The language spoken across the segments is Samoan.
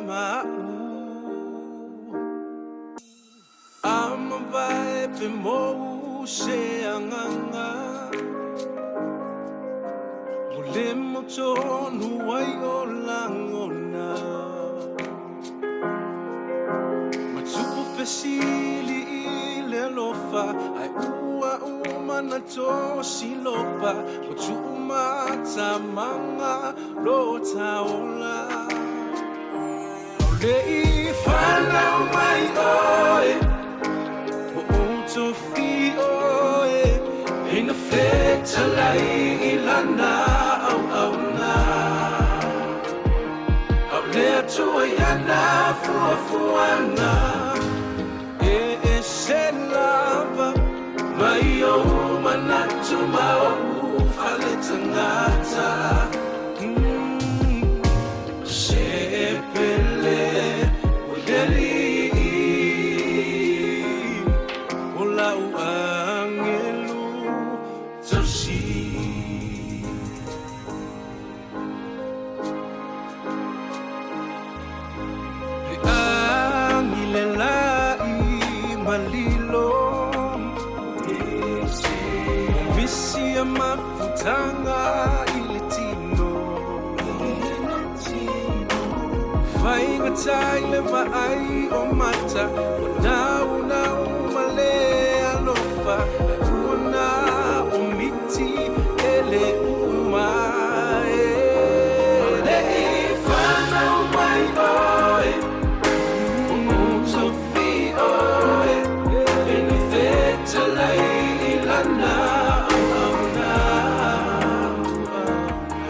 ma a'u. A mavae pe mou se agaga Ua le mautonu ai o lagona Ma tupu fesili i le alofa Ae ua uma na tosi lopa Ua tuu matamaga lo ta ola Le i fanau mai oe Ua ou tofi oe Ina fetalai i lana auauna A o le Atua i ana fuafuaga E ese lava mai ou manatu ma ou faletagata. Se pele o le alii o lau agelu tausi. He agi le laʻi malilo Misi a mafutaga i le tino Faigata i le vaai o mata Ua naunau ma le alofa Ua na o miti e le uma e Le i fanau mai oe Ua ou tofi oe Ina fetalai i lana auauna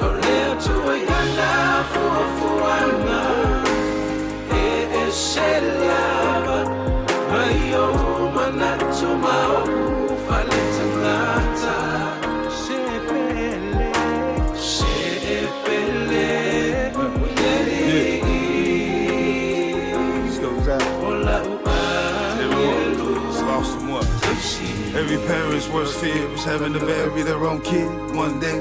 O le Atua i ana fuafuaga E ese lava mai ou manatu ma ou faletagata Se pele Se pele o le alii This goes out O lau everyone. agelu It's lost in one. Tausi Every parent's worst fear is having to bury their own kid one day.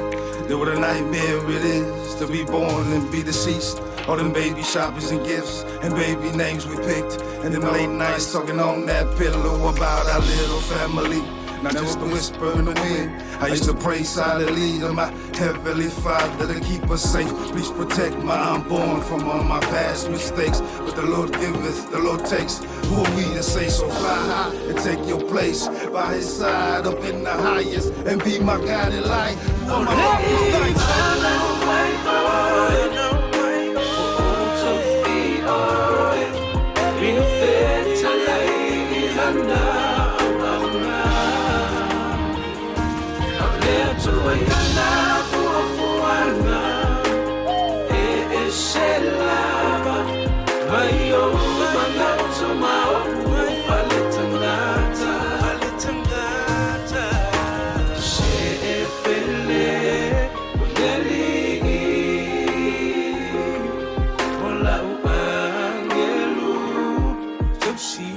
Then what a nightmare it is to be born and be deceased. All them baby shoppers and gifts and baby names we picked. And them late nights talking on that pillow about our little family. Not just a whisper in the wind. I used to pray silently to my heavenly Father to keep us safe. Please protect my unborn from all my past mistakes. But the Lord giveth, the Lord takes. Who are we to say so fly high and take your place by his side up in the highest and be my guiding light? You are my darkest nights. Fanau mai oe Ua ou tofi oe Ina fetalai i lana auauna A o le Atua i ana fuafuaga E ese lava mai ou manatu ma ou faletagata Faletagata Se pele o le alii O lau agelu tausi.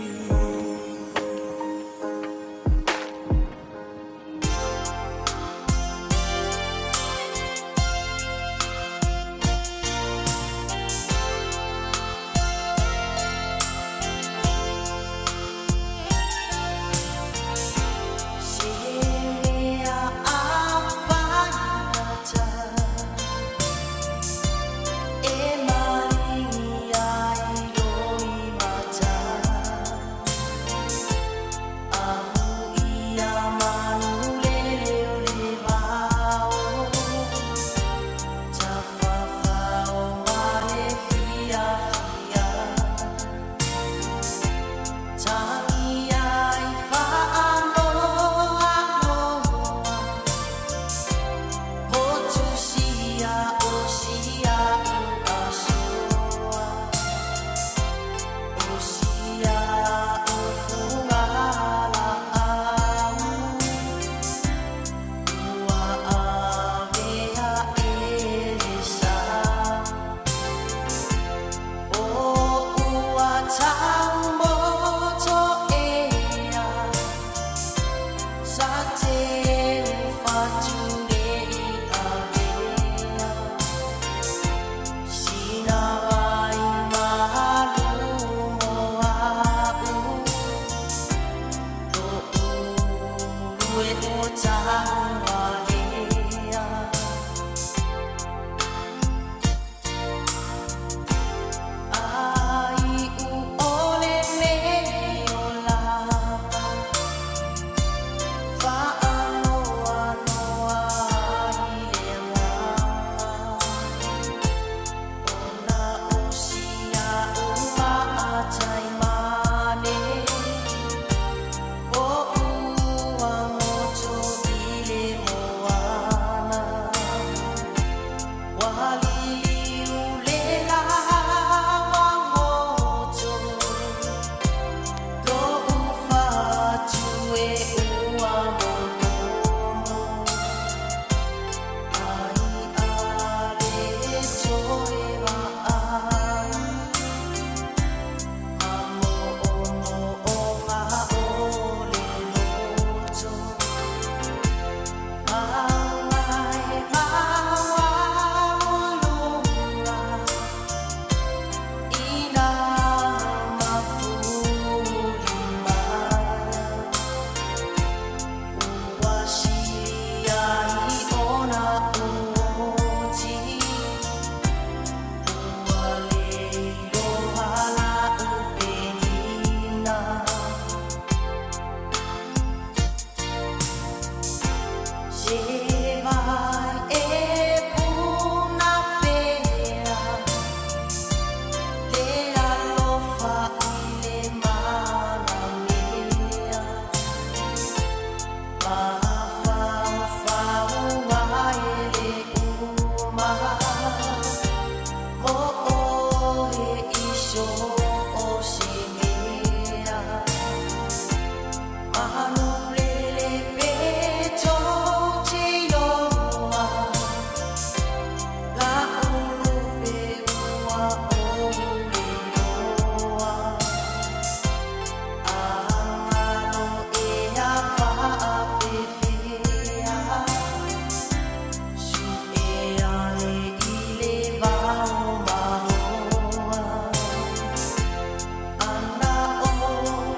So o se mea Manulele pe tou te iloa La ulu pe ua ou le iloa Agalo ea faapefea Su'e ane i le vao maoa Ana o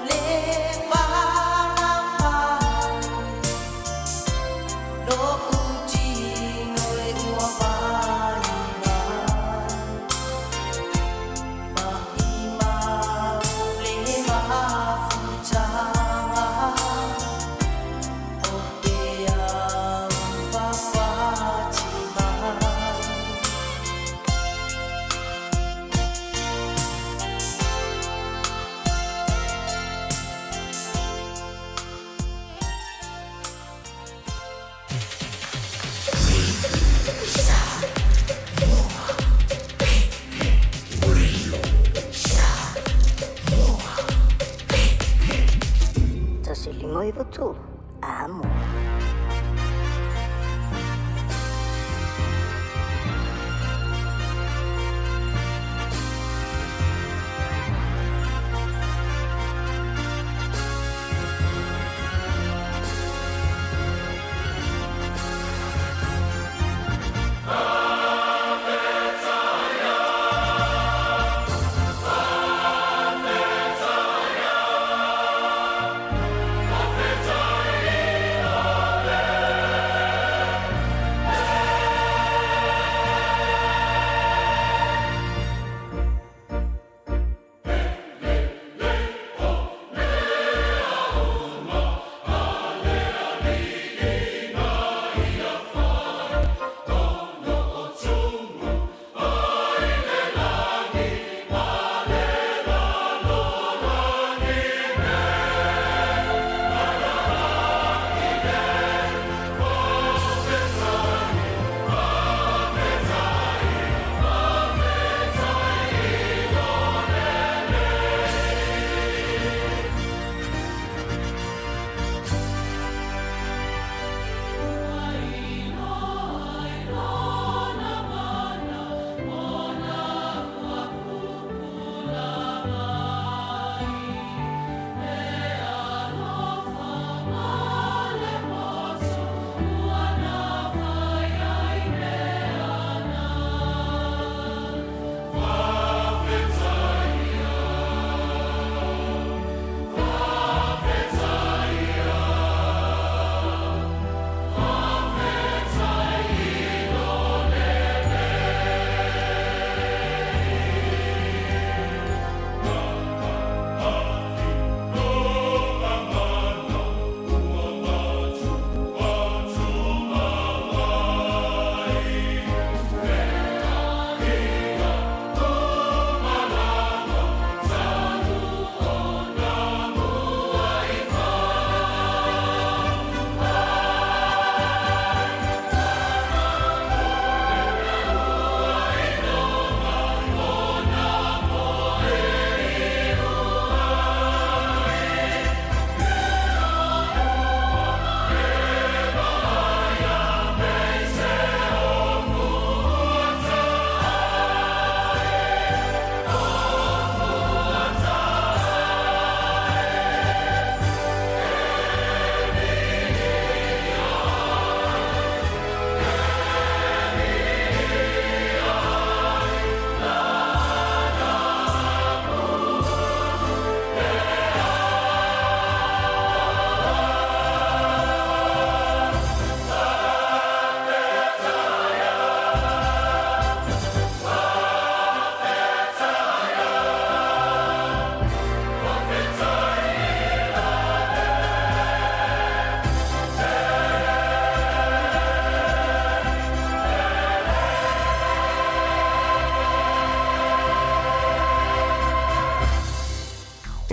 le falaupau Lo'u tino e ua vaivai Ma'imau le mafutaga O ke au fafati mai. 1 5 93. Amo.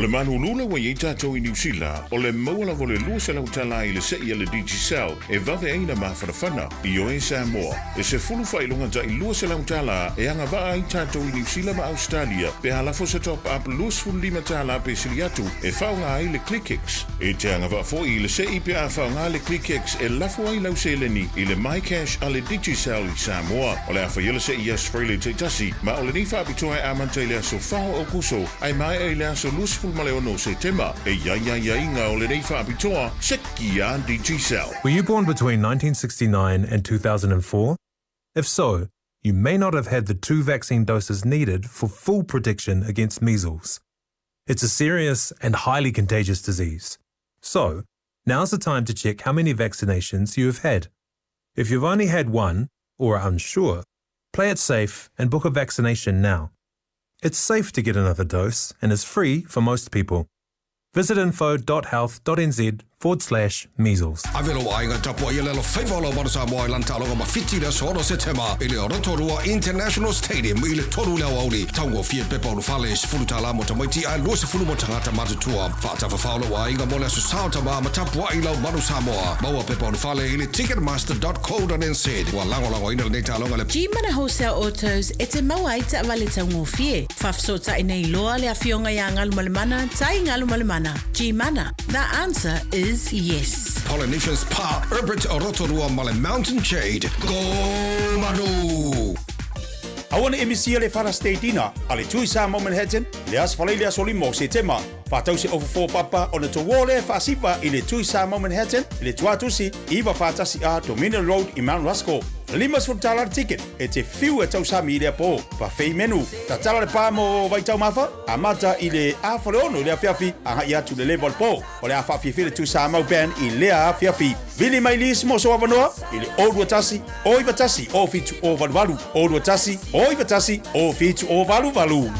O le malūlū lea ua i ai tatou i Niu Sila, o le maua lava o le 200 tala i le se'i a le Digicel e vave ai na mafanafana. Ioe Samoa, e sefulu faailoga tai 200 tala e agavaa ai tatou i Niu Sila ma Ausetalia pe a lafo se top up 25 tala pe sili atu e faaaoga ai le ClickX. E te agavaa foi i le se'i pe a faaaoga le ClickX e lafo ai lau seleni i le MyCash a le Digicel i Samoa. O le a faia le se'i i aso Faraile taitasi, ma o lenei faapitoa e amata i le aso 4 o Aokuso ae maea i le aso 26 o Setema. E i ai aiaiga o lenei faapitoa, seki a Digicel. Were you born between 1969 and 2004? If so, you may not have had the two vaccine doses needed for full protection against measles. It's a serious and highly contagious disease. So, now's the time to check how many vaccinations you have had. If you've only had one, or are unsure, play it safe and book a vaccination now. It's safe to get another dose and is free for most people. Visit info.health.nz forward slash measles. Ave lou aiga tapuai e le alofaiva o lau Manu Samoa i lana taaloga ma Fiti i le aso 6 Setema i le Rotorua International Stadium i le 3 i le aoauli. Taugofie pepa ulufale, $10 mo tamaiti ae $20 mo tagata matutua. Faatafafao lou aiga mo le Aso Sa o Tama ma tapuai lau Manu Samoa. Maua pepa ulufale i le ticketmaster.co.nz. Ua lagolagoina lenei taaloga e le. G-Mana Wholesale Autos e te maua ai taavale taugofie. Faafesootai nei loa le Afioga ia Galumalemana Tai Galumalemana. G-Mana, the answer is yes. Polynesian Spa, Herbert Rotorua ma le Mountain Jade. Go Manu! Aua ne i misia le Father's Day Dinner a le Tui Samoa Manhattan i le Aso Faraile aso 5 o Setema. Faatau se ofu fo papa ona touō lea e faasiva i le Tui Samoa Manhattan i le Tuatusi 941 A Dominion Road i Mount Ruskell. $50 le ticket e te whiu e tausami i lea pō. Buffet menu. Tatala le pā mo Vaitaumafa, amata i le 5:30 i le afiafi agai atu i le level pō. O le a faafiafia le Tui Samoa Band i lea afiafi. Vili mai lisi mo sou avanoa i le 021 091 0788 021 091 0788.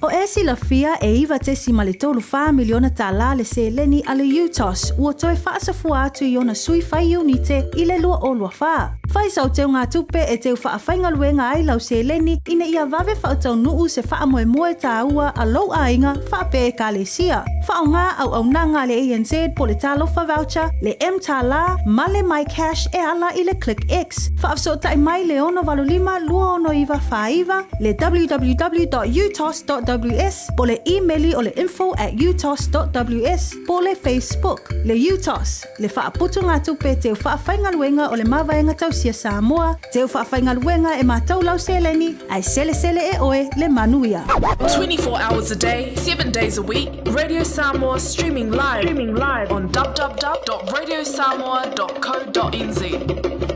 O e silafia e $9.34 miliona tālā le seleni a le UTOS ua toe faasafua atu i ona sui fai iunite i le 2024. Fai sau teugatupe e teu faafaigaluega ai lau seleni ina ia vave faataunuu se faamoemoe tāua a lou aiga faapea Ekalesia. Faaaoga auaunaga a le ANZ po le Talofa Voucher, le M-Tālā ma le MyCash e ala i le ClickX. Faafesootai mai le 685 269 49, le www.utos.ws po le imeli o le info at utos.ws po le Facebook. Le UTOS, le faaputugatupe teu faafaigaluega o le Mavaega Tausia Samoa, teu faafaigaluega e matau lau seleni, ae selesele e oe le manuia. 24 hours a day, 7 days a week, Radio Samoa streaming live, streaming live on www.radiosamoa.co.nz.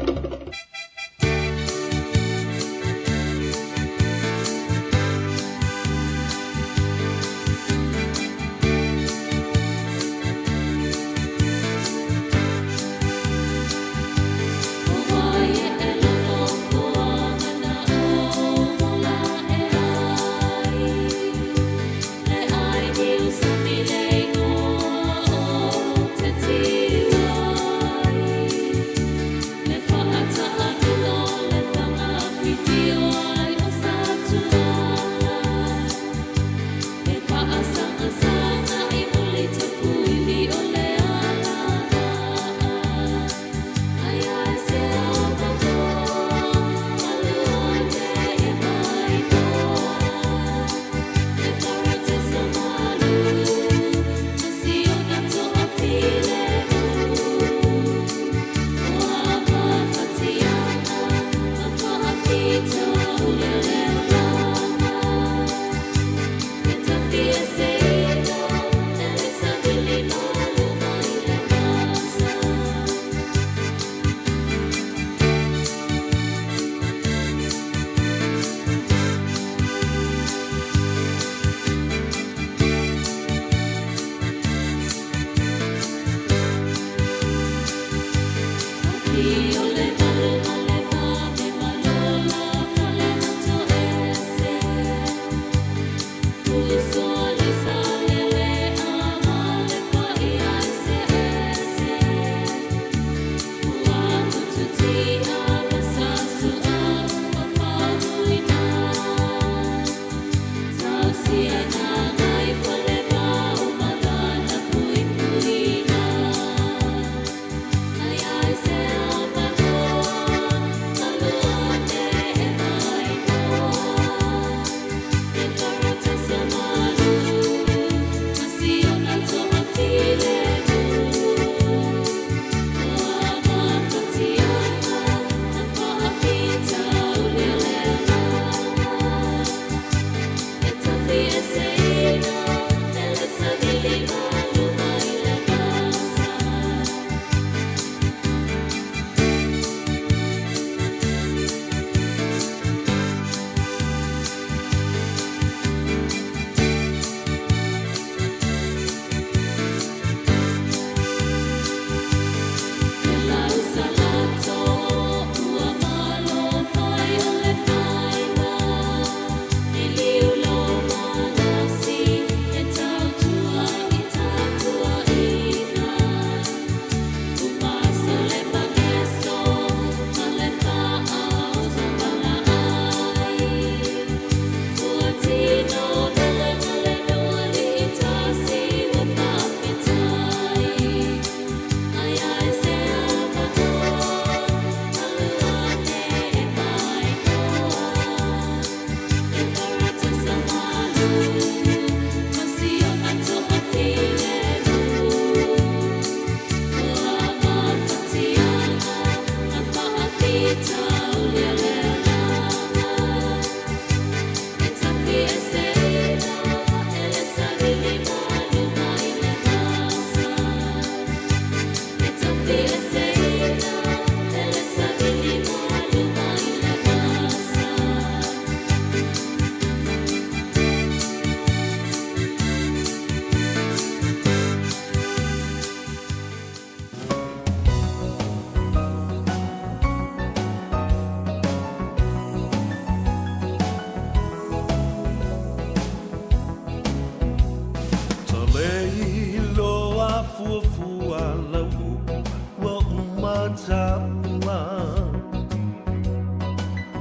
Talei loa fuafua lau upu ua uma taua.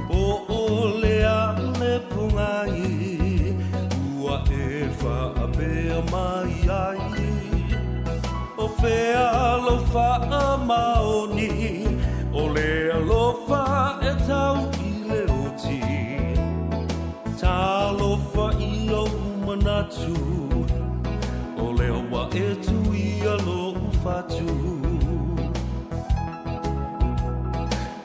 Po o le a le pogai ua e faapea mai ai. O fea lau faamaoni o le alofa e tau i le oti. Talofa i ou manatu o lea ua e tuia lou fatu.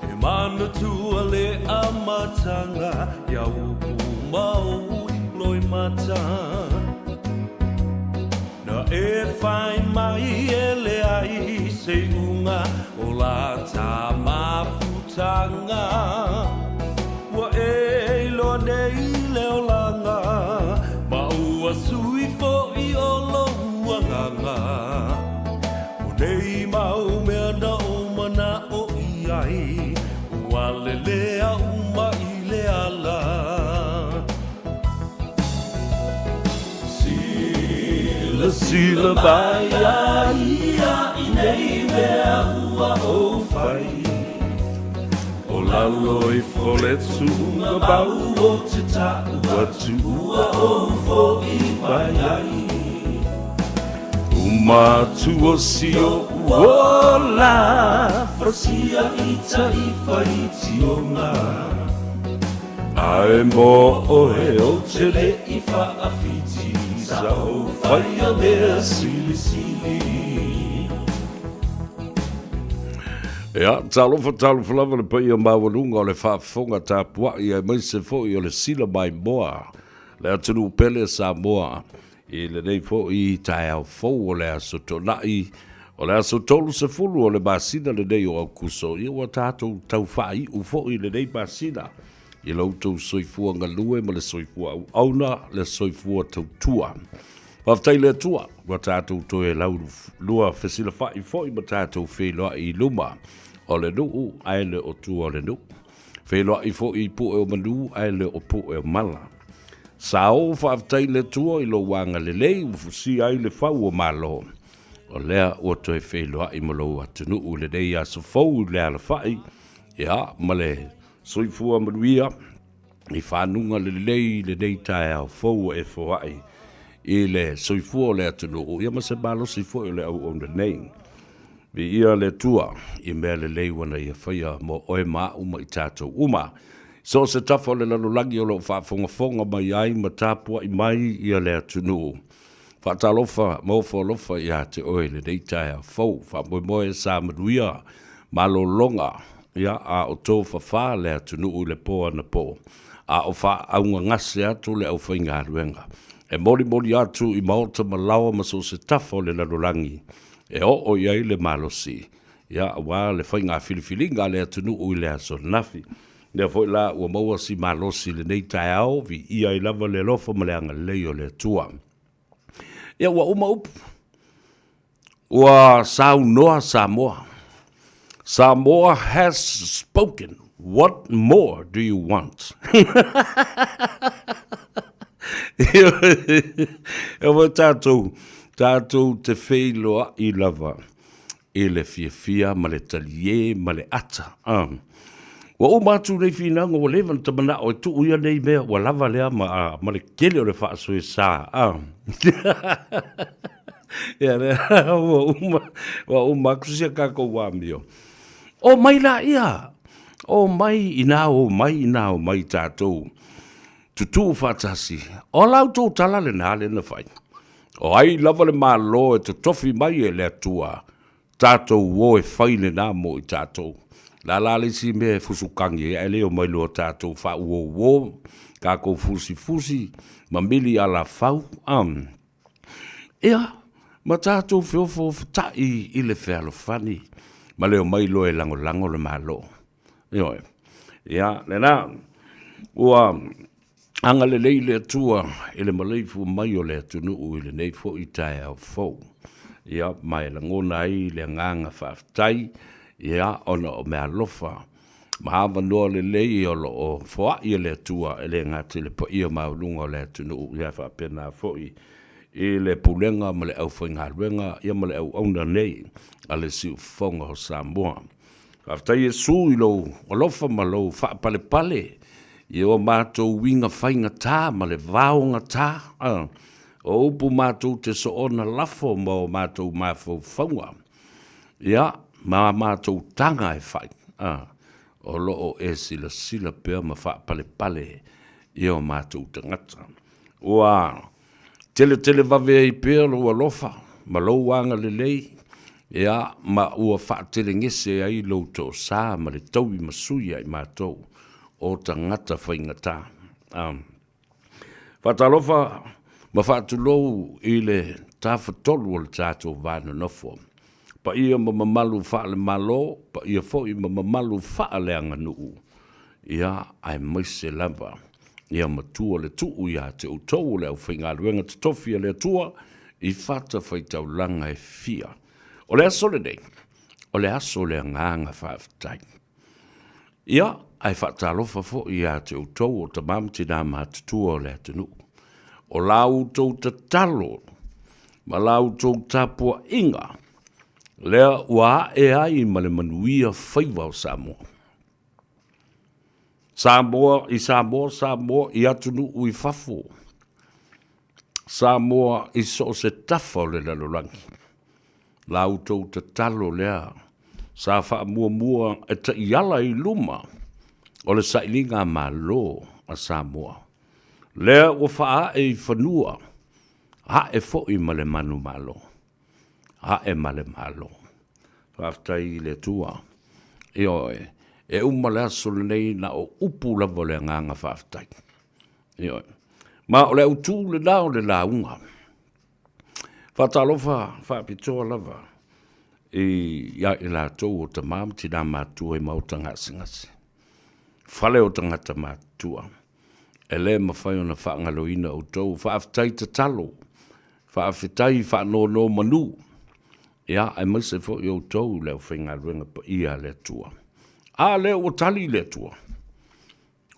E manatua le amataga ia upu ma ou loimata. Na e fai mai e leai se iuga o la ta mafutaga. Ua e iloa nei le olaga ma ua sui fo'i o lou agaga. O nei mau mea na ou mana'o i ai ua lelea uma i le ala. Silasila mai ia ia i nei mea ua ou fai. O lalo ifo le tugamau o te ta'u atu ua ou fo'i mai ai. Uma atu o si o'u ola fausia i ta'i faitioga. Ae mo oe ou te le'i fa'afiti sa ou faia mea silisili. Ia, talofa, talofa lava le paia maualuga o le faafofoga tapuai aemaise foi o le sila maimoa le atunuu pele Samoa i lenei foi taeao fou o le aso Toonai, o le aso 30 o le masina lenei o Aokuso. Ia ua tatou tau faaiu foi lenei masina i lo outou soifua galue ma le soifua auauna, le soifua tautua. Faafetai i le Atua ua tatou toe laulua fesilafai foi ma tatou feiloai i luma o le nuu ae le o tua o le nuu. Feiloai foi i pue o manu ae le o pue o mala. Sa ou faafetai i le Atua i lou agalelei ua fusia ai le fau o Malo. O lea ua toe feiloai ma lou atunuu i lenei aso fou i le alafai, ia, ma le soifua manuia i fanuga lelei i lenei taeao fou ua e foai i le soifua o le atunuu, ia ma se malosi foi o le auauna nei. Viia le Atua i mea lelei ua na ia faia mo oe ma a'u ma i tatou uma. So o se tafa o le lalolagi o lo o faafogafoga mai ai ma tapua'i mai ia le atunuu. Faatalofa ma ofo alofa ia te oe i lenei taeao fou. Faamoemoe sa manuia malologa, ia, a o tofafā le atunuu i le po anapo. a o faaaugagase atu le aufaigaluega. E molimoli atu i maota ma laoa ma so o se tafa o le lalolagi e oo i ai le malosi, ia, aua le faiga filifiliga a le atunuu i le aso ananafi. Lea foi la ua maua si malosi i lenei taeao, viia ai lava le alofa ma le agalelei o le Atua. Ia, ua uma upu. Ua saunoa Samoa. Samoa has spoken. What more do you want? E foi tātou, tātou te wheiloa'i lava i le fiafia ma le taliē ma le ata. Ua uma atu nei finauga ua leva ona ta manao e tuu ia nei mea ua lava lea ma, ma le tele o le faasoesa. Ia lea ua uma, ua uma atu si a tatou amio. Omai laia, omai inā omai inā omai tatou tutuu faatasi. O la outou tala lena lea na fai. O ai lava le Malo e totofi mai e le Atua, tatou o e fai lena mo i tatou. La la le isi mea e fusukagi ai, ae le omai loa tatou faauouo, tatou fusifusi, mamili alafau, um. Ia, ma tatou feofoofotai i le fealofani, ma le omai loa e lagolago le Malo. Ioe. Ia, lena, ua agalelei le Atua i le maleifua mai o le atunuu i lenei foi taeao fou. Ia, ma e lagona ai le agaga faafetai, ia, ona o meaalofa ma avanoa lelei o lo o foai e le Atua e le gata i le paia maualuga o le atunuu, ia faapena foi i le pulega ma le aufaigaluega, ia ma le auauna nei a le Siufofoga o Samoa. Faafetai Iesu i lou alofa ma lou faapalepale i o matou uiga faigata ma le vaogata, o upu matou te soona lafo ma o matou mafaufauga, ia, ma a matou taga e fai, o lo o e silasila pea ma faapalepale i o matou tagata. Ua teletele vave ai pea lou alofa ma lou agalelei, ia, ma ua faatelegese ai lou toasa ma le tauimasui ia i matou o tagata faigata. Faatalofa ma faatulou i le Tafatolu o le tatou va nonofo, paia ma mamalu faale-Malo, paia foi ma mamalu faaleaganuu, ia, aemaise lava ia matua le tuu ia te outou o le aufaigaluega totofi a le Atua i fatafaitaulaga e fia. O le aso lenei, o le aso o le agaga faafetai. Ia, ae faatalofa foi ia te outou o tama ma tinā matutua o le atunuu. O la outou tatalo ma la outou tapuaiga lea ua ae ai ma le manuia faiva o Samoa. Samoa i Samoa, Samoa i atunuu i fafo, Samoa i so o se tafa o le lalolagi. La outou tatalo lea sa faamuamua e taiala i luma o le sailiga Malo a Samoa. Lea ua faaae i fanua, ae foi ma le manumalo. Ae ma le Malo. Faafetai i le Atua. Ioe, e uma le aso lenei na o upu lava o le agaga faafetai. Ioe. Ma o le autu lena o le lauga. Faatalofa faapitoa lava i ia i latou o tama ma tina matua i maota gasegase. Fale o tagata matutua. E le mafai ona faagaloina outou. Faafetai tatalo Faafetai faanonomanu, ia, aemaise foi outou le aufaigaluega paia a le Atua. A lea ua tali le Atua.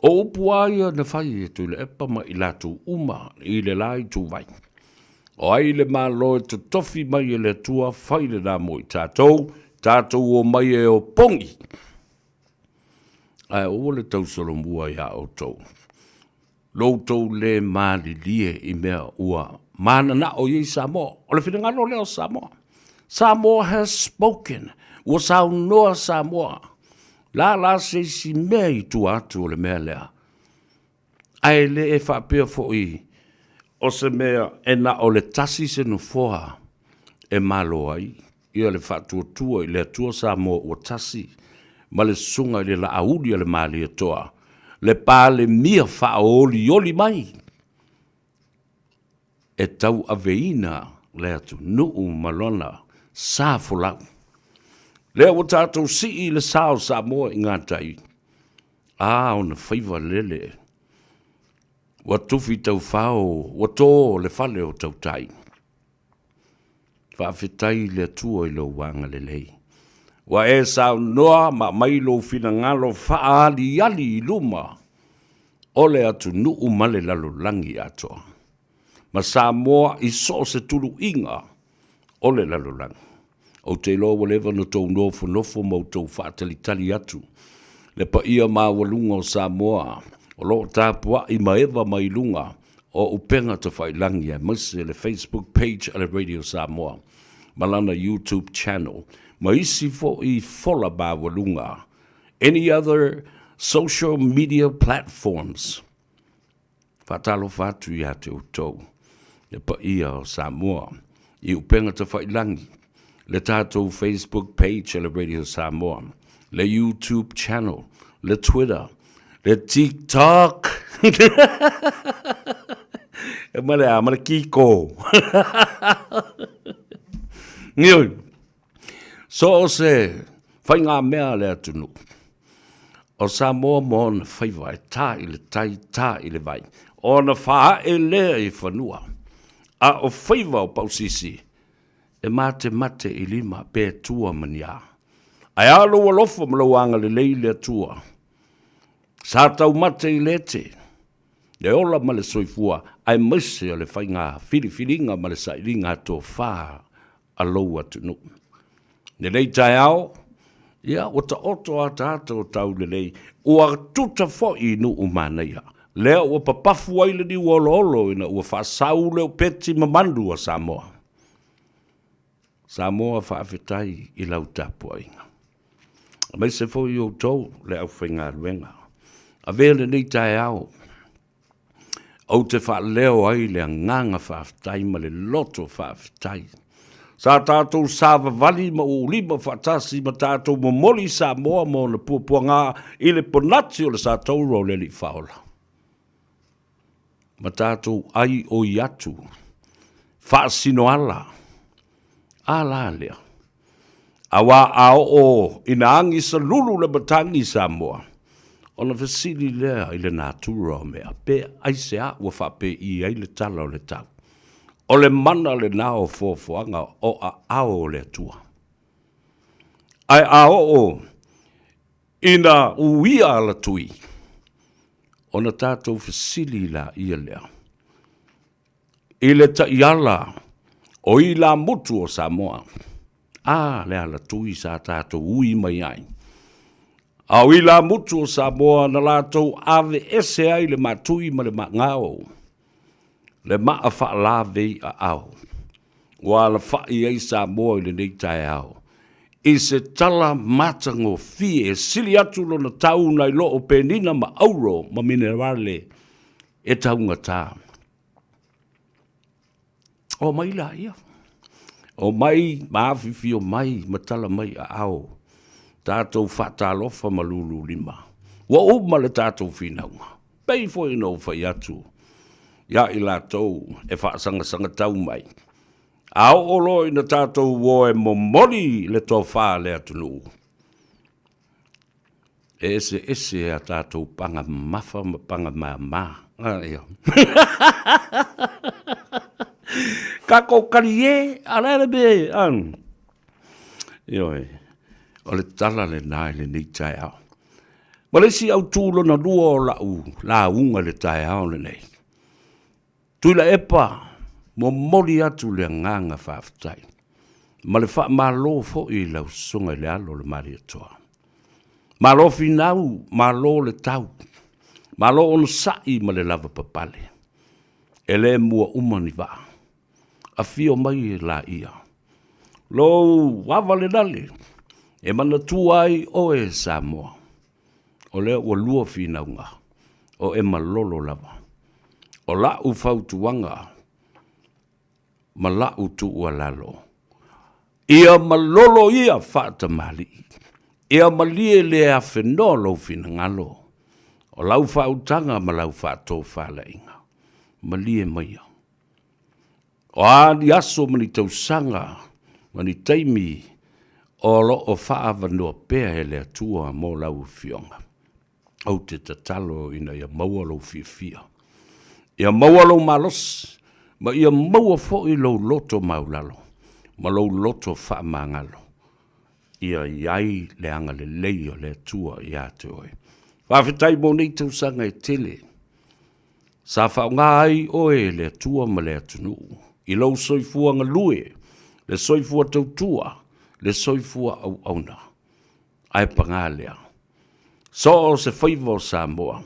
O upu lava ia na fai e Tuilaepa ma i latou uma i le la ituvai. O ai le Malo e totofi mai e le Atua, fai lena mo i tatou, tatou omai e opogi. Ae aua le tausolomua iā outou. Lo outou le malilie i mea ua mananao i ai Samoa. O le finagalo lea o Samoa. Samoa has spoken. Ua saunoa Samoa. La la se isi mea i tua atu o le mea lea. Ae le e faapea foi o se mea e na o le tasi se nofoa e malo ai ia le faatuatua i le Atua Samoa ua tasi ma le Susuga i le Laauli a le Malietoa. Le Palemia faaolioli mai e tauaveina le atunuu ma lona sa folau. Lea ua tatou sii le sa o Samoa i gatai, a ona faiva lele ua tufi taufao, ua to le fale o tautai. Faafetai i le Atua i lou agalelei. Ua e saunoa ma aumai lou finagalo faaaliali i luma o le atunuu ma le lalolagi atoa, ma Samoa i so o se tuluiga o le lalolagi. Ou te iloa ua leva ona outou nofonofo ma outou faatalitali atu le paia maualuga o Samoa o lo o tapuai maeva mai luga o upega tafailagi aemaise le Facebook page a le Radio Samoa ma lana YouTube channel ma isi foi fola maualuga, any other social media platforms. Faatalofa atu ia te outou, le paia o Samoa i upega tafailagi, le tatou Facebook page a le Radio Samoa, le YouTube channel, le Twitter, le TikTok, e ma le a, ma le Kiko. Ioe, so o se faigamea a le atunuu, o Samoa ma ona faiva e tā i le tai, tā i le vai, ona faaee lea i fanua, a o faiva o Pausisi, e matemate i lima pe tua ma ni a. Ae a lou alofa ma lou agalelei le Atua, sa taumate i le ete, le ola ma le soifua, aemaise o le faiga filifiliga ma le sailiga tofa a lou atunuu. Lenei taeao, ia, ua taoto ataata o taulelei, ua tuta foi i nuu manaia, lea ua papafu ai le niu oloolo ina ua faasau le opeti ma manu a Samoa. Samoa faafetai i lau tapuaiga. Aemaise foi outou le aufaigaluega. Avea lenei taeao ou te faaleo ai le agaga faafetai ma le loto faafetai. Sa tatou savavali ma uulima faatasi ma tatou momoli Samoa ma ona puapuaga i le ponati o le satauro o le Alii Faaola. Ma tatou ai oi atu faasinoala a la lea. Aua a oo ina agi salulu le matagi i Samoa, ona fesili lea i le natura o mea, pe aisea ua faapei ai le tala o le tau. O le mana lena o foafoaga o aao o le Atua. Ae a oo ina uia alatui, ona tatou fesili laia lea i le taiala o ilamutu o Samoa. A le alatui sa tatou ui mai ai. A o ilamutu o Samoa na latou aveese ai le matui ma le maagao, le maa faalavei aao, ua alafai ai Samoa i lenei taeao i se tala matagofie e sili atu lona tau nai lo o penina ma auro ma minerale e taugata. Omai laia, omai ma afifio mai ma tala mai aao, tatou faatalofa ma lululima. Ua uma le tatou finauga, pei foi ona ou fai atu ia i latou e faasagasega tau mai. A oo loa ina tatou o e momoli le tofa a le atunuu, E eseese a tatou paga mamafa ma paga mama. Tatou talie, a o le a le mea e, a? Ioe, o le tala lena i lenei taeao. Ma le isi autu lona lua o lau lauga i le taeao lenei, Tuilaepa, momoli atu le agaga faafetai ma le faamalo foi i lau Susuga i le Alo o le Malietoa. Malo finau, malo le tau, malo onosai ma le lavapapale. E le mua uma ni vaa. Afio mai e laia. Lou ava le lale, e manatua ai oe Samoa. O lea ua lua finauga, o e malolo lava. O la'u fautuaga ma la'u tuualalo, ia malolo ia faatamalii, ia malie le afenoa lou finagalo. O lau faautaga ma lau faatofalaiga, malie maia. O a ni aso ma ni tausaga ma ni taimi o lo o faaavanoa pea e le Atua mo lau Afioga, ou te tatalo ina ia maua lou fiafia, ia maua lou malosi, ma ia maua foi lou loto maulalo ma lou loto faamagalo, ia i ai le agalelei o le Atua ia te oe. Faafetai mo nei tausaga e tele sa faaaoga ai oe e le Atua ma le atunuu i lou soifua galue, le soifua tautua, le soifua auauna. Ae paga lea, so o se faiva o Samoa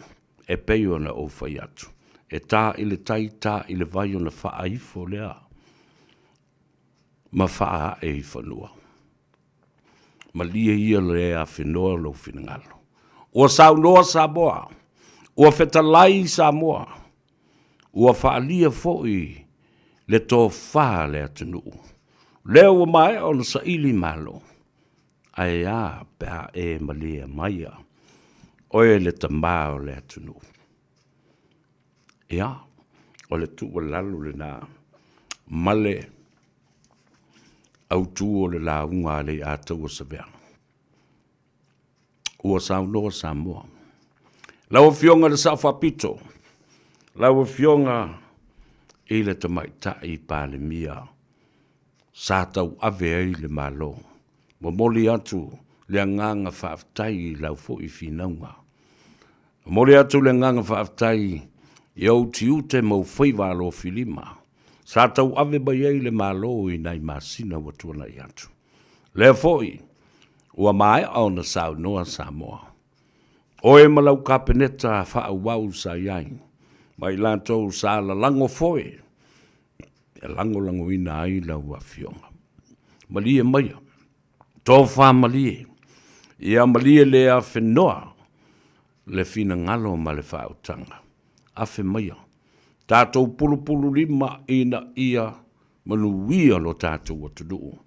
e pei ona ou fai atu, e ta i le tai, ta i le vai ona faaifo lea ma faaae i fanua. Malie ia le afenoa lou finagalo. Ua saunoa Samoa, ua fetalai Samoa, ua faaalia foi le tofa a le atunuu. Lea ua maea ona saili malo, ae a pe a e malie maia, oe le tama o le atunuu. Ia, o le tuualalo lena ma le autu o le lauga a Leiataua Savea. Ua saunoa Samoa. Lau Afioga i le Sao Faapito, lau Afioga i le Tamaitai Palemia sa tauave ai le Malo, momoli atu le agaga faafetai i lau foi finauga. Momoli atu le agaga faafetai i ou tiute ma ou faiva alofilima sa tauave mai ai le Malo i nai masina ua tuanai atu. Lea foi ua maea ona saunoa Samoa, oe ma lau Kapeneta faaauau sa i ai ma i latou sa lalago foe e lagolagoina ai lau Afioga. Malie maia, tofa malie, ia malie le afenoa le finagalo ma le faautaga. Afe maia, tatou pulupululima ina ia manuia lo tatou atunuu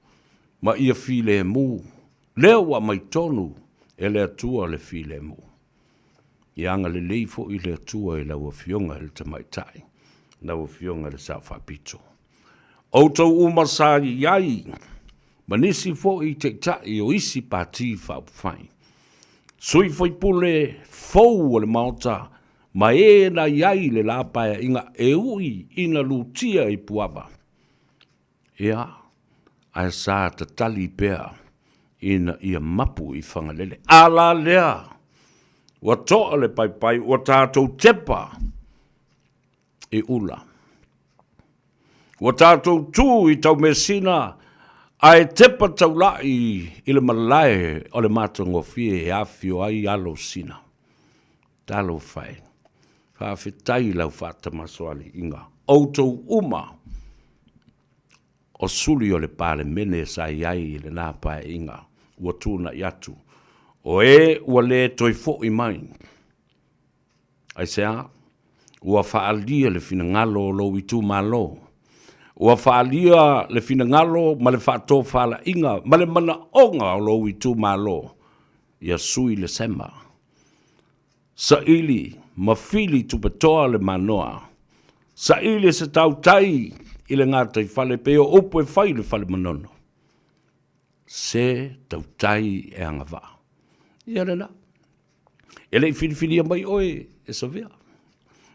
ma ia filemu, lea ua aumai tonu e le Atua le filemu. Ia agalelei foi le Atua i lau Afioga i le Tamaitai, lau Afioga i le Sao Faapito. Outou uma sa i ai ma nisi foi taitai o isi Pati Faaupufai, sui faipule fou o le Maota ma e na i ai i le la Paeaiga e ui ina lutia i Puava, ia, ae sa tatali pea ina ia mapu i Fagalele. A la lea, ua toa le paepae, ua tatou tepa i ula. Ua tatou tu i Taumeasina ae tepa taulai i le malae o le matagofie e afifio ai alo o Sina. Talofa e, faafetai i lau faatamasoaliiga, outou uma o suli o le Palemene sa i ai i lena Paeaiga ua tuanai atu, o e ua le toe foi mai. Aisea? Ua faaalia le finagalo o lou itumalo. Ua faaalia le finagalo ma le faatofalaiga ma le manaoga o lou itumalo ia sui le sema. Saili ma fili tupetoa le manoa. Saili se tautai i le gataifale pei o upu e fai i le fale Manono. Se tautai e agavaa. Ia lena. E le i filifilia mai oe e Savea.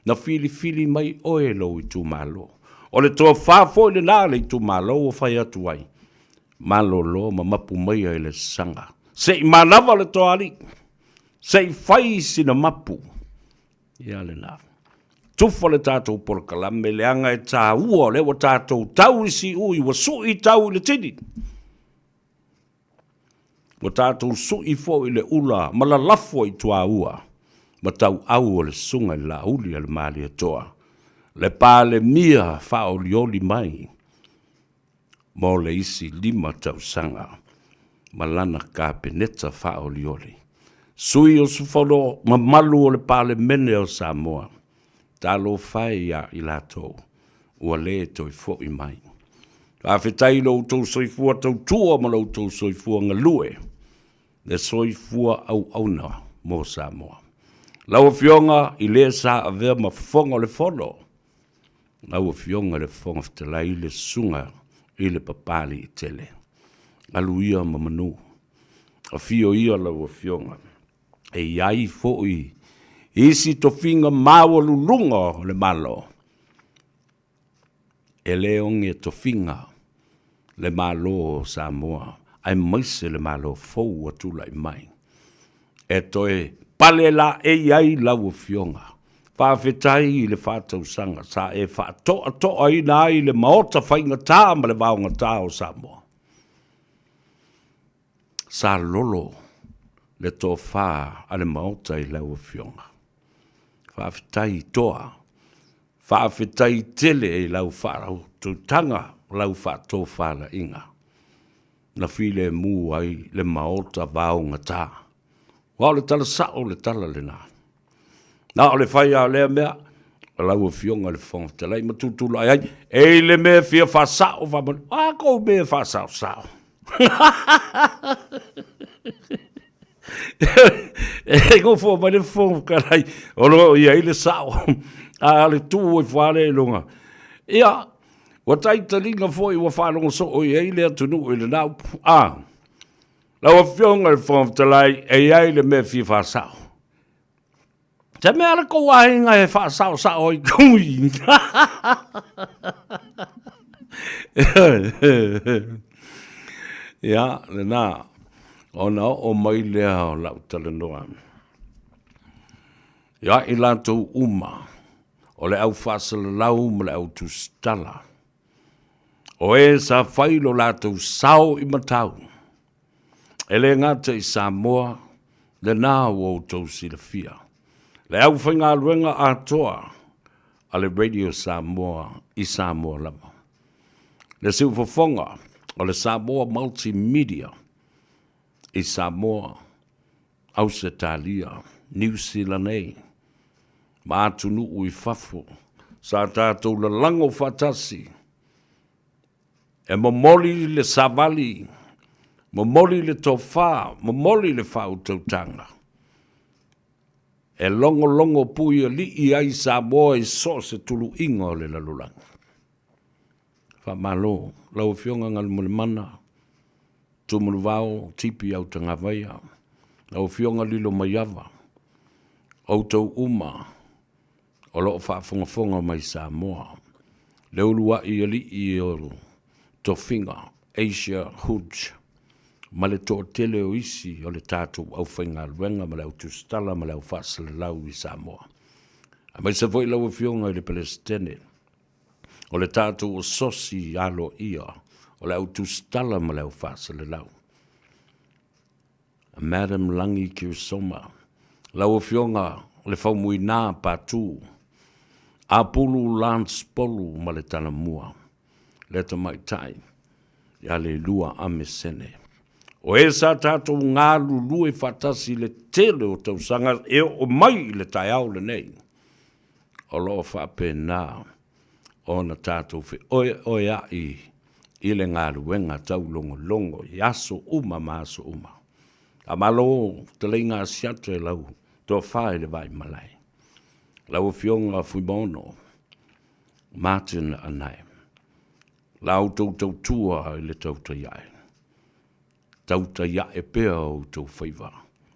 Na filifili mai oe e lou itumalo. O le tofa foi lena a le itumalo ua fai atu ai, malolo ma mapu maia i le saga. Se i manava le toalii, se i fai sina mapu. Ia lena. Tufa le tatou polokalame leaga e taua o lea ua tatou tau i siui, ua sui tau i le tini. Ua tatou sui foi le ula ma lalafo i tuaua ma tauau o le Susuga i le Laauli a le Malietoa, le Palemia faaolioli mai mo le isi 5 tausaga ma lana Kapeneta faaolioli. Sui usufono mamalu o le Palemene o Samoa, Talofa e ia i latou ua le toe foi mai. Faafetai i lo outou soifua tautua ma lo outou soifua galue, le soifua auauna mo Samoa. Lau Afioga i le sa avea ma Fofoga o le Fono, lau Afioga i le Fofoga Fetalai le Susuga i le Papaliitele, alu ia ma manu. Afio ia lau Afioga e i ai foi isi tofiga maualuluga o le Malo, e le oge tofiga le Malo o Samoa aemaise le Malo fou ua tulai mai e toe pale laei ai lau Afioga. Faafetai i le faatausaga sa e faatoatoaina ai le Maota faigata ma le vaogata o Samoa. Sa lolo le tofa a le Maota i lau Afioga. Faafetai toa, faafetai tele i lau faautautaga, lau faatofalaiga na filemu ai le Maota vaogata. Aua o le tala sao le tala lena. Na o le fai lava o lea mea, o lau Afioga i le Fofoga Fetalai ma tutulai ai, e i le mea e fia faasao, faamolemole, a kou mea e faasaosao. E nofo mai le Fofoga Fetalai, o lo o i ai le sao, a o le tu ifo lava lea i luga. Ia, ua taitaliga foi ua faalogo soo i ai le atunuu i lena upu. A, lau Afioga i le Fofoga Fetalai, e i ai le mea e fia faasao. Se mea le kou aiga e faasaosao ai kui. Ia, lena, ona oo mai lea o lau talanoa. Ia i latou uma, o le au faasalalau ma le au tusitala, o e sa fai lo latou sao i matau, E le gata i Samoa, lena ua outou silafia, le aufaigaluega atoa a le Radio Samoa i Samoa lava. Le siufofoga o le Samoa Multimedia i Samoa, Ausetalia, Niu Sila nei, ma atunuu i fafo, sa tatou lalago faatasi E momoli le savali, momoli le tofa, momoli le faautautaga. E logologo puialii ai Samoa i so o se tuluiga o le lalolagi. Faamalo lau Afioga Galumalemana Tumuluvao Tipi Autagavaia, lau Afioga Lilomaiava, outou uma o lo o faafogafoga mai Samoa, le uluai alii o tofiga Asia Hoods ma le toatele o isi o le tatou aufaigaluega ma le au tusitala ma le au faasalalau i Samoa. Aemaise foi lau Afioga i le Peresetene o le tatou Asosi aloaia o le au tusitala ma le au faasalalau. Madam Lagi Kirisoma, lau Afioga le Faumuina Patu, Apulu Lance Polu ma le Talamua, le Tamaitai ia Leilua Amesene. O e sa tatou galulue faatasi i le tele o tausaga e oo mai i le taeao lenei, o lo o faapena ona tatou feoeoea'i i le galuega taulogologo i aso uma ma aso uma. Faamalo fetalaiga Asiata i lau tofa i le vaimalae. Lau Afioga Fuimaono Martin Anae, la outou tautua i le tautai ae. Tautai ae pea outou faiva.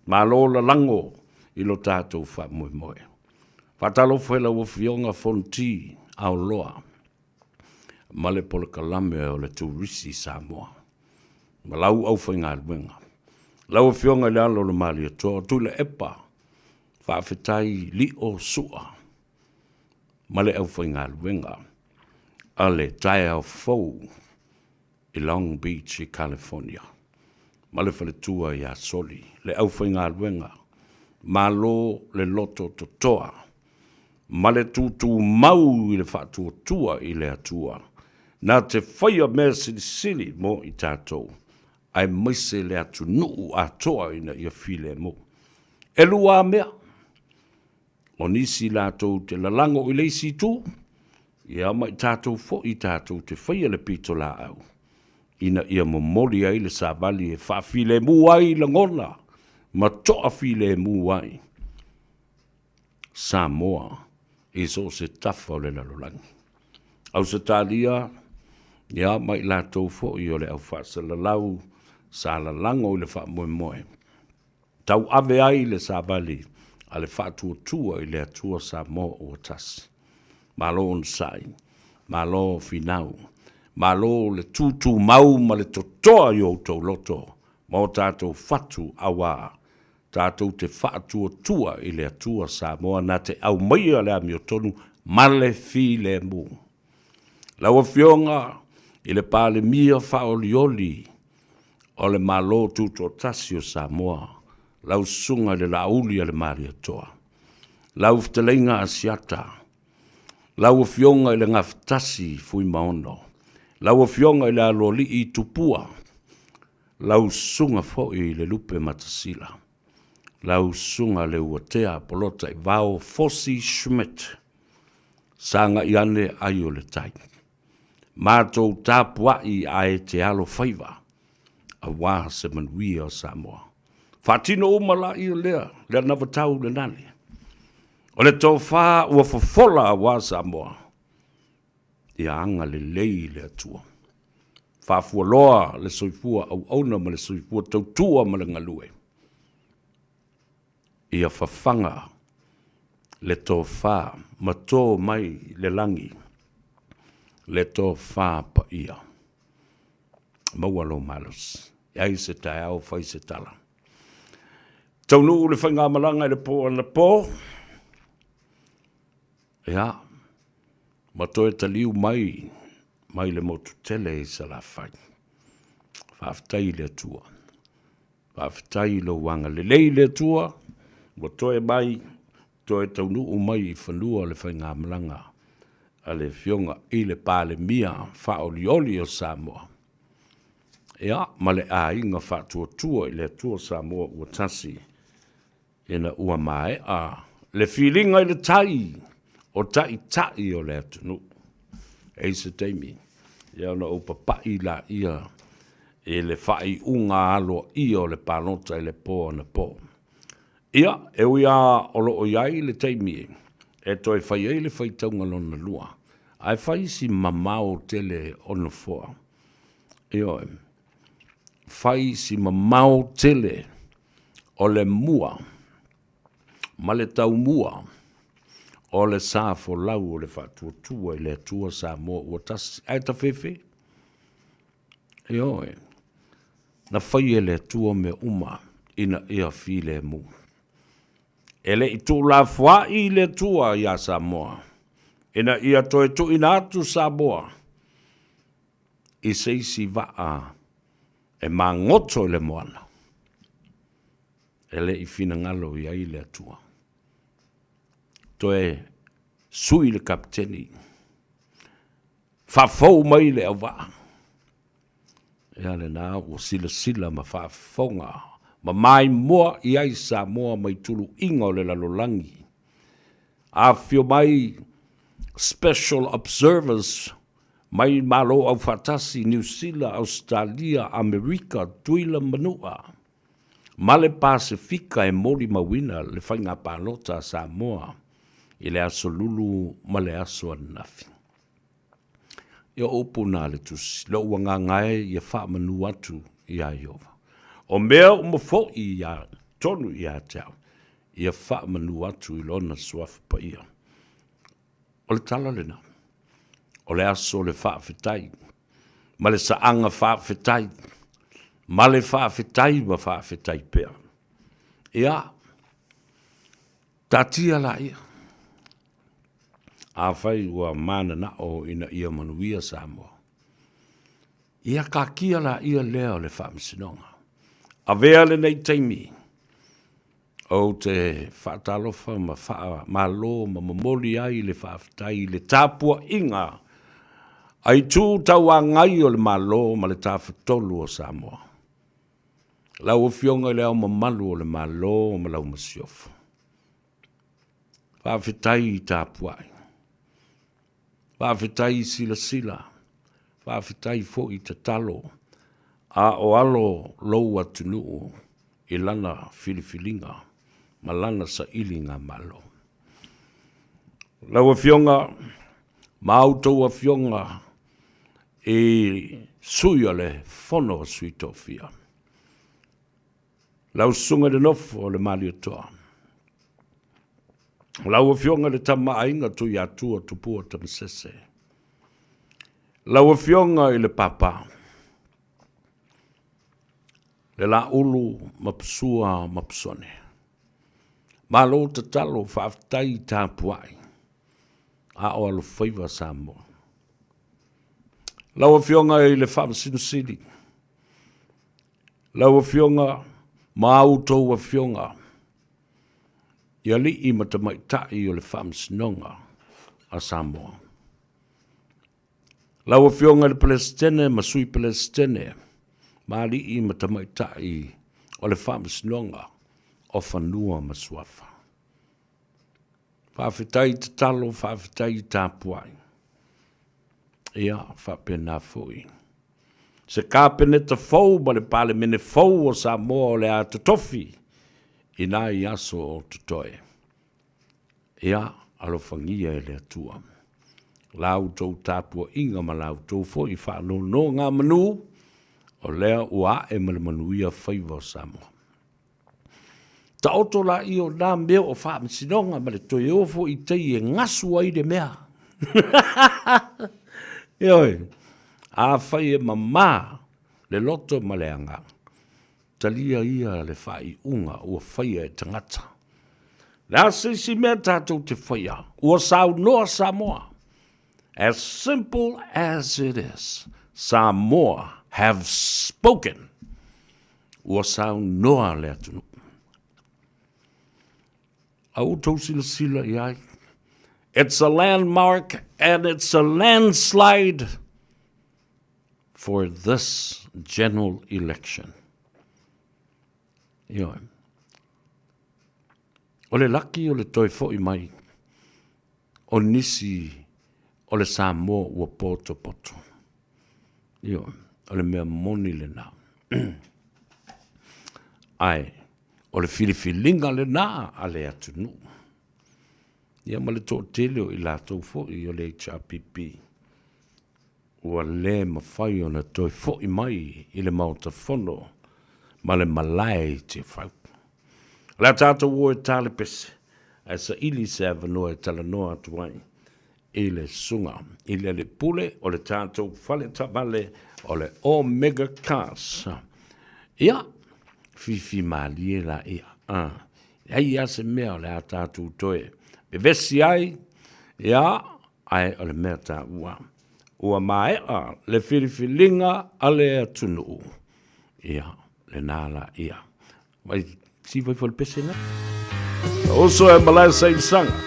Malo lalago i lo tatou faamoemoe. Faatalofa i lau Afioga Fonoti Aoloa ma le polokalame o le Turisi Samoa ma lau aufaigaluega. Lau Afioga i le Alo o le Malietoa, Tuilaepa, faafetai Lio Sua ma le aufaigaluega a le Taeao Fou i Long Beach i California ma le faletua ia Soli, le aufaigaluega, malo le loto totoa ma le tutumau i le faatuatua i le Atua, na te faia mea silisili mo i tatou, aemaise le atunuu atoa ina ia filemu. E lua mea, O nisi latou te lalago i le isi itu, ia ma i tatou foi tatou te faia le pitolaau ina ia momoli ai le savali e faafilemu ai lagona ma toafilemu ai. Samoa i so o se tafa o le lalolagi. Ausetalia, ia ma i latou foi o le au faasalalau sa lalago i le faamoemoe, tauave ai le savali a le Faatuatua i le Atua Samoa ua Tasi. Malo onosai, malo finau, malo le tutumau ma le totoa i o outou loto ma o tatou fatu auā tatou te faatuatua i le Atua Samoa na te aumaia le amiotonu ma le filemu. Lau Afioga i le Palemia faaolioli o le Malo Tutoatasi o Samoa, lau Susuga i le Laauli a le Malietoa, lau Fetalaiga Asiata, lau Afioga i le Gafatasi Fuimaono, lau Afioga i le Aloalii Tupua, lau Susuga foi i le Lupe Matasila, lau Susuga Leuatea Polataivao Fosi Schmidt, sagai ane ai o le tai. Matou tapuai ae te alofaiva aua se manuia o Samoa. Faatino uma laia lea le anavatau lenale. O le tofa ua fofola aua Samoa. Ia agalelei le Atua. Faafualoa le soifua auauna ma le soifua tautua ma le galue. Ia fafaga le tofa ma to mai le lagi le tofa paia. Maua lou malosi. E ai se taeao fai se tala. Taunuu le faigamalaga i le po anapo. Ia, ma toe taliu mai mai le motu tele i Salafai. Faafetai i le Atua. Faafetai i lou agalelei le Atua, ua toe mai, toe taunuu mai i fanua le faigamalaga a le Afioga i le Palemia faaolioli o Samoa. Ia, ma le aiga faatuatua i le Atua Samoa ua tasi. Ina ua maea le filiga i le tai o taitai o le atunuu. E i ai se taimi, ia ona ou papai laia i le faaiuga aloaia o le palota i le po anapo. Ia, e ui lava o lo o i ai le taimi e toe fai ai le faitauga lona lua, ae fai si mamao tele o nofoa. Ioe, fai si mamao tele o le mua ma le taumua o le sa folau o le faatuatua i le Atua Samoa ua tasi. Ae tafefe, ioe, na fai e le Atua mea uma ina ia filemu. E le i tuulafoai le Atua iā Samoa ina ia toe tuuina atu Samoa i se isi vaa e magoto i le moana, e le i finagalo i ai le Atua. Toe sui le kapiteni, faafou mai le auvaa. Ia lena ua silasila ma faafofoga ma maimoa i ai Samoa mai tuluiga o le lalolagi. Afifio mai special observers mai Malo Aufaatasi, Niu Sila, Ausetalia, Amerika, Tutuila ma Manua, ma le Pasefika e molimauina le faiga palota a Samoa i le aso Lulu ma le aso ananafi. Ia o upu na a le Tusi, Lou agaga e ia faamanu atu iā Ieova. O mea uma foi ia tonu ia te au, ia faamanu atu i Lona Suafa Paia. O le tala lena, o le aso o le faafetai, ma le saaga faafetai, ma le faafetai ma faafetai pea. Ia, taatia laia. Afai ua mananao ina ia manuia Samoa, ia taatia laia lea o le Faamasinoga. Avea lenei taimi Ou te faatalofa ma faamalo ma momoli ai le faafetai i le tapuaiga a Itu Tauagai o le Malo ma le Tafatolu o Samoa. Lau Afioga i Le Ao Mamalu o le Malo ma lau Masiofo, faafetai i tapuai, faafetai i silasila, faafetai foi i tatalo a o alo lou atunuu i lana filifiliga ma lana sailigamalo. Lau Afioga ma a outou afioga i sui o le Fono a Sui Tofia, lau Susuga i le Nofo o le Malietoa, lau Afioga i le Tama a Aiga Tuiatua Tupua Tamasese, lau Afioga i le Papa, le Laulu ma Pasua ma Pasone. Malo tatalo, faafetai tapuai, a o alofaiva Samoa. Lau Afioga i le Faamasino Sili, lau Afioga ma a outou afioga i alii ma tamaitai o le Faamasinoga a Samoa. Lau Afioga i le Peresetene ma Sui Peresetene ma alii ma tamaitai o le Faamasinoga o Fanua ma Suafa. Faafetai tatalo, faafetai tapuai. Ia, faapena foi. Se Kapeneta fou ma le Palemene fou o Samoa o le a totofi i nai aso o totoe. Ia, alofagia e le Atua la outou tapuaiga ma la outou foi faanonogamanu, o lea ua ae ma le manuia faiva o Samoa. Taoto laia o na mea o faamasinoga ma le toe o foi i tai e gasu ai le mea. Ioe, afai e mamā le loto ma le agaga, talia ia le faaiuga ua faia e tagata. Le a se isi mea tatou te faia, ua saunoa Samoa. As simple as it is, Samoa have spoken. Ua saunoa le atunuu. A outou silasila i ai, it's a landmark and it's a landslide for this general election. Ioe. O le laki o le toe foi mai o nisi o le Samoa ua potopoto. Ioe, o le mea moni lena. Ae, o le filifiliga lena a le atunuu. Ia ma le toatele o i latou foi o le HRPP ua le mafai ona toe foi mai i le Maota Fono ma le malae i Tiafau. O le a tatou o e ta le pese, ae saili se avanoa e talanoa atu ai i le susuga i le alii pule o le tatou fale taavale o le Omega Cars. Ia, fifi malie laia. Ah, leai lava se mea o le a tatou toe vevesi ai, ia, ae o le mea taua, ua maea le filifiliga a le atunuu, ia, lena laia. Vai, siva ifo le pese na. Uso e malae sailisanga.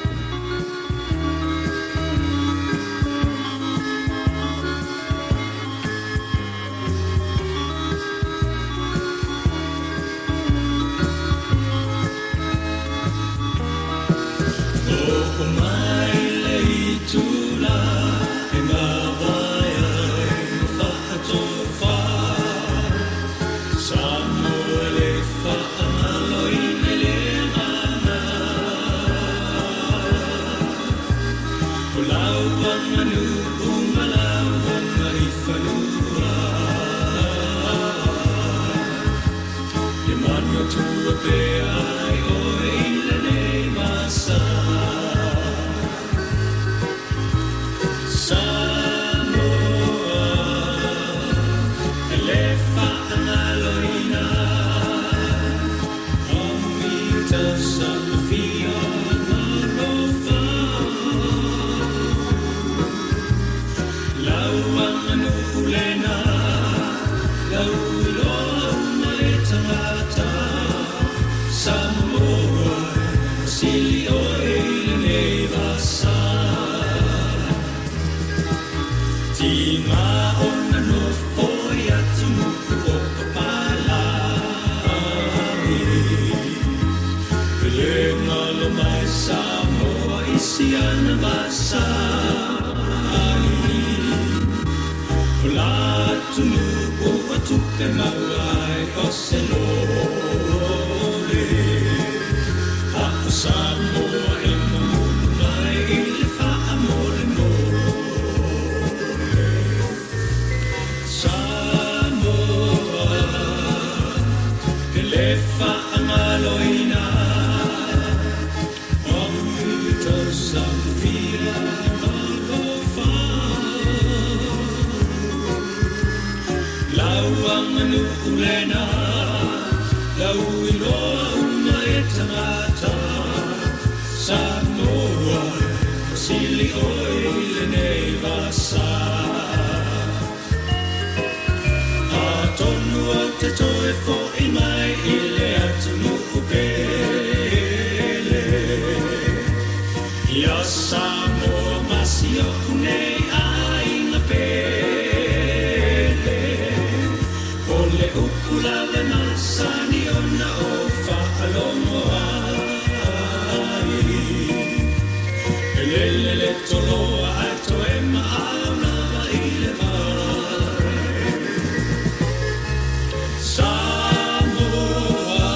Lauaganuu lena, lau iloa uma e tagata. Samoa, sili oe i lenei vasa. Atonu ou te toe fo'i mai i le atunuu pele. Ia Samoa ma si o'u nei aiga pele. O le upu lava e masani ona ou faalogo ai. E lele le toloa ae toe maau lava i le vai. Samoa,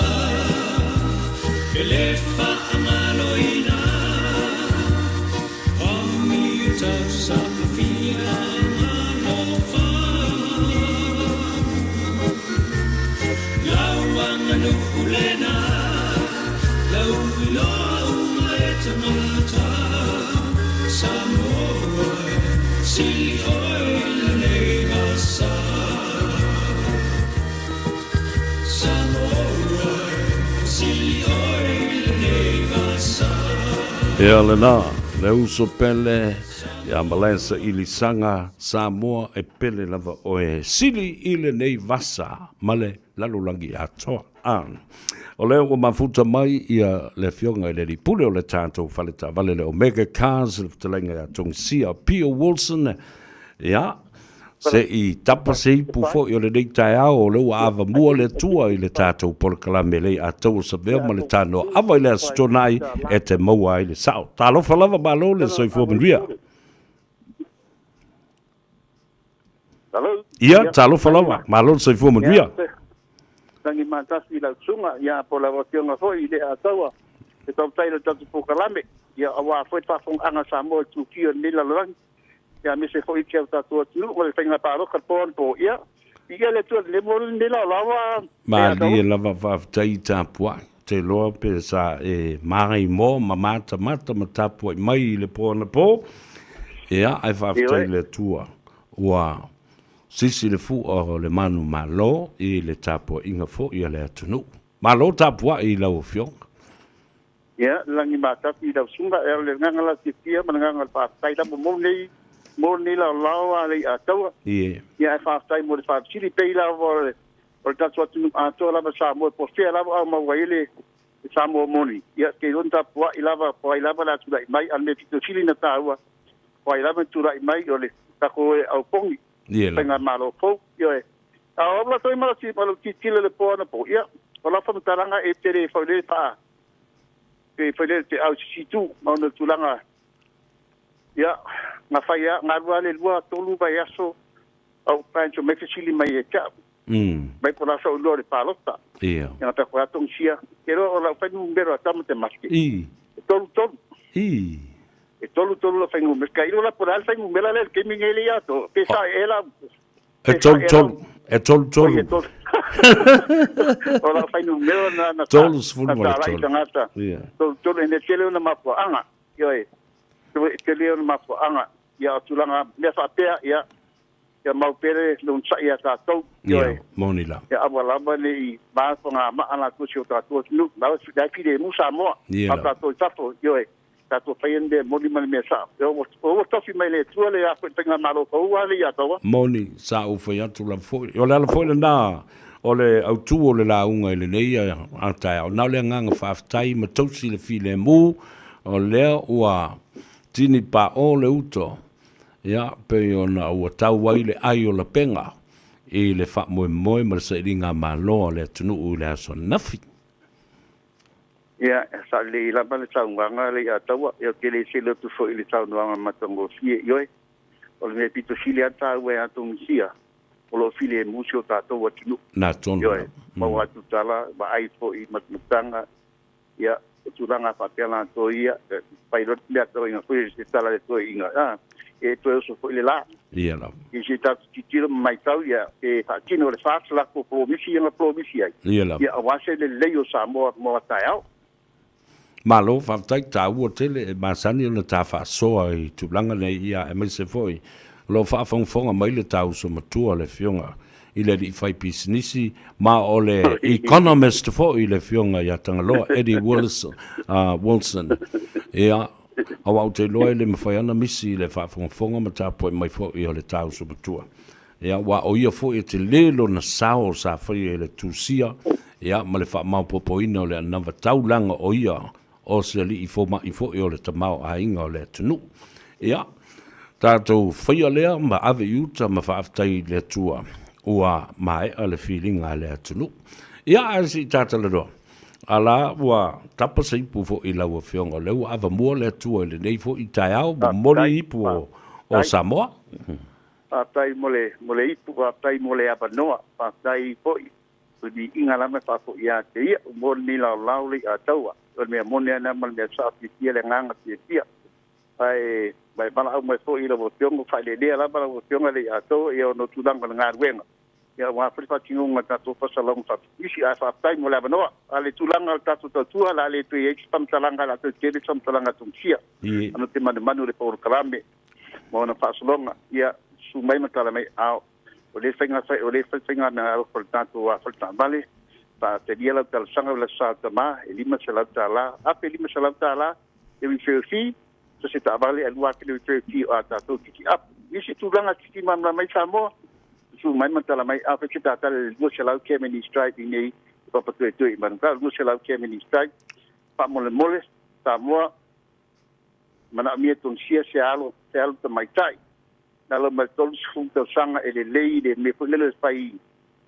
e le faagaloina. Ami tausaga alofa. Lau aganuu lena, lau iloa uma e tagata. Samoa, sili oe i lenei vasa. Samoa, sili oe i lenei vasa. Ia lena, le uso pele ia malae saili saga Samoa e pele lava oe sili i lenei vasa ma le lalolagi atoa. A o lea ua mafuta mai ia le afioga i le alii pule o le tatou fale taavale le Omega Cars, le fetalaiga ia Togisia Pio Wilson, ia, se i tapa se ipu foi o lenei taeao, o lea ua avamua le Atua i le tatou polokalame lei ataua savea ma le tanoa ava i le Aso Toonai e te maua ai le sao. Talofa lava, malo le soifua manuia. Ia, talofa lava, malo le soifua manuia. Tangi matasi i lau susuga, ia, po o lau Afioga foi i le Ataua, e faafetai i le tatou polokalame, ia, aua foi le faafofogaaga a Samoa i le tutia o lenei lalolagi. Ia aemaise foi si o tatou atunuu ma le faiga palota le po anapo. Ia, viia le Atua i lenei laolao a Malie lava faafetai i tapuai. Ou te iloa pe sa e magaimoa ma matamata ma tapuai mai i le po anapo. Ia, ae faafetai i le Atua ua sisi le fua o le manumalo i le tapuaiga foi a le atunuu. Malo tapuai i lau Afioga. Ia, lagi matafi i lau susuga, e o le agaga la fiafia ma le agaga o le faafetai lava mo lenei, mo lenei laolao a le Ataua. Ie. Ia, ae faafetai mo le faafesili, pei lava o le, o le tatou atunuu atoa lava Samoa, po o fea lava au maua ai le, le Samoa moni. Ia, te iloa na tapuai lava, po o ai lava le a tulai mai, a o le mea pito sili na taua, po o ai lava na tulai mai, o le tatou e aupogi, Ie lava. faigamalo fou. Ioe. A o au la toi ma lau tilotilo i le po anapo, ia, o lau faamatalaga e tele foi le faa, pe fai lea te au sisitu ma ona tulaga ia na fai a na lua le lua tolu vai aso au pae mai fesili mai e te au mai po la sa lua le palota ia na ta ko atong sia ke ro o la fai numero a tama te maske e tolu tolu e tolu tolu la fai numero ka ilo la po la fai numero le ke mi ngele ia to pe sa e la E tolu tolu, e tolu tolu. O la whai numero na na 33. Tangata. Tolu tolu e ne tele ona mafuaanga. Ioe. E tele ona mafuaanga. Ia o tulaga mea faapea ia ia mau pere le onosai ia tatou. Ioe. Ia, moni la. Ia aua lava ne i mafa maa latou si o tatou atunuu. La e filemu Samoa. Ia A tatou i fafo. Ioe. Tatou faia le mea moni ma le mea sao. Ua tofi mai le Atua le afu i le faigamalo fou a le ia taua. Moni, sa ou fai atu lava foi. O le ala foi lena o le autu o le lauga i lenei a taeao. Na o le agaga faafetai ma tausi le filemu, o lea ua tini paʻo le uto, ia, pei ona ua tau ai le ai o lapega i le faamoemoe ma le sailiga malo a le atunuu i le aso ananafi. Ia, sa lelei lava le saunoaga le ia taua. Ia, ou te le selu atu foi i le saunoaga matagofie. Ioe, o le mea pito sili lava taua ia Tonisia, o lo o filemu si o tatou atunuu. Na tonu Ioe, lava. maua atu tala, vaai foi i matamataga, ia, o tulaga faapea latou ia, e fai loa le mea toeaina foi, se tala a le toeaina, a, e toe oso foi le la. Ia lava. I se tatou tilotilo ma matau ia e faatino le FAST latou polomisi ia na polomisi ai. Ia lava. Ia aua se lelei o Samoa mo a taeao. Malo faafetai, taua tele e masani ona ta faasoa i tulaga nei ia aemaise foi o lo o faafogafoga mai le ta uso matua le afioga i le alii faipisinisi ma o le economist foi le Afioga ia Tagaloa Eddie Wilson, Wilson. Ia, aua ou te iloa e le mafai lava ona misi i le faafogafoga ma tapuai mai foi o le ta uso matua. Ia, aua o ia foi e tele lona sao sa faia i le tusia, ia, ma le faamaopoopoina o le anava taulaga o ia o se alii fomai foi o le tamaoaiga o le atunuu. Ia, tatou faia lea ma ave i uta ma faafetai i le Atua ua maea le filiga a le atunuu. Ia, ae se i ta talanoa, ala ua tapa se ipu foi i lau Afioga, o lea ua avamua le Atua i lenei foi taeao, momoli ipu o Samoa. Faafetai mo le, mo le ipu, faafetai mo le avanoa, faafetai foi o le viiga lava e faafoi ia te ia, ua maua lenei laolao le i'a taua. O le mea moni lava lena ma le mea sao fiafia le agaga fiafia. Ae ma e valaau mai foi i lau Afioga, ua faaeleelea lava lau Afioga le i'a taua ia ona o tulaga o le galuega, ia aua foi le faatinoga o le tatou faasalaga faapitoisi. Ae faafetai mo le avanoa. A o le tulaga o le tatou tautua, o le a le toe i ai se faamatalaga, o le a toe tele se faamatalaga a Tumusia, ona ou te manumanu i le polokalame ma ona faasologa. Ia, susu mai ma tala mai aao. O lea faiga fai, o lea fai faiga mea alofa o le tatou fale taavale, faatalia lau talosaga o le Aso Sa Tama e $500, $1500 le referral fee, so se taavale e 2000 le referral fee o a tatou tiki up. Nisi tulaga tiki malamalama ai Samoa, susu mai ma tala mai, afai se tatala le 200 Kemeni's Drive i nei i Papatoetoe i Manukau, 200 Kemeni's Drive, faamolemole Samoa, manaomia Tunisia se alo, se alo tamaitai. Na lau mai le 30 tausaga e lelei le mea foi lele fai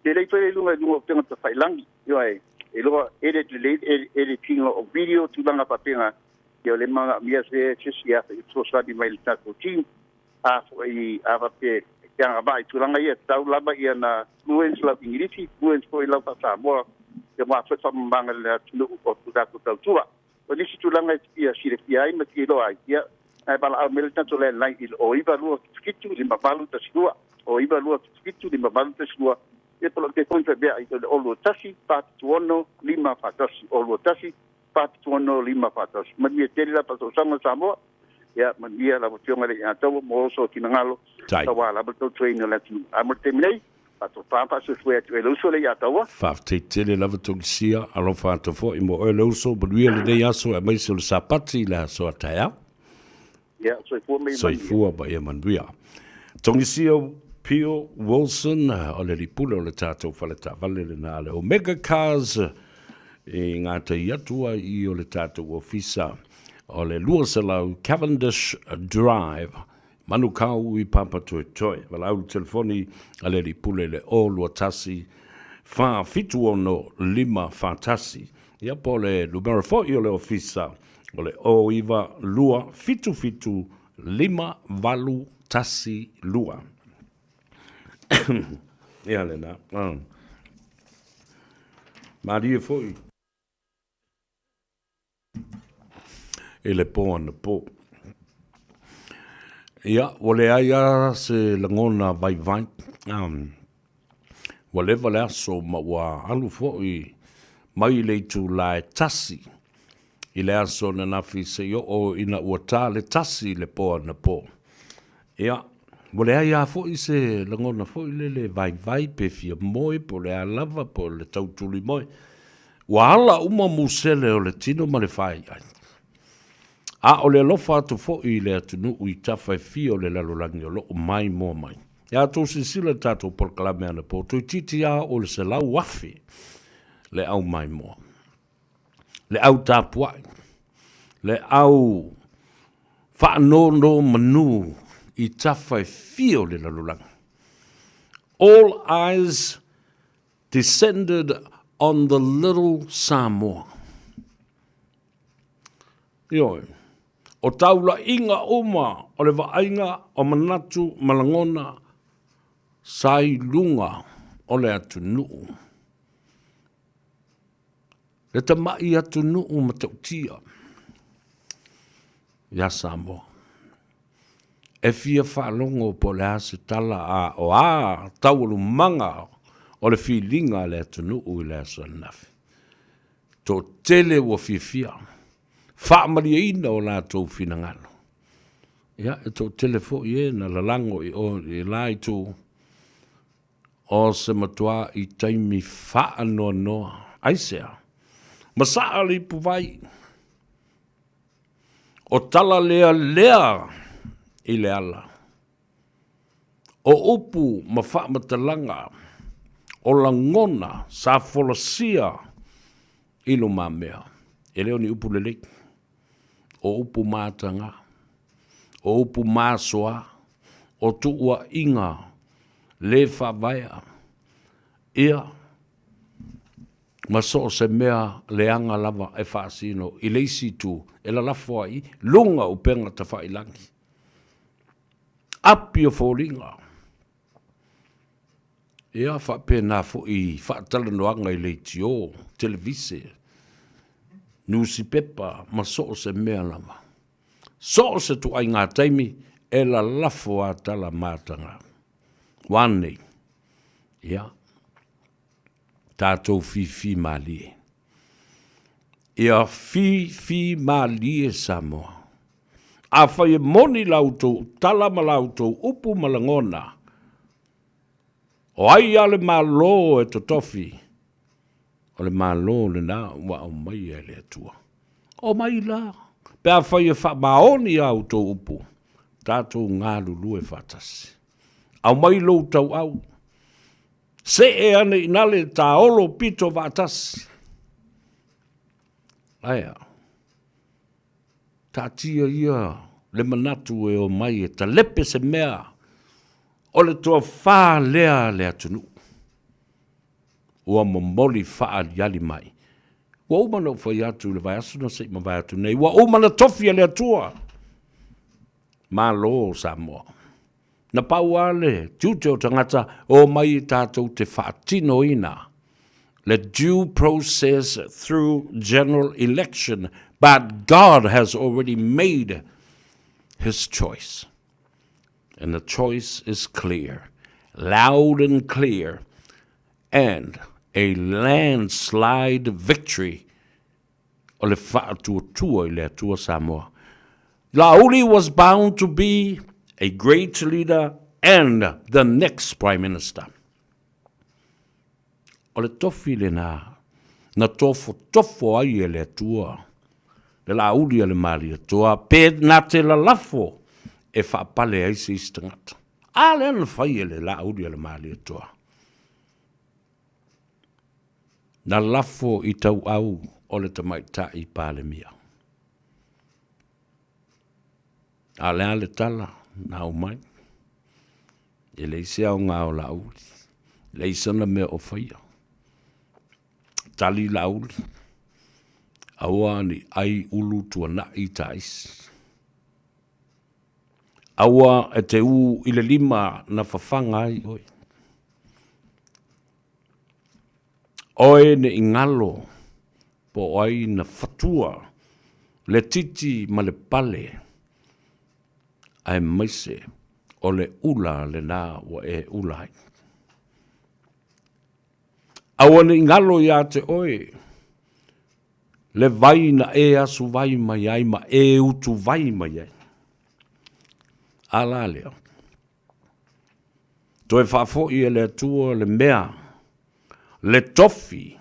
lelei foi le luga i luga o upega tafailangi. Ioe, e iloa edit lelei le editing o video tulaga faapena. Ia o le manaomia se se isi afe e fesoasoani mai i le tatou team. A foi a faapea e agavaa i tulaga ia, tatau lava ia na fluence lau Igilisi, fluence foi lau faa-Samoa, ia aua foi le faamamaga i le atunuu o tatou tautua. O nisi tulaga e fia silafia ai ma fia iloa ai, ia, ae valaau mai le tatou landline i le 09277 5812, 09277 5812, ia po o lau telefoni faapea i le 021 476 541, 021 476 541. Manuia tele la faasoasoaga o Samoa, ia manuia lau Afioga i le Iataua mo oso finagalo aua lava le tautuaina o le atunuu. Ae mo le taimi nei, Faatofa faasoifua atu e le uso le Iataua. Faafetai tele lava Togisia, alofa atu foi mo oe le uso, manuia lenei aso aemaise o le Sapati i le aso a taeao. Ia, soifua ma ia manuia. Soifua ma ia manuia. Togisia Pio Wilson, o le lipule o le tatou fale taavale lena a le Omega Cars i gatai atu ai i o le tatou ofisa o le 200 Cavendish Drive Manukau i Papatoetoe. Valaau le telefoni a le alii pule i le 021 476 541. Ia po o le numera foi o le ofisa o le 092 77 5812. Ia lena. Malie foi i le pō anapo. Ia, ua leai lava se lagona vaivai. Ua leva le aso ma ua alu foi mai le itula e 1 i le aso ananafi seia oo ina ua ta le 1 i le pō anapo. Ia, ua leai lava foi se lagona foi lele vaivai pe fia moe po o le a lava po o le tau tuli moe. Ua ala uma musele o le tino ma le faiai. A o le alofa atu foi i le atunuu i tafa e fia o le lalolagi o lo o maimoa mai. Ia outou silasila i le tatou polokalame anapo, toeitiiti lava oo i le 100,000 le au maimoa, le au tapuai, le au faanonomanu i tafa e fia o le lalolagi. All eyes Descended on the little Samoa. Ioe, o taulaiga uma o le vaaiga o manatu ma lagona sa i luga o le atunuu. Le tamai atunuu matautia ia Samoa. E fia faalogo po o le a se tala a o a taualumaga o le filiga a le atunuu i le aso ananafi. Toatele ua fiafia, faamalieina o latou finagalo. Ia, e toatele foi e na lalago i o i la itu. O se matuā i taimi faanoanoa. Aisea? Masaa le ipuvai. O tala lea lea i le ala. O upu ma faamatalaga, o lagona sa folasia i lumamea. E le o ni upu lelei. O upu mataga, o upu masoa, o tuuaiga le faavaea, ia, ma so o se mea leaga lava e faasino i le isi itu e lalafo ai i luga o upega tafailagi. Api o foliga. Ia faapena foi i faatalanoaga i leitio, televise, nusipepa ma so o se mea lava. So o se ituaiga taimi e lalafo a tala mataga. Ua a nei? Ia, tatou fifi malie. Ia fifi malie Samoa. Afai e moni la outou tala ma la outou upu ma lagona, o ai a le Malo e totofi, o le Malo lena ua aumaia e le Atua. Omai la, pe afai e faamaoni a outou upu, tatou galulue faatasi. Aumai lou tauau, see ane i na le taolo pito vaatasi. Ae a? Taatia ia le manatu e omai e talepe se mea o le toafā lea a le atunuu ua momoli faaaliali mai. Ua uma ona ou fai atu i le vaiaso na se i mavae atu nei, ua uma ona tofi e le Atua Malo o Samoa. Na pau lava le tiute o tagata, omai tatou te faatinoina le due process through general election, but God has already made his choice. And the choice is clear, loud and clear, and a landslide victory o le faatuatua i le Atua Samoa. Laauli was bound to be a great leader and the next Prime Minister. O le tofi lena na tofotofo ai e le Atua le Laauli a le Malietoa pe na te lalafo e faapale ai se isi tagata. A lea na fai e le Laauli a le Malietoa. Na lafo i tauau o le Tamaitai Palemia. A o le a le tala na aumai? E leai se aoga o Laauli, leai sana mea o faia. Tali Laauli, aua ne i ai ulu tuanai taisi. Aua e te ū i le lima na fafaga ai oe. Oe ne i galo po o ai na fatua le titi ma le pale, aemaise o le ula lena ua e ula ai. Aua ne i galo iā te oe le vai na e asu vai mai ai ma e utu vai mai ai. A la lea, toe faafoi e le Atua le mea, le tofi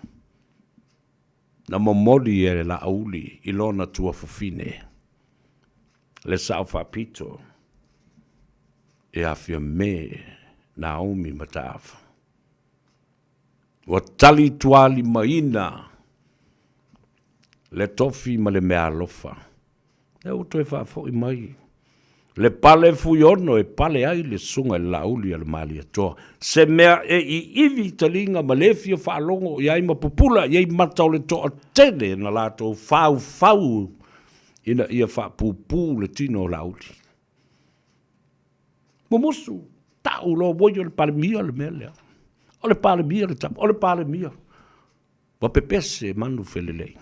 na momoli e le Laauli i lona tuafafine, le Sao Faapito ia Fiame Naomi Mataafa. Ua tali tualimaina le tofi ma le meaalofa. Lea ua toe faafoi mai le pale fuiono e pale ai le susuga i le Laauli a le Malietoa, se mea e iivi i taliga ma le fia faalogo i ai ma pupula i ai mata o le toatele na latou faufau ina ia faapupū le tino o Laauli. Mumusu, tau loa oi o le Palemia le mea lea. O le Palemia le tama, o le Palemia. Ua pepese manu felelei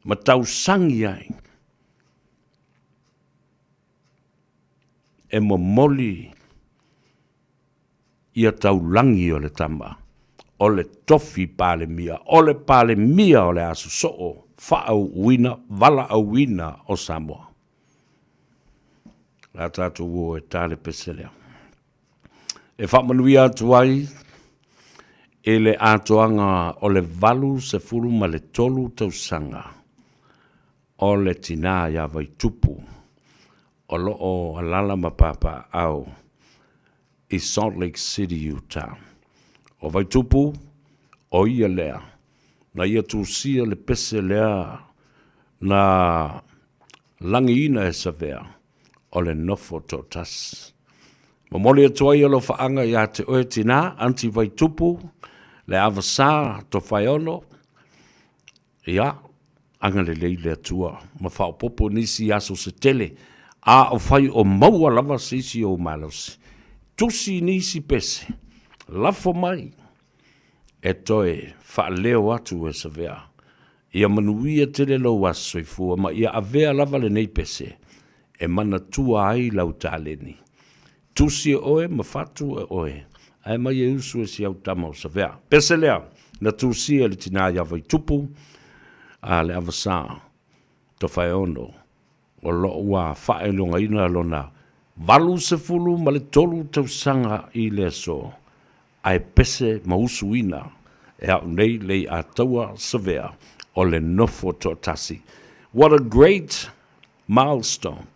ma tausagi ai e momoli ia taulagi o le tama o le tofi Palemia, o le Palemia o le a sosoo faaauuina, valaauina o Samoa. La tatou o e ta le pese lea. E faamanuia atu ai. I le atoaga o le 83 tausaga o le tinā iā Vaitupu o lo o alaala ma papaaao i Salt Lake City, Utah. O Vaitupu, o ia lea na ia tusia le pese lea na lagiina e Savea o le nofo toatasi. Momoli atu ai alofaaga ia te oe tinā, Aunty Vaitupu, le Avasa Tofaeono, ia, agalelei le Atua ma faaopoopo nisi aso se tele, a o fai o maua lava se isi ou malosi. Tusi nisi pese, lafo mai, e toe faaleo atu e Savea. Ia manuia tele lou aso soifua ma ia avea lava lenei pese e manatua ai lau taleni. Tusi e oe ma fatu e oe, ae mai e usu e si au tama o Savea. Pese lea na tusia e le tinā iā Vaitupu a le Avasa Tofaeono o lo o ua faailogaina lona 83 tausaga i le aso, ae pese ma usuina e a'u nei Leiataua Savea o le nofo toatasi. What a great milestone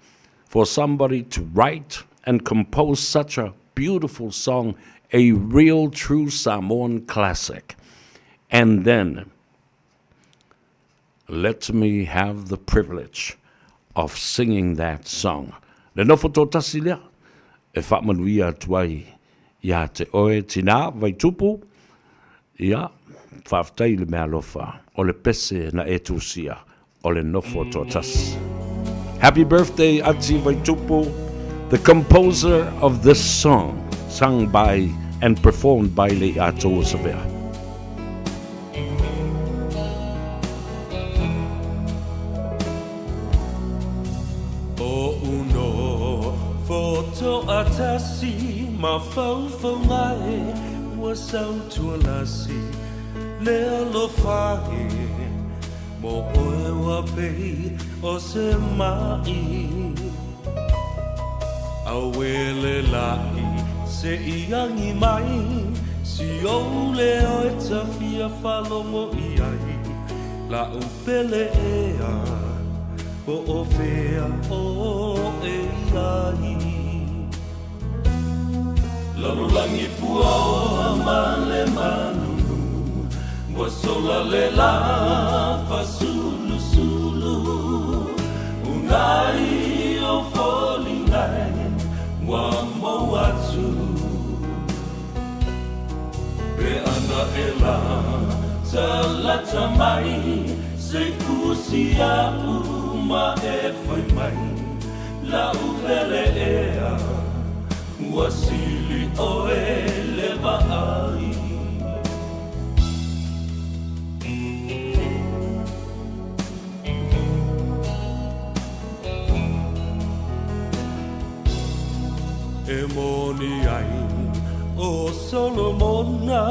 for somebody to write and compose such a beautiful song, a real true Samoan classic. And then let me have the privilege of singing that song. Le nofo toatasi lea e faamanuia atu ai ia te oe tinā Vaitupu, ia, faafetai i le meaalofa o le pese na e tusia o le nofo toatasi. Happy birthday Ati Vaitupu, the composer of this song sung by and performed by Lei'atoa Savea. O uno fotoatasi mafaufauga e ua sautualasi le alofa e mo oe ua pei o se ma'i Auele la'i se i agi mai Si ou leo e ta fia faalogo i ai La'u pele ea po o fea oe i ai Lalolagi puaoa ma le manunu Ua sola le la fasulusulu Unai o foliga e ua mou atu Pe ana e la talata mai Se fusi a'u ma e fai mai La'u pele ea Ua sili ʻoe le vaai. E moni ai ʻo Solomona,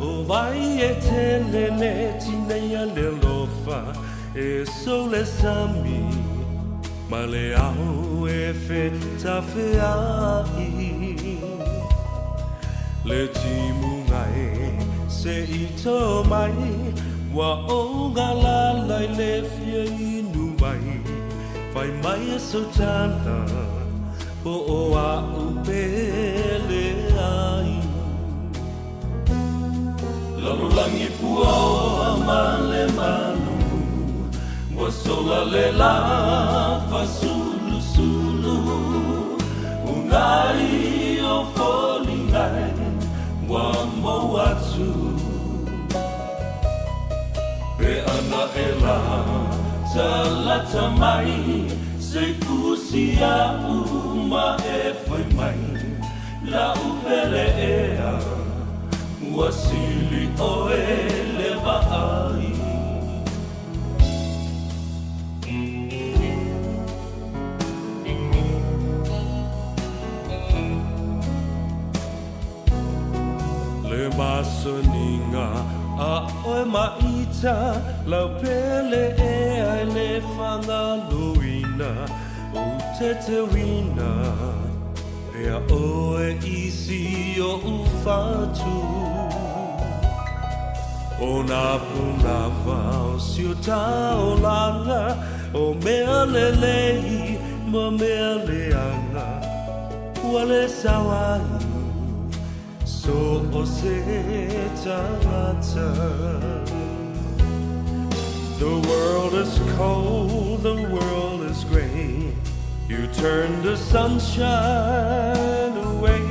ʻO wai e tele le tineia le alofa, E sou le sami ma le ao e fetafea'i Le timuga e se i tō mai Ua ou galala i le fia inu mai Fai mai e Sautana po o a'u pele ai Lalolagi puaoa ma le malulu Ua sola le la fasulusulu Unai o foliga e ua mou atu Pe ana e la talata mai Se fusi a'u ma e fai mai La'u pele ea ua sili ʻoe le vaai. Le masaniga a ʻoe maʻita lau pele ea e le fagaloina ou tetewina. Pea ʻoe i si oʻu fatu. O nā pūnawa o si o taolaga O mea lelei ma mea leaga Ua le sao ai so o se tagata The world is cold, the world is gray You turn the sunshine away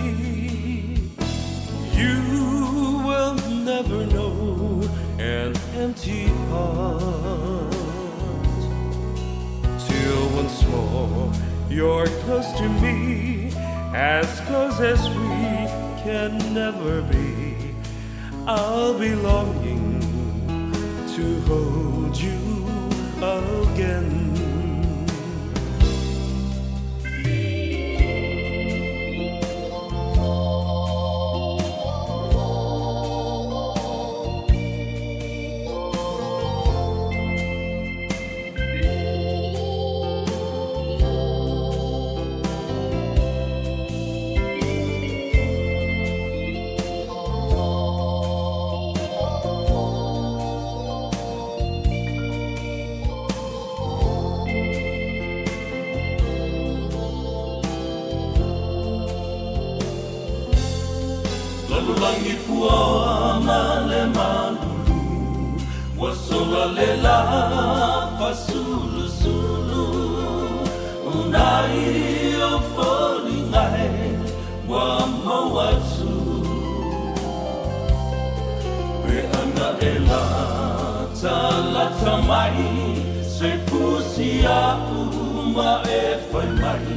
You will never know an empty heart Till once more you're close to me As close as we can never be I'll be longing to hold you again. Lalolagi pua ma le malulu Ua sola le la fasulusulu Unai o foliga e ua maua atu Pe ana e latalata mai Se fusi a'u ma e fai mai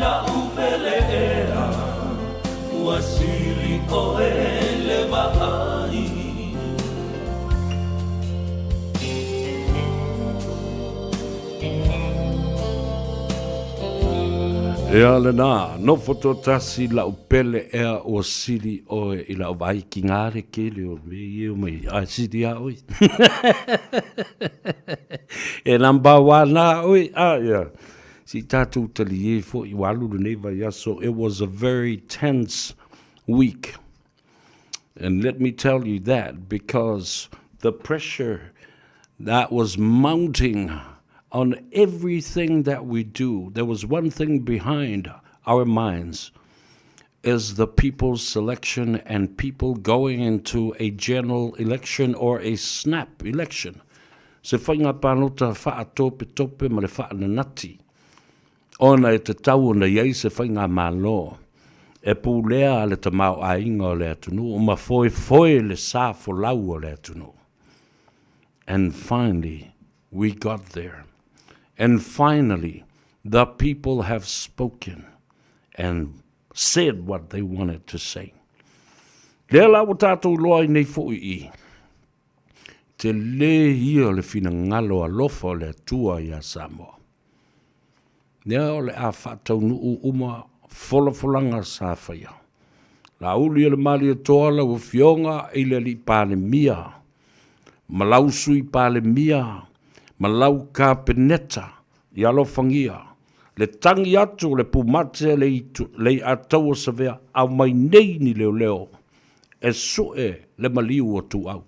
La'u pele ea Ua sili oe le vaai. Ea lena, nofo toatasi la'u pele ea ua sili oe i la'u vaai ki ngā le kele o me i e mai ae sili a oi. E number one a oi, a ia. Si tātou tali e foi ua alu lenei vaiaso, it was a very tense week. And let me tell you that because the pressure that was mounting on everything that we do, there was one thing behind our minds is the people's selection and people going into a general election or a snap election. Se whainga pālota whaatopetope ma le whaananati. Ona e tatau ona i ai se faigamalo e pulea le tamaoaiga o le atunuu ma foefoe le sa folau o le atunuu. And finally we got there. And finally the people have spoken and said what they wanted to say. Lea la ua tatou iloa ai nei foi i Tele ia o le finagalo alofa o le Atua iā Samoa. Lea o le a faataunuu uma folafolaga sa faia. Laauli o le Malietoa lau Afioga i le Alii Palemia ma lau Sui Palemia ma lau Kapeneta i alofagia le tagi atu o le pumate le Iataua Savea aumai nei ni leoleo e sue le maliu o Tuau.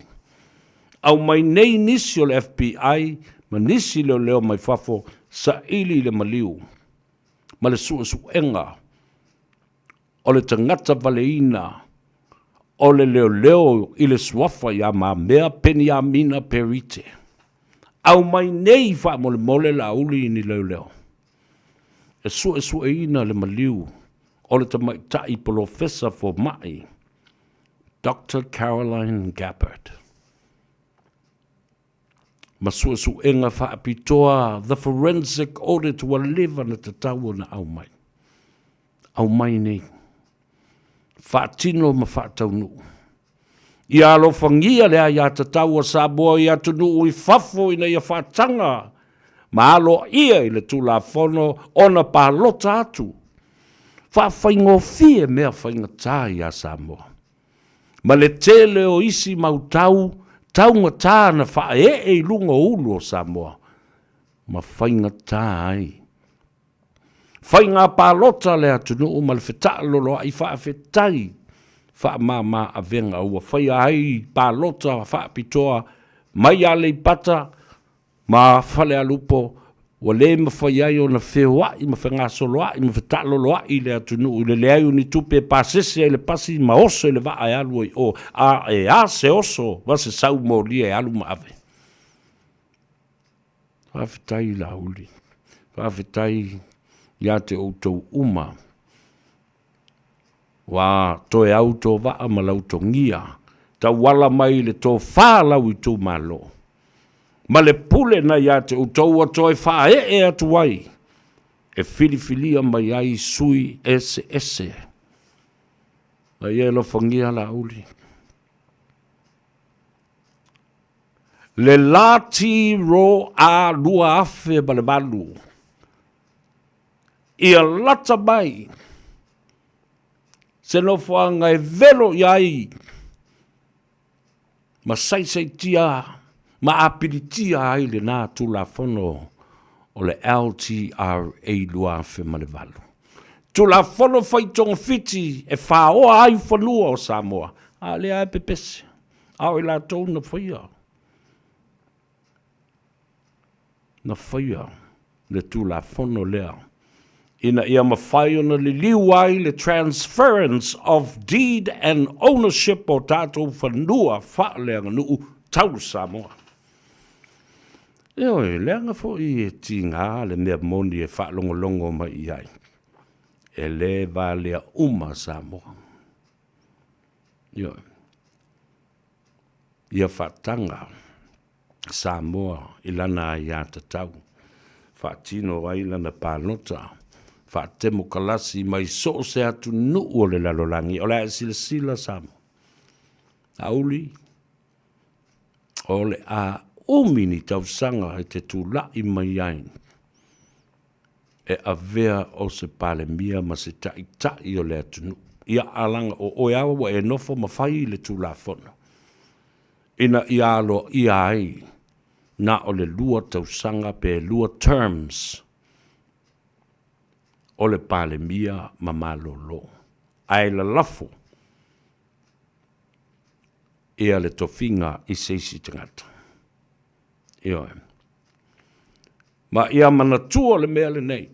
Aumai nei nisi o le FBI ma nisi leoleo mai fafo saili i le maliu ma le suesuega o le tagata valeina o le leoleo i le suafa ia Mamea Peniamina Perite. Aumai nei faamolemole Laauli i ni leoleo e suesueina le maliu o le tamaitai polofesa fomai Doctor Caroline Gabbard ma suesuega faapitoa The Forensic Audit ua leva na tatau ona aumai. Aumai nei. Faatino ma faataunuu. Ia alofagia le aiatatau a Samoa i atunuu i fafo ina ia faataga ma aloaia i le Tulafono ona palota atu. Faafaigofie mea faigata iā Samoa. Ma le tele o isi mau tau taugata na faaee i luga o ulu o Samoa ma faigata ai Faiga palota le atunuu ma le fetaaloloai faafetai Faamāmā avega ua faia ai palota faapitoa mai Aleipata ma Falealupo ua lē mafai ai ona feoaʻi ma fegasoloaʻi ma fetaaloloaʻi le atunuu i le leai o ni tupe e pasese ai le pasi ma oso i le vaa e alu ai o a e a se oso ma se sau molia e alu ma ave. Faafetai Laauli, faafetai ia te outou uma Ua toe au tō vaa ma lau togia, tauala mai i le tofā lau itumalo, ma le pule na ia te outou ua toe faaee atu ai, e filifilia mai ai sui eseese. A ia e alofagia Laauli. Le la ti ro a 2008, Ia lata mai se nofoaga e velo i ai ma saisaitia ma apilitia ai lenā Tulafono o le LTRA 2008. Tulafono fai togafiti e faoa ai fanua o Samoa, a o lea e pepese, a o i latou na faia. Na faia le Tulafono lea ina ia mafai ona liliu ai le transference of deed and ownership o tatou fanua faaleaganuu tau Samoa. Ioe, leaga foi e tiga le mea moni e faalogologo mai i ai, e le valea uma Samoa. Ioe. Ia faataga Samoa i lana aiatatau, faatino ai lana palota faatemokalasi mai so o se atunuu o le lalolagi. O le a e silasila Samoa, auli, o le a umi ni tausaga e te tulai mai ai e avea o se Palemia ma se Taitai o le atunuu. Ia, a laga o oe lava ua e nofo ma fai i le Tulafono ina ia aloaia ai na o le lua tausaga pe lua terms o le Palemia ma malolo, ae lalafo ia le tofiga i se isi tagata. Ioe. Ma ia manatua le mea lenei,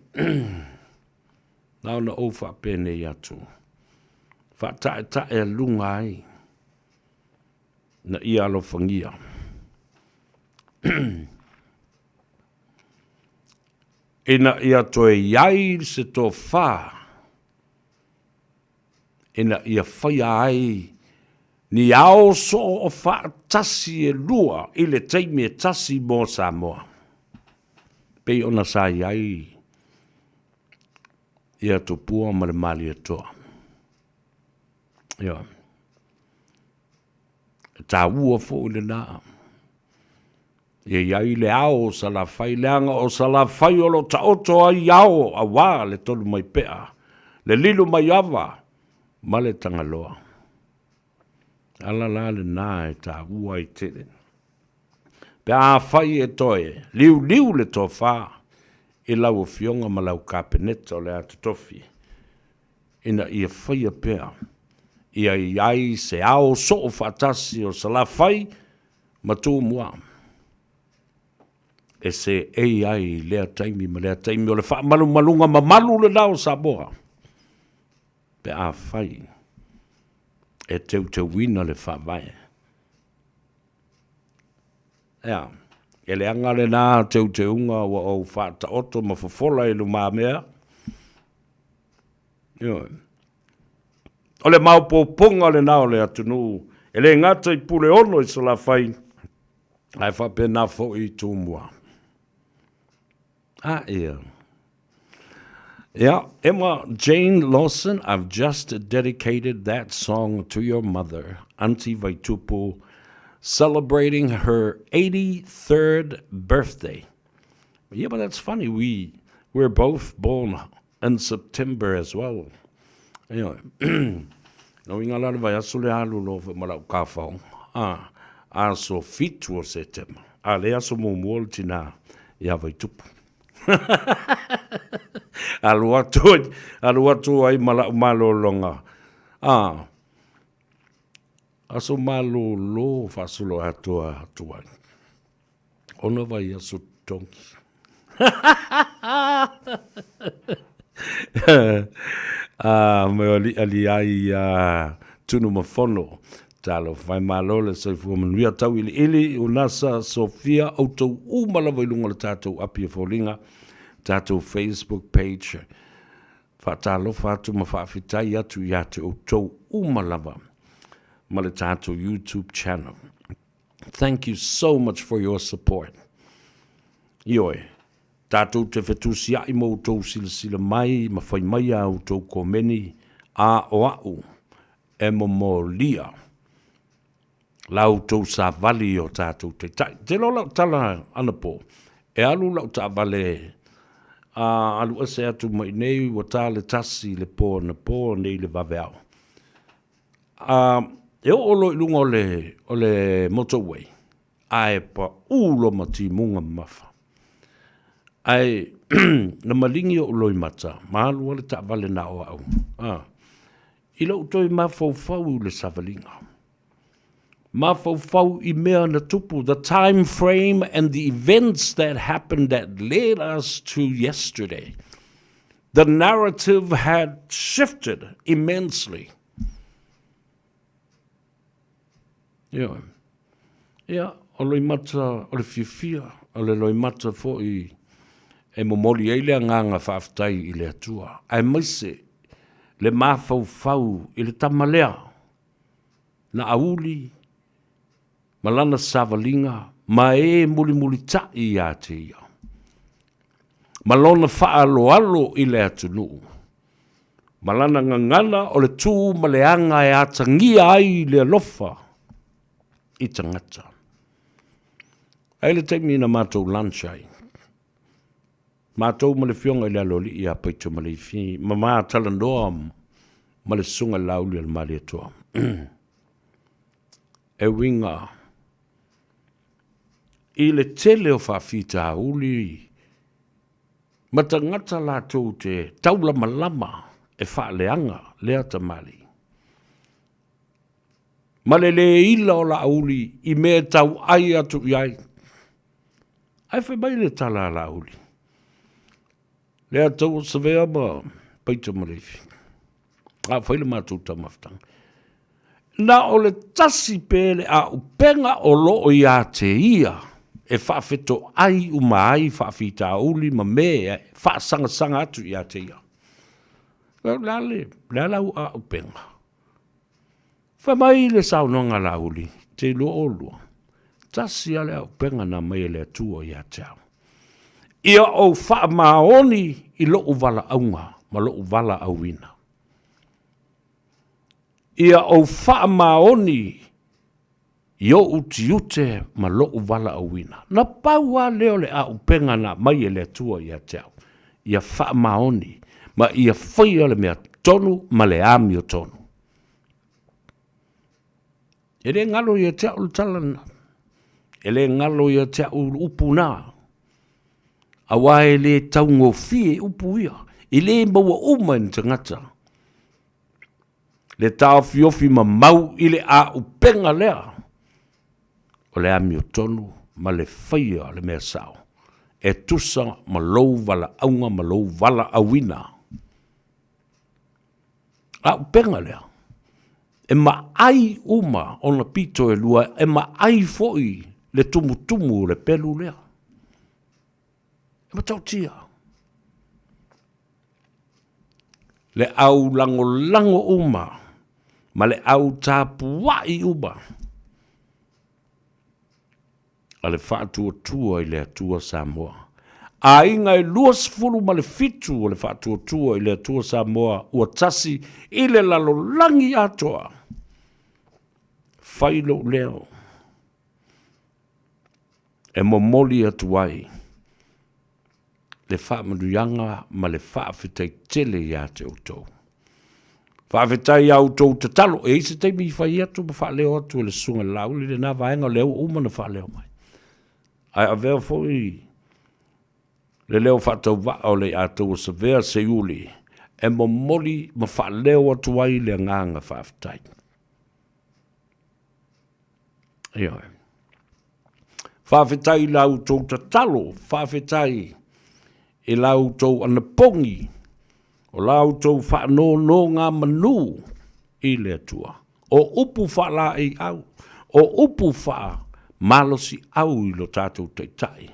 na ona ou faapenei atu, faataetaealuga ai na ia alofagia. Ina ia toe i ai se tofa ina ia faia ai ni ao soo o faatasi e lua i le taimi e tasi mo Samoa, pei ona sa i ai ia Tupua ma le Malietoa. Ioe. E taua foi lena. Ia i ai le ao o Salafai, leaga o Salafai o lo o taoto ai ao aua le Tolumaipea, le Lilomaiava ma le Tagaloa. Ala la lena e taua ai tele. Pe afai e toe liuliu le tofa i lau Afioga ma lau Kapeneta o le a totofi, ina ia faia pea ia i ai se ao soo faatasi o Salafai ma Tumua e seei ai i lea taimi ma lea taimi o le faamalumaluga mamalu lena o Samoa pe afai e teuteuina le Faavae. Ea, e leaga lena teuteuga ua ou faataoto ma fofola i lumamea. Ioe. O le maopoopoga lena o le atunuu, e le gata i Puleono i Salafai, ae faapena foi i Tumua. A ia. Yeah, Emma Jane Lawson, I've just dedicated that song to your mother, Auntie Vaitupu, celebrating her 83rd birthday. Yeah, but that's funny. We we're both born in September as well. Anyway, no inga la le vai aso le alu lo ma lau kafao. Ah, aso fitu o Setema. A le aso muamua le tina ia Vaitupu. Alu atu, alu atu ai ma lau malologa. Ah. Aso malōlō faasoloatoa atu ai. Ono vaiaso totogi. A me o liʻali ai iā Tunumafono. Talofa e malo le soifua manuia tauiliili Unasa Sofia outou uma lava i luga o le tatou api e foliga tatou Facebook page. Faatalofa atu ma faafetai atu ia te outou uma lava ma le tatou YouTube channel. Thank you so much for your support. Ioe, tatou te fetusia'i ma outou silasila mai ma fai mai a outou komeni a o a'u e momolia la outou savali i o tatou taitai. Te iloa lau tala anapo, e alu lau taavale a alu ese atu mai nei ua ta le tasi i le po anapo nei le vaveao. A e oo loa i luga o le, o le motorway, ae pau loa ma timuga mamafa. Ae na maligi ou loimata, ma alu le taavale na o au. A, i lou toe mafaufau i le savaliga. Mafaufau i mea na tupu, the time frame and the events that happened that led us to yesterday. The narrative had shifted immensely. Ia, ia, o loimata o le fiafia, o le loimata foi e momoli ai le agaga faafetai i le Atua, aemaise le mafaufau i le tama lea na auli ma lana savaliga ma e mulimulitaʻi ia te ia, ma lona faaaloalo i le atunuu, ma lana gagana o le tu ma le aga e atagia ai le alofa i tagata. Ai le taimi na matou lunch ai, matou ma le Afioga i le Aloalii ia Paito Maleifi, ma ma talanoa ma le Susuga i le Laauli o le Malietoa. E uiga i le tele o faafitauli ma tagata latou te taulamalama e faaleaga lea tamalii. Ma le le ila o Laauli i mea e tauai atu i ai. Ae fai mai le tala a Laauli, Lea tau Savea ma Paita ma Leifi, a o fai le matou taumafataga. Na o le tasi pe le aupega o lo o ia te ia e faafetoai uma ai faafitauli ma mea e faasagasaga atu ia te ia. O le a le, le a lau aupega? Fai mai le saunoaga a Laauli, te iloa oulua, tasi lava le auupega na aumai e le Atua ia te au. Ia ou faamaoni i lou valaauga ma lou valaauina. Ia ou faamaoni i ou tiute ma lou valaauina. Na pau lava lea o le auupega na aumai e le Atua ia te au, ia faamaoni ma ia faia le mea tonu ma le amiotonu. E le galo ia te au le tala lena. E le galo ia te au le upu na. Aua e le taugofie upu ia. E le maua uma e ni tagata. Le taofiofi mamau i le auupega lea, o le amiotonu ma le faia o le mea sao, e tusa ma lou valaauga ma lou valaauina. Auupega lea, e maai uma ona pito e lua, e maai foi le tumutumu o le pelu lea. E matautia. Le au lagolago uma ma le au tapuai uma a le Faatuatua i le Atua Samoa. Aiga e 27 o le Faatuatua i le Atua Samoa ua tasi i le lalolagi atoa. Fai lou leo e momoli atu ai le faamanuiaga ma le faafetai tele ia te outou. Faafetai ia outou tatalo. E i ai se taimi i fai atu ma faaleo atu e le Susuga i le Laauli lena vaega, o lea ua uma ona faaleo mai. Ae avea foi le leo faatauvaa o le Aiataua Savea Seiuli e momoli ma faaleo atu ai le agaga faafetai. Ioe. Faafetai i la outou tatalo, faafetai i la outou anapogi, o la outou faanonogamanu i le Atua. O upu faalaeiau, o upu faamalosiau i lo tatou Taitai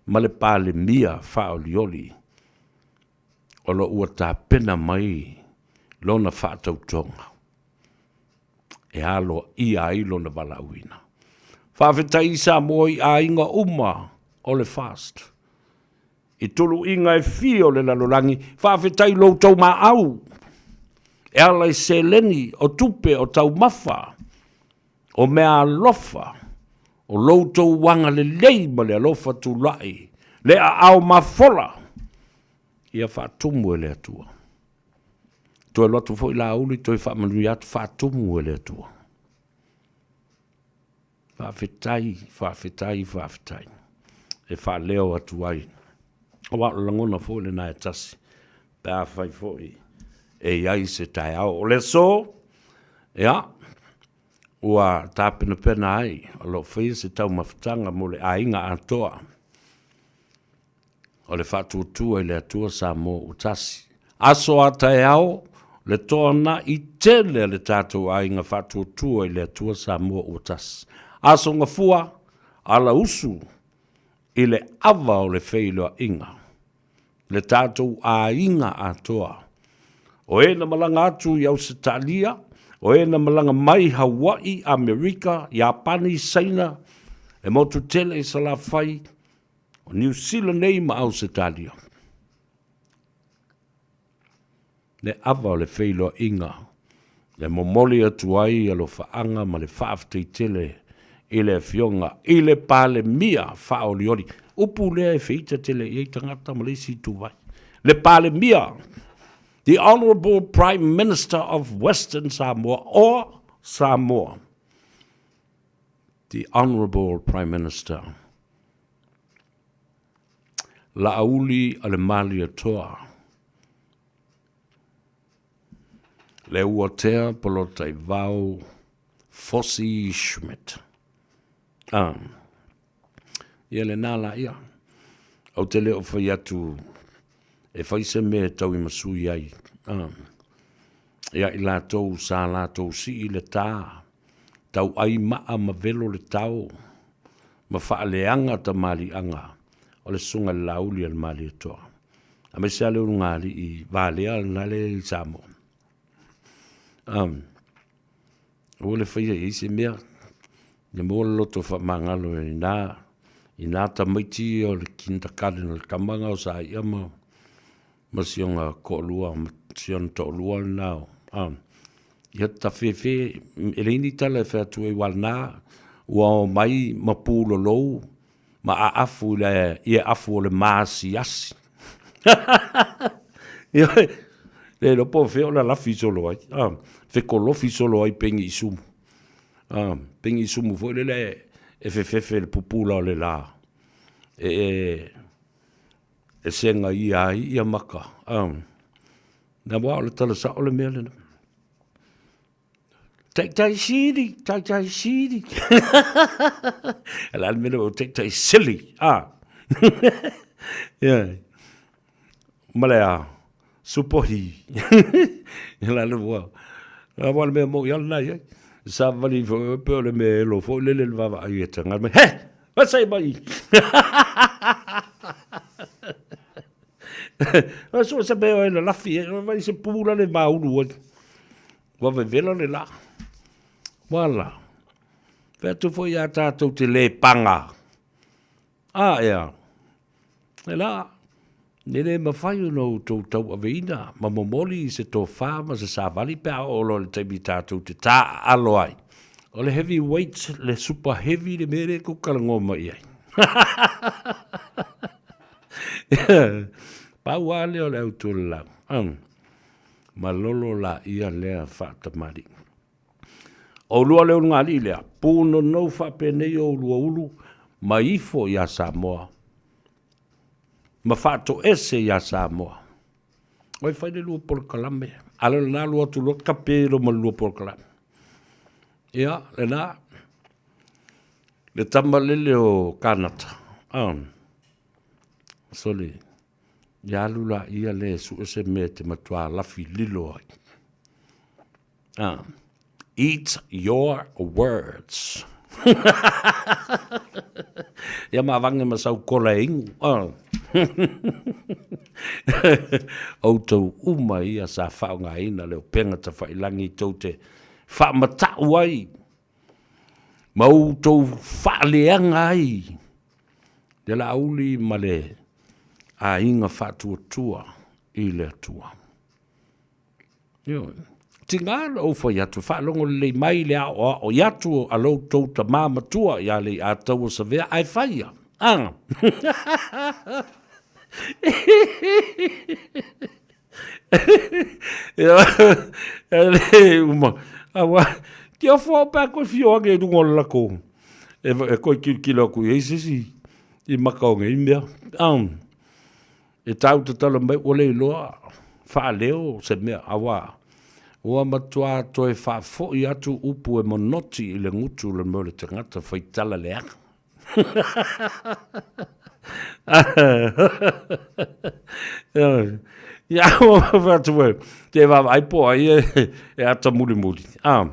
ma le Palemia faaolioli o lo ua tapena mai lona faatautoga e aloaia ai lona valaauina. Faafetai i Samoa i aiga uma o le FAST, i tuluiga e fia o le lalolagi, faafetai i lo outou maau e ala i seleni, o tupe, o taumafa, o meaalofa, o lo outou agalelei ma le alofa tulai, le aao mafola, ia faatumu e le Atua. Toe alu atu foi Laauli toe faamanuia atu, faatumu e le Atua. Faafetai, faafetai, faafetai e faaleo atu ai. Aua o le lagona foi lena e tasi, pe afai foi e i ai se taeao. O le aso, ia, ua tapenapena ai, o lo o faia se taumafataga mo le aiga atoa. O le faatuatua i le Atua Samoa ua tasi. Aso a taeao, le toanai tele a le tatou aiga faatuatua i le Atua Samoa ua tasi. Aso Gafua, ala usu i le ava o le feiloaiga. Le tatou aiga atoa. O e na malaga atu i Ausetalia, o e na malaga mai Hawaii, Amerika, Iapani, Saina, le motu tele i Salafai, O Niu Sila nei ma Ausetalia. Le ava o le feiloaiga e momoli atu ai alofaaga ma le faafetai tele i le Afioga i le Palemia faaolioli. Upu lea e feita tele i ai tagata ma le isi ituvai. Le Palemia, the Honourable Prime Minister of Western Samoa or Samoa. The Honourable Prime Minister. Laauli a le Malietoa, le Uatea Polotaivao Fosi Schmidt. Ah, ia lena la ia. Ou te le o fai atu e fai se mea e tauimasui ai. Ah, ia i latou sa latou sii le tā, tauai maa ma velo le tao, ma faaleaga tamaliiaga o le Susuga i le Laauli a le Malietoa, aemaise lava le ulugalii valea lena lea i Samoa. Aua le faia i ai se mea, ia maua le loto faamagalo i na, i na tamaiti o le kindergarten o le tama lena o Saia ma, ma si ona toalua, ma si ona toalua lena o, ia tafefe, e leai ni tala e fai atu ai, aua o lena ua omai ma pulolou ma aafu i le i afu o le maasiasi. Ioe, le iloa po o fea o lalafi solo ai, fekolofi solo ai pegi i sumu. Pegi i sumu foi lele e fefefe i le pupula o le la e segaia ai ia maka. Aua o le tala sao le mea lena. Taitai sili, taitai sili. O le a le mea lea o taitai sili, a. Yeah. Ma le a, supohi. Ia la le ua. A ua le mea mo ia lena iai. Savali foi pe o le mea elo foi lele le vaavaai e tagata mai. He! Vasai mai! O so se mea o le lafi, e vai se pula le maulu ai. Ua vevela le la. Wala. Fai atu foi ia tātou te lē paga. A ea. E la, e le mafai ona outou tauaveina ma momoli i se tofa ma se savali pe a oo loa i le taimi tātou te taaalo ai. O le heavy weight, le super heavy le mea lea tou te talanoa mai i ai. Pau lava lea o le autualalau. Malolo laia lea faatamalii. O lua le ulugalii lea, punonou faapenei o ulua ulu ma ifo iā Samoa, ma faatoese iā Samoa. Oi fai le lua polokalame, a le lena lua atu loa tape lo ma le lua polokalame. Ia, lena. Le tama lele o Kanata, ah, sole, ia alu la ia le sue se mea te matua lafi lilo ai. Ah, eat your words. Ia ma vange ma sau kola e ingu. Ah. Outou uma ia sa faaaogaina le upega tafailangi tou te faamata'u ai ma outou faaleaga ai le Laauli ma le aiga faatuatua i le Atua. Ioe. Tiga na ou fai atu, faalogo lelei mai le aoao i atu a lo outou tamā matua ia Leiataua Savea, ae fai ia. A. E uma. Aua, kia ofo au pe a koe whio ake i runga o le lako. E, e koe kilokilo aku i ai se isi i maka o ngei mea. Um, e tāu tatala mai ua le iloa whaaleo se mea awa. Ua matua toe whaafoi atu upu e monoti i le ngutu le mea o le tangata whaitala leaga. Ia, atu e, te vaavaai po o ai e ata mulimuli. Ah,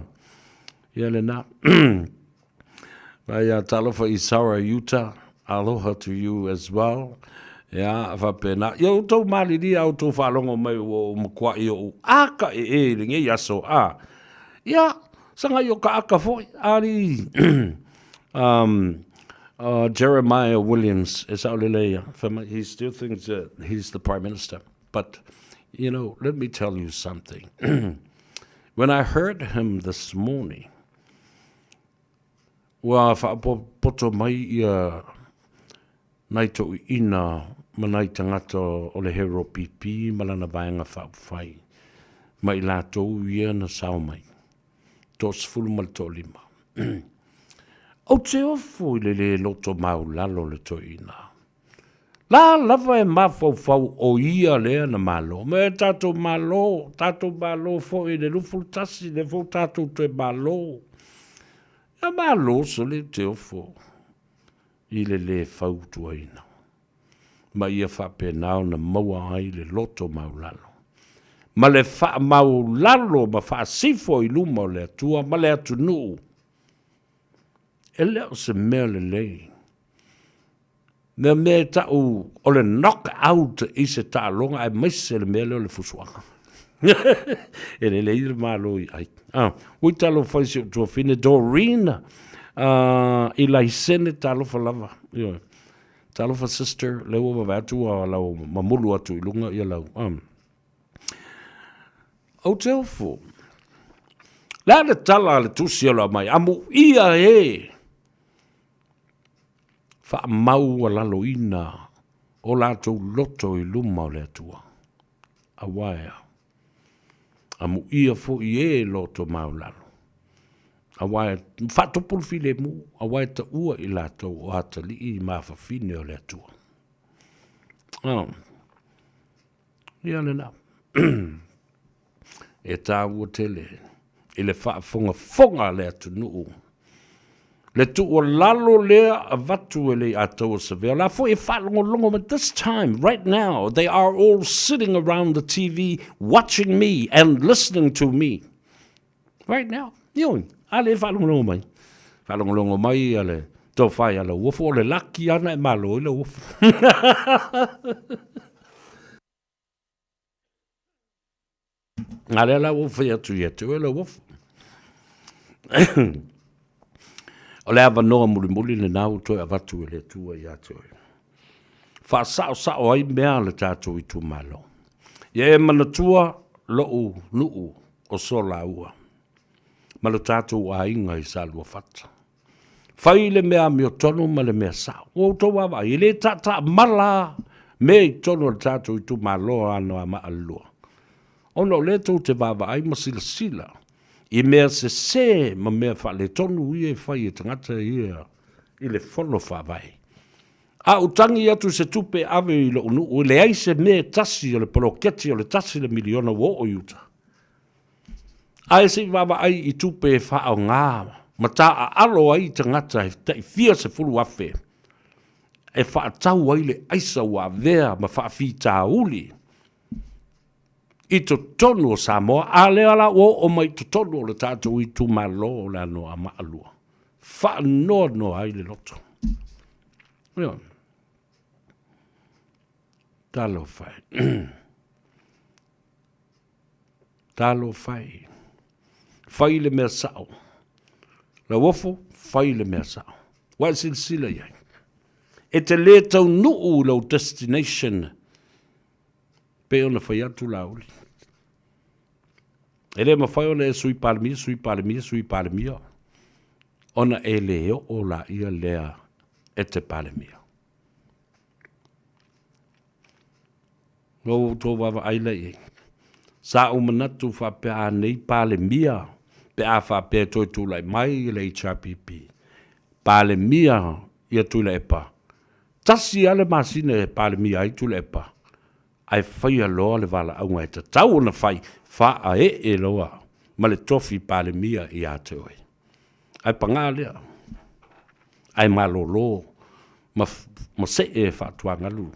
ia lena. Vai a talofa i Sarah Utah, aloha to you as well. Ia, faapena. Ia outou malilia a outou faalogo mai ua ou makuaʻi oʻu aka e e i lenei aso. Ah, ia, saga i o ka aka foi, ali. Um, Jeremiah Williams, e saʻolele ia, fai mai, he still thinks that he's the Prime Minister. But, you know, let me tell you something. When I heard him this morning, ua faapopoto mai ia nai toʻuiʻina ma nai tagata o le Hero PP ma lana vaega faaupufai, ma i latou ia na sao mai. 15. Ou te ofo i le lē loto maulalo o le toeaina. La lava e mafaufau o ia lea na malo. Me tatou malo, tatou malo foi i le 21, lea foi ua tatou toe malo. Ia malo sole ou te ofo i le lē fautuaina. Ma ia faapena ona maua ai le loto maulalo, ma le faamaulalo ma faasifo i luma o le Atua ma le atunuu. E le o se mea lelei. Mea mea e ta'u o le knock out i se taaloga aemaise le mea lea o le fusuaga. E lelei le malo i ai. Ah, ui talofa i si ou tuafine Doreen, i laisene talofa lava. Ioe. Talofa sister, lea ua vaavaai atu ua lau mamulu atu i luga ia lau. Ou te ofo. Le a le tala a le tusi o lo mai, amuia e faamaualaloina o latou loto i luma o le Atua. Aua e a? Amuia foi e loto maulalo. Aua e faatupu le filemu, aua e taua i latou o atalii ma afafine o le Atua. Oh. Ia lena. E tāua tele i le faafogafoga a le atunuu le tuualalo lea avatu e Leiataua Savea. O la foi e faalogologo mai, this time, right now, they are all sitting around the TV watching me and listening to me. Right now. Ioe, a le faalogologo mai. Faalogologo mai a le tofa ia Lauofo, o le laki ana e malo i Lauofo. A lea la ua ou fai atu ia te oe Lauofo. O le avanoa mulimuli lena ua toe avatu e le Atua ia te oe. Faasaosao ai mea a le tatou itumalo. Ia e manatua lou nuu o Solaua ma lo tatou aiga i Saluafata. Fai le mea amiotonu ma le mea sao. Ua outou vaavaai, e le taataamala mea i totonu o le tatou itumalo Anoamaa 2. Ona o lea tou te vaavaai ma silasila i mea sese ma mea faaletonu ia e fai e tagata ia i le fono faavae. A ou tagi atu se tupe e ave i lou nuu, e leai se mea e tasi o le poloketi o le tasi le miliona ua oo i uta. Ae se i vaavaai i tupe e faaaoga. ma taaalo ai tagata e tai fia 10,000 e faatau ai le aisa ua avea ma faafitauli i totonu o Samoa, a lea la ua oo mai i totonu o le tatou itumalo o le Anoamaa 2. Faanoanoa ai le loto. Ioe. Talofa e. Talofa e. Fai le mea sao. Lauofo, fai le mea sao. Ua e silasila i ai. E te lē taunuu i lou destination pei ona fai atu Laauli. E le mafai ona e Sui Palemia, Sui Palemia, Sui Palemia, ona e le oo laia lea e te Palemia. Ua outou vaavaai la i ai. Sa ou manatu faapea a nei Palemia pe a faapea e toe tulai mai le HRPP, Palemia ia Tuilaepa, tasi lava le masina e Palemia ai Tuilaepa, ae faia loa le valaauga e tatau ona fai, faaee loa ma le tofi Palemia ia te oe. Ae paga lea, ae malolo ma, ma see faatuagalu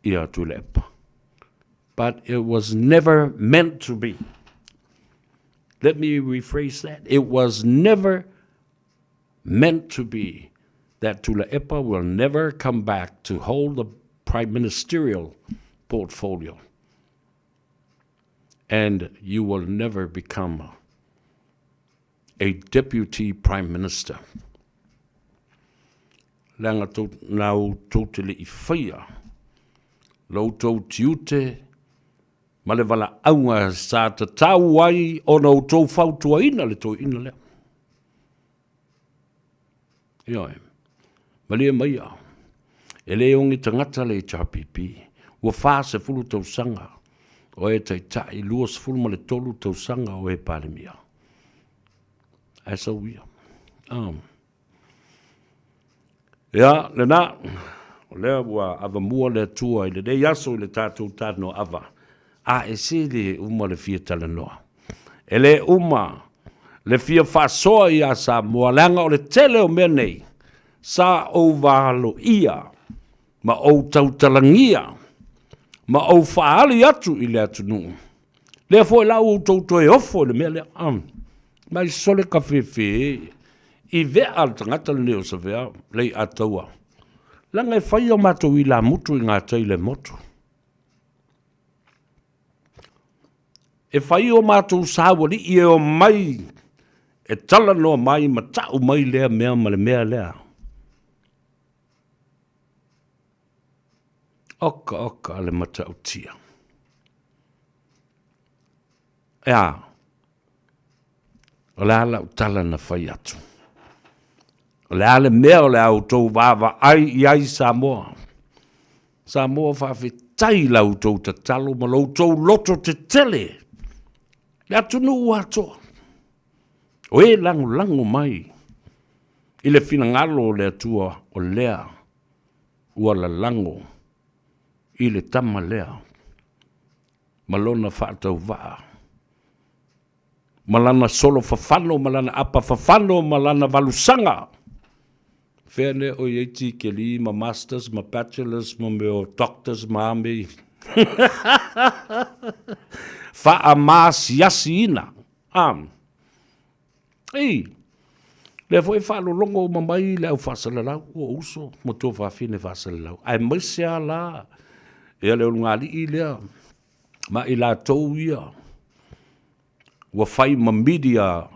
ia Tuilaepa. But it was never meant to be. Let me rephrase that. It was never meant to be that Tuilaepa will never come back to hold the prime ministerial portfolio. And you will never become a deputy prime minister. Leaga tou, na outou te le i faia lo outou tiute ma le valaauga sa tatau ai ona outou fautuaina le toeaina lea. Ioe, malie maia, e le ogi tagata le HRPP, ua 40 tausaga o e taitai, 23 tausaga o e Palemia. Ae sau ia. Ia, lena, o lea ua avamua le Atua i lenei aso i le tatou talanoa ava, a e se le uma le fia talanoa. E le uma le fia faasoa iā Samoa, leaga o le tele o mea nei, sa ou valoia ma ou tautalagia ma ou faaali atu i le atunuu. Lea foi la ua outou toe ofo i le mea lea. Mai sole ka fefe i vea le tagata lenei o Savea, lei ataua. Leaga e fai o matou ilamutu i ngā tai le motu. E fai o matou saualii e omai e talanoa mai ma ta'u mai lea mea ma le mea lea. Oka oka le matautia. E a? O le a lau tala na fai atu? O le a le mea o le a outou vaavaai i ai Samoa? Samoa faafetai i la outou tatalo ma lo outou loto tetele, le atunuu atoa, o e lagolago mai i le finagalo o le Atua o lea ua lalago i le tama lea ma lona faatauvaa ma lana solo fafano ma lana apa fafano ma lana valusaga. Fea lea o i ai tikeli ma masters ma bachelors ma mea o doctors ma a mea i faamaasiasiina. Ei, lea foi e faalologo uma mai le au faasalalau, ua uso ma tua fafine faasalalau. Aemaise lava la ia le ulugalii lea ma i latou ia ua fai ma media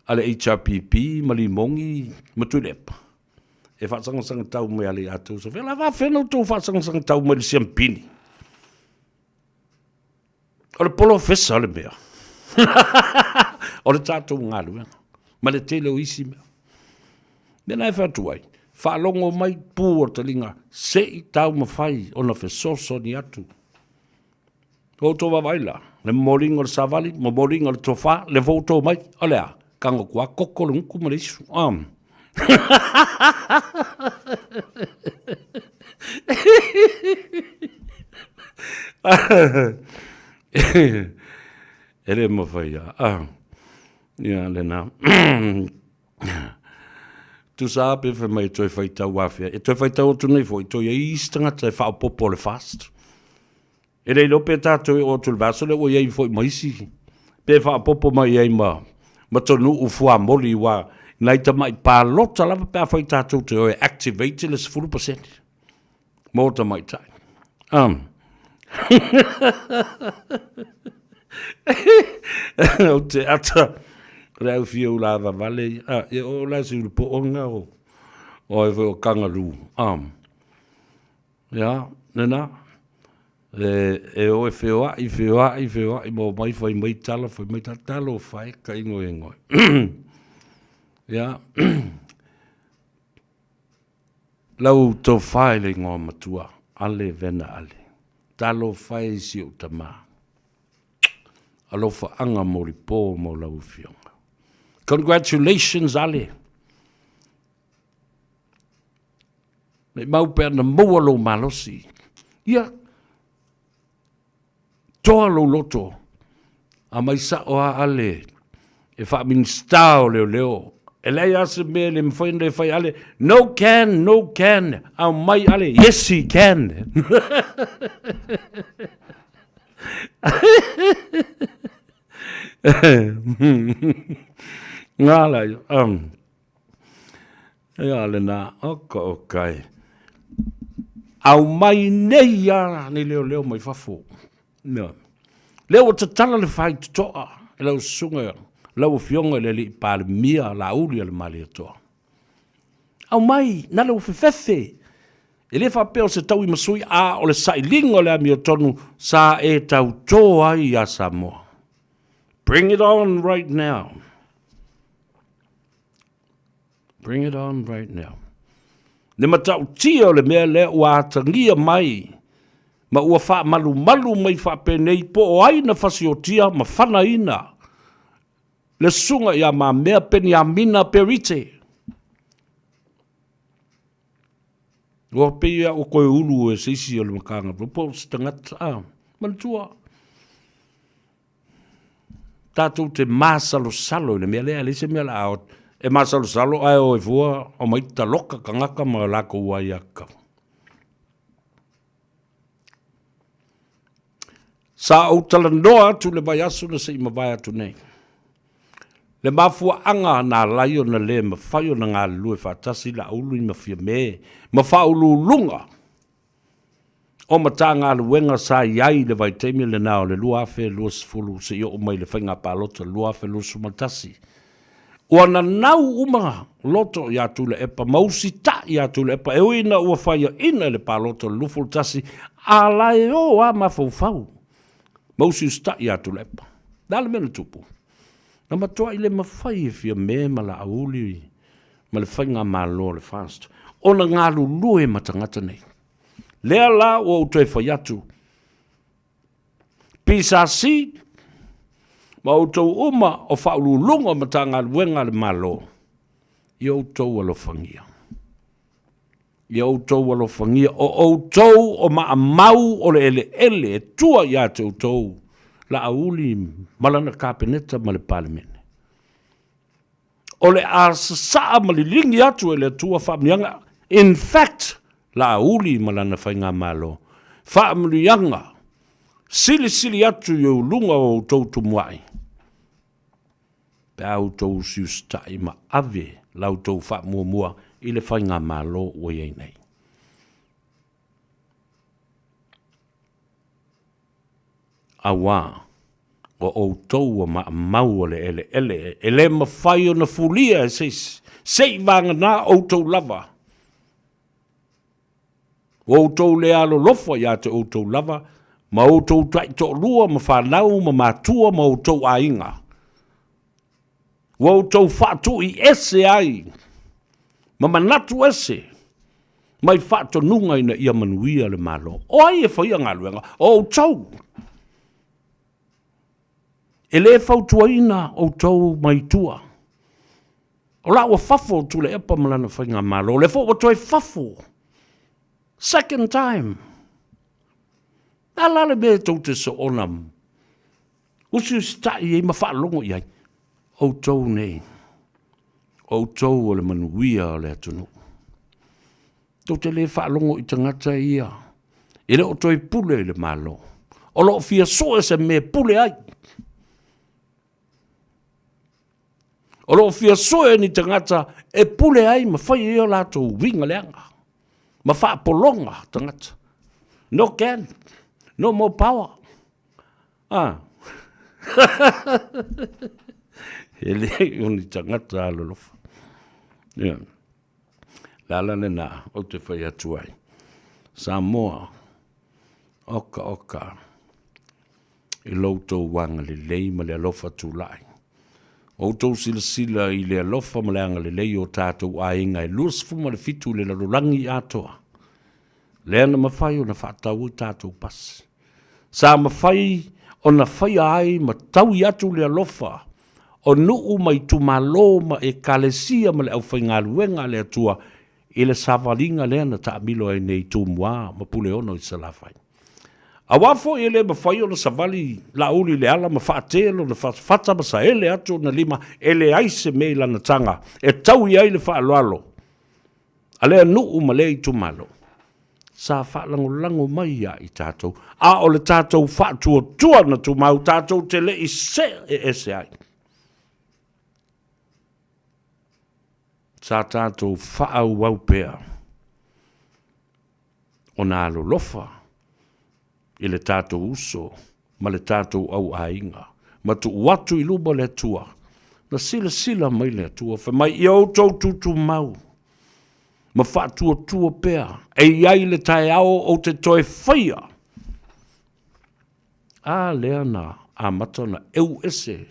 a le HRPP ma Limogi ma Tuilaepa e faasagasaga tau mai ia le atou. So, la faafefea ona outou faasagasaga tau mai i le siampini? O le polofesa le mea. O le tatou galuega ma le tele o isi mea. Mea na e fai atu ai, faalogo mai pu o taliga, se i taumafai ona fesoasoani atu. Ua outou vaavaai la, le momoliga o le savali, momoliga o le tofa, lea foi ua to mai, o le a? Tago atu lava koko le gutu ma le isu. E le mafai lava. Ia, lena. Tusa a pe fai mai e toe faitau afea. E toe faitau atu nei foi, toe iai isi tagata e faaopoopo le fast. E le iloa pe tatou e oo atu i le vaiaso lea ua i ai foi ma isi, pe faaopoopo mai i ai ma, ma tonuu fuamoli aua nai tamai palota lava pe afai tatou te o e activate le 10% mo tamaitai. Um. Ou te ata o le au fia ula vavale ia. Ah, ia o la se ulu po o o o ai foi o kangaroo. Um. Ia, lena. E, e o e feoai, feoai, feoai, ma omai fai mai tala, fai mai tala, talofa e ka ingoingoe. Ia, lau tofa i le igoa matua, Ale Vena Ale. Talofa e i si ou tamā. Alofaaga molipo mo lau afioga. Congratulations, Ale. Maimau pe ana maua lou malosi. Ia, toa lou loto, a mai sao a Ale e faa-Minista o Leoleo. E leai lava se mea e le mafai ona e fai Ale, no can, no can, aumai Ale, yes he can. Ngā la, Ia lena, oka oka e. Aumai nei a ni leoleo mai fafo. Ia. Lea ua tatala le faitotoa e lau susuga, lau afioga i le alii Palemia Laauli a le Malietoa. Aumai, na le ua fefefe. E le faapea o se taui ma sui, a o le sailiga o le amiotonu sa e tautō ai iā Samoa. Bring it on right now. Bring it on right now. Le matautia o le mea lea ua atagia mai ma ua faamalumalu mai faapenei po o ai na fasiotia ma fanaina le susuga ia Mamea Peniamina Perite. Ua pei a ua koe ulu e se isi o le makanga, po o se tagata, ah, manatua. Tatou te masalosalo i le mea lea, e leai se mea o le a e masalosalo ae o e fua omai taloka tagata ma lakou aiatatau. Sa ou talanoa atu i le vaiaso na se i mavae atu nei, le mafuaaga na ala ai ona le mafai ona galulue faatasi Laauli ma Fiame ma Faauluuluga o Matagaluega sa i ai i le vaitaimi lena o le 2020 seia oo mai i le faiga palota 2021, ua nanau uma loto iā Tuilaepa ma usitai iā Tuilaepa e ui ina ua faiaina i le palota o le 21, a la e o lava mafaufau ma usiusitai iā Tuilaepa. O le a le mea na tupu? Na matuai le mafai e Fiame ma Laauli ma le faigamalo a le FAST ona galulue ma tagata nei. Lea la ua ou toe fai atu, PSC ma outou uma o faauluuluga o Matagaluega a le Malo, ia outou alofagia. Ia outou alofagia, o outou o maamau o le eleele e tua ia te outou Laauli ma lana Kapeneta ma le Palemene. O le a sasaa ma liligi atu e le Atua faamanuiaga, in fact, Laauli ma lana faigamalo, faamanuiaga silisili atu i uluga o outou tumuai, pe a outou usiusitai ma ave la outou faamuamua i le faigamalo ua i ai nei. Auā, o outou ua maamau o le eleele, e le mafai ona fulia e se isi, seivaganā outou lava. Ua outou le alolofa ia te outou lava, ma outou taitoalua ma fanau ma matua ma outou aiga. Ua outou faatuiese ai ma manatu ese mai faatonuga ina ia manuia le Malo. O ai e faia galuega? O outou. E le fautuaina outou mai tua. O la ua fafo o Tuilaepa ma lana faigamalo, o lea foi ua toe fafo. Second time. A la le mea tou te soona usiusitai ai ma faalogo i ai. Outou nei, outou o le manuia o le atunuu. Tou te le faalogo i tagata ia e le o toe pule i le Malo. O lo o fia sue se mea e pule ai. O lo o fia sue ni tagata e pule ai ma fai ai o latou uiga leaga ma faapologa tagata. No can, no more power. Ah. e le o ni tagata alolofa. Yeah. Le ala lena ou te fai atu ai. Samoa, oka oka i lo outou agalelei ma le alofa tulai. O outou silasila i le alofa ma le agalelei o tatou aiga e 27 i le lalolagi atoa. Lea na mafai ona faatau ai tatou pasi. Sa mafai ona faia ai ma taui atu le alofa o nuu ma itumalo ma ekalesia ma le aufaigaluega a le Atua i le savaliga lea na taamilo ai nei Tumua ma Puleono i Salafai. Aua foi e le mafai ona savali Laauli i le ala ma faate lona fatafata ma saele atu ona lima e leai se mea i lana taga e taui ai le faaaloalo a lea nuu ma lea itumalo. Sa faalagolago mai ia i tatou, a o le tatou faatuatua na tumau tatou te le i see ese ai. Sa tatou faaauau pea ona alolofa i le tatou uso ma le tatou auaiga, ma tuu atu i luma o le Atua, na silasila mai le Atua, fai mai, ia outou tutumau ma faatuatua pea, e i ai le taeao ou te toe faia. A lea na amata ona eu ese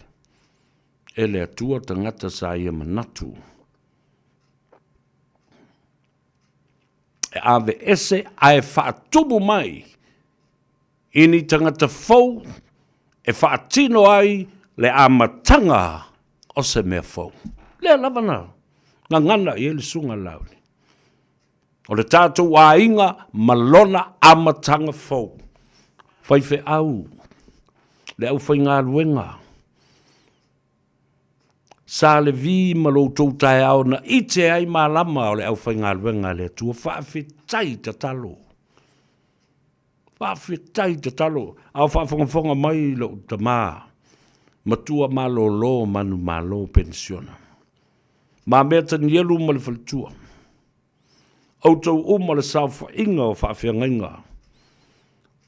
e le Atua tagata sa ia manatu e ave ese ae faatumu mai i ni tagata fou e faatino ai le amataga o se mea fou. Lea lava na gagana i ai le Susuga Laauli. O le tatou aiga ma lona amataga fou. Faifeau, le aufaigaluega, Sa Levi ma lo outou taeao na ite ai malama o le aufaigaluega a le Atua. Faafetai tatalo. Faafetai tatalo. A o faafogafoga mai lou tama, matua malolo manumalo penisiona. Mamea Tanielu ma le faletua. Outou uma le saofaiga o faafeagaiga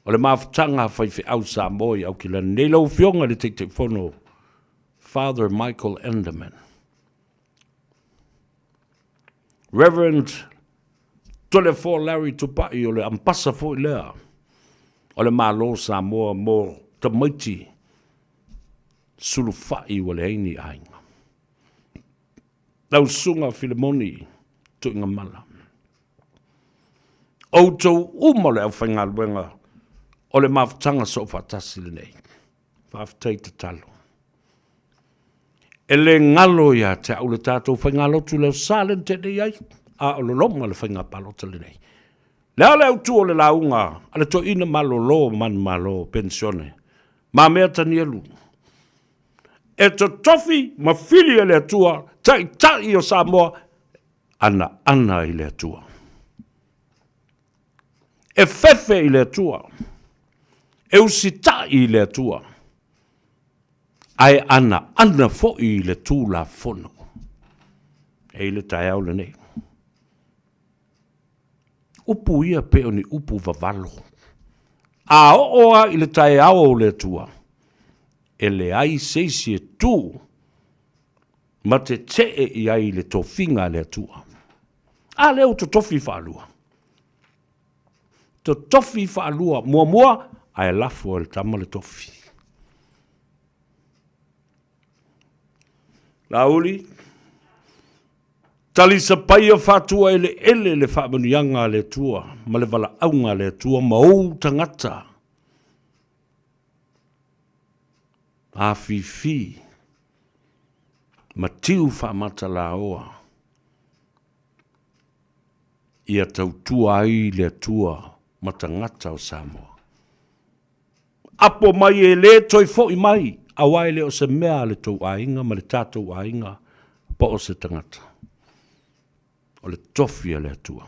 o le mafutaga a faifeau Samoa i Aukilani nei, lau Afioga i le Taitaifono Father Michael Enderman. Reverend Toleafoa Larry Tupai o le ampasa foi lea o le Malo Samoa mo tamaiti sulufai ua leai ni aiga. Lau Susuga Filemoni Tuigamala. Outou uma o le aufaigaluega o le mafutaga soofaatasi lenei. Faafetai tatalo. E le galo ia te au le tatou faigalotu leo sa le na tele ai, a o loloma le faiga palota lenei. Le a le autu o le lauga a le toeaina malolo manumalo penisione, Mamea Tanielu, e totofi ma fili e le Atua taitai o Samoa, ana ana i le Atua. E fefe i le Atua, e usitai i le Atua, ae ana ana foi i le Tulafono. E i le taeao lenei. Upu ia pe o ni upu vavalo. A oo lava i le taeao o le Atua, e leai se isi e tu ma tetee i ai i le tofiga a le Atua. A lea ua totofi faalua. Totofi faalua, muamua, ae lafo e le tama le tofi. Laauli, talisapaia faatuaeleele le faamanuiaga a le Atua ma le valaauga a le Atua ma ou tagata. Afifi ma tiu faamatalaoa ia tautua ai le Atua ma tagata o Samoa. Apo mai e le toe foi mai, Auā e le o se mea a le tou aiga ma le tatou aiga po o se tagata. O le tofi a le Atua.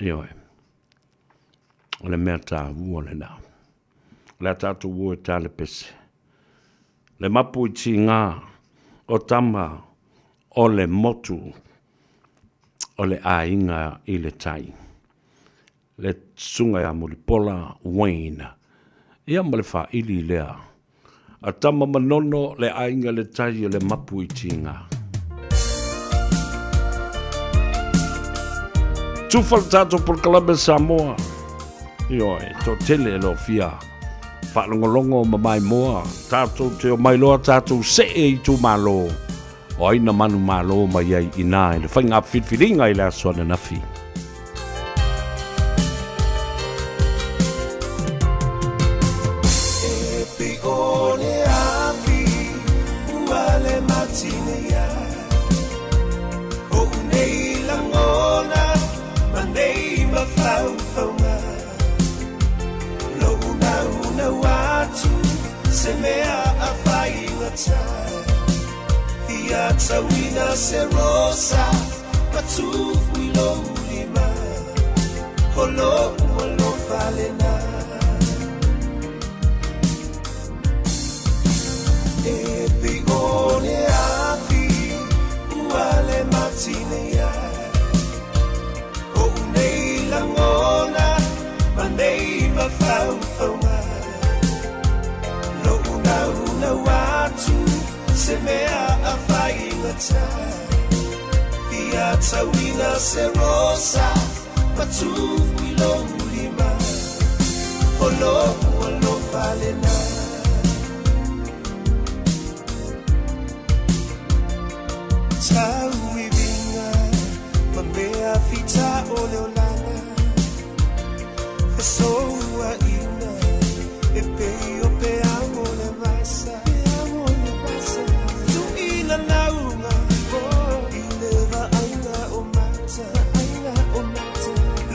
Ioe. O le mea taua lena. O le a tatou o e tale pese. Le mapu i tiga o tama o le motu o le aiga i le tai. Le susuga ia Mulipola Wayne. Ia ma le faili lea. A tama manono le aiga le tai o le mapu i tiga. Tufa le tatou polokalame Samoa. Ioe, toatele e lofia faalogologo ma maimoa tatou te omai loa tatou see i itumalo o ai na manumalo mai ai i ina i le faiga filifiliga i le aso ananafi. E piko le afi ua le matine ia Oʻu nei lagona ma nei mafaufauga Loʻu naunau atu se mea a faigata Fia tauina se rosa ma tufu i lou lima O loʻu alofa lena E piko le afi ua le matine ia Oʻu nei lagona ma nei mafaufauga Loʻu naunau atu se mea a faigata Fia tauina se rosa ma tufu i lou lima O loʻu alofa lena Tau i viga ma mea fita o le olaga Fesouaiga e pei o peau o le vasa Tuʻina lauga i le vaaiga o mata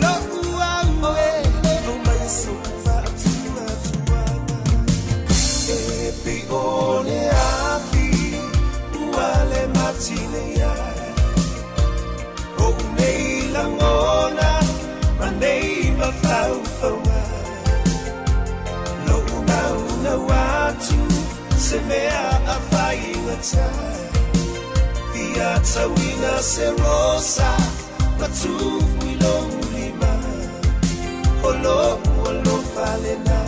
Loʻu au e aumai sou faatuatuaga E pio le afi ua le matine ia Oʻu nei lagona ma nei mafaufauga Loʻu naunau atu se mea a faigata Fia tauina se rosa ma tufu i lou lima O loʻu alofa lena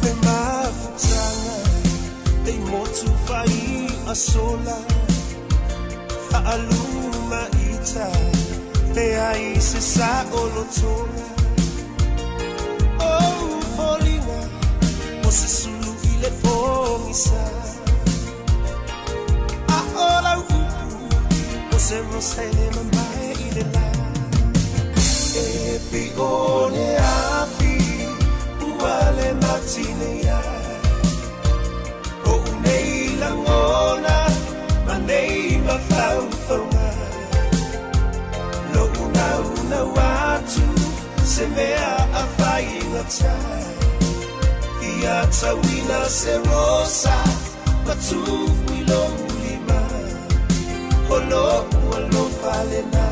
Le mafutaga e motu faiʻa sola Faaluma ita leai se saʻolotoga O foliga o se sulu i le pogisa A o lau upu o se rosa e le mamae i le lā E pio le afi ua le matine ia Oʻu nei lagona ma nei mafaufauga Loʻu naunau atu se mea a faigata Fia tauina se rosa ma tufu i lou lima O loʻu alofa lena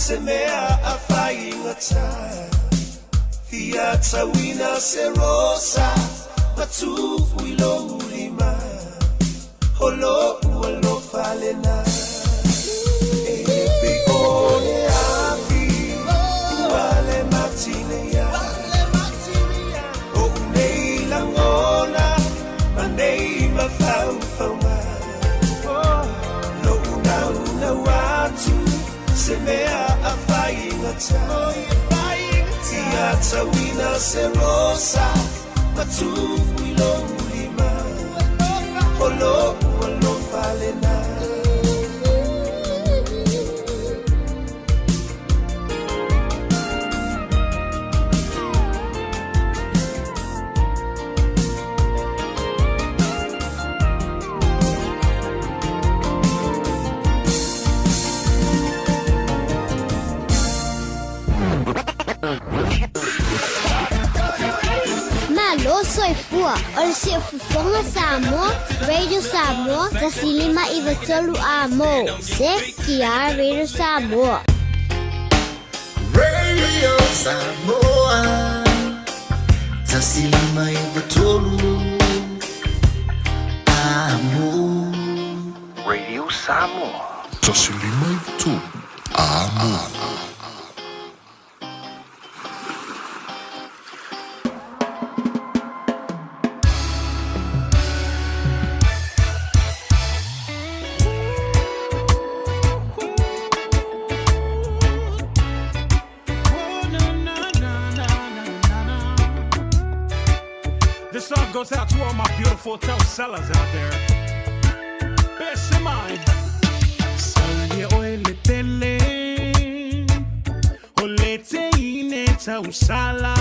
Se mea a whaingata Fia tauina se rosa Matufu i lo ulima Holo ua lo falena E pe o le api Ua le matine ia O unei langona Ma nei mawhauwhaunga Lo una una watu Se mea a whaingata Ia tauina se rosa Matufu i lo ulima Holo ua lo falena. Malo soifua o le siufofoga Samoa, Radio Samoa, 105 93 amo. Se kia Radio Samoa. Radio Samoa 105 93 Amo. Radio Samoa. 105 93 Amo. This song goes out to all my beautiful sellers out there. Best in mind. Saulia oe le tele, o le teine tausala.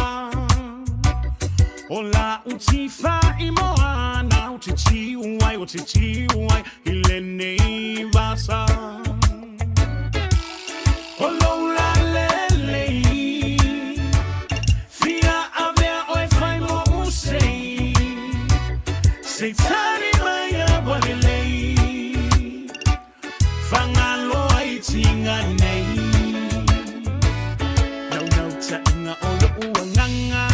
O la utifa i moana, o te tiuai, o te tiuai, i le nei vasa. O lola lelei, fia avea oe fai mo usei. Se tani mai a walelei, whangaloa i tinga nei. Nau nau ta inga o lo uanganga,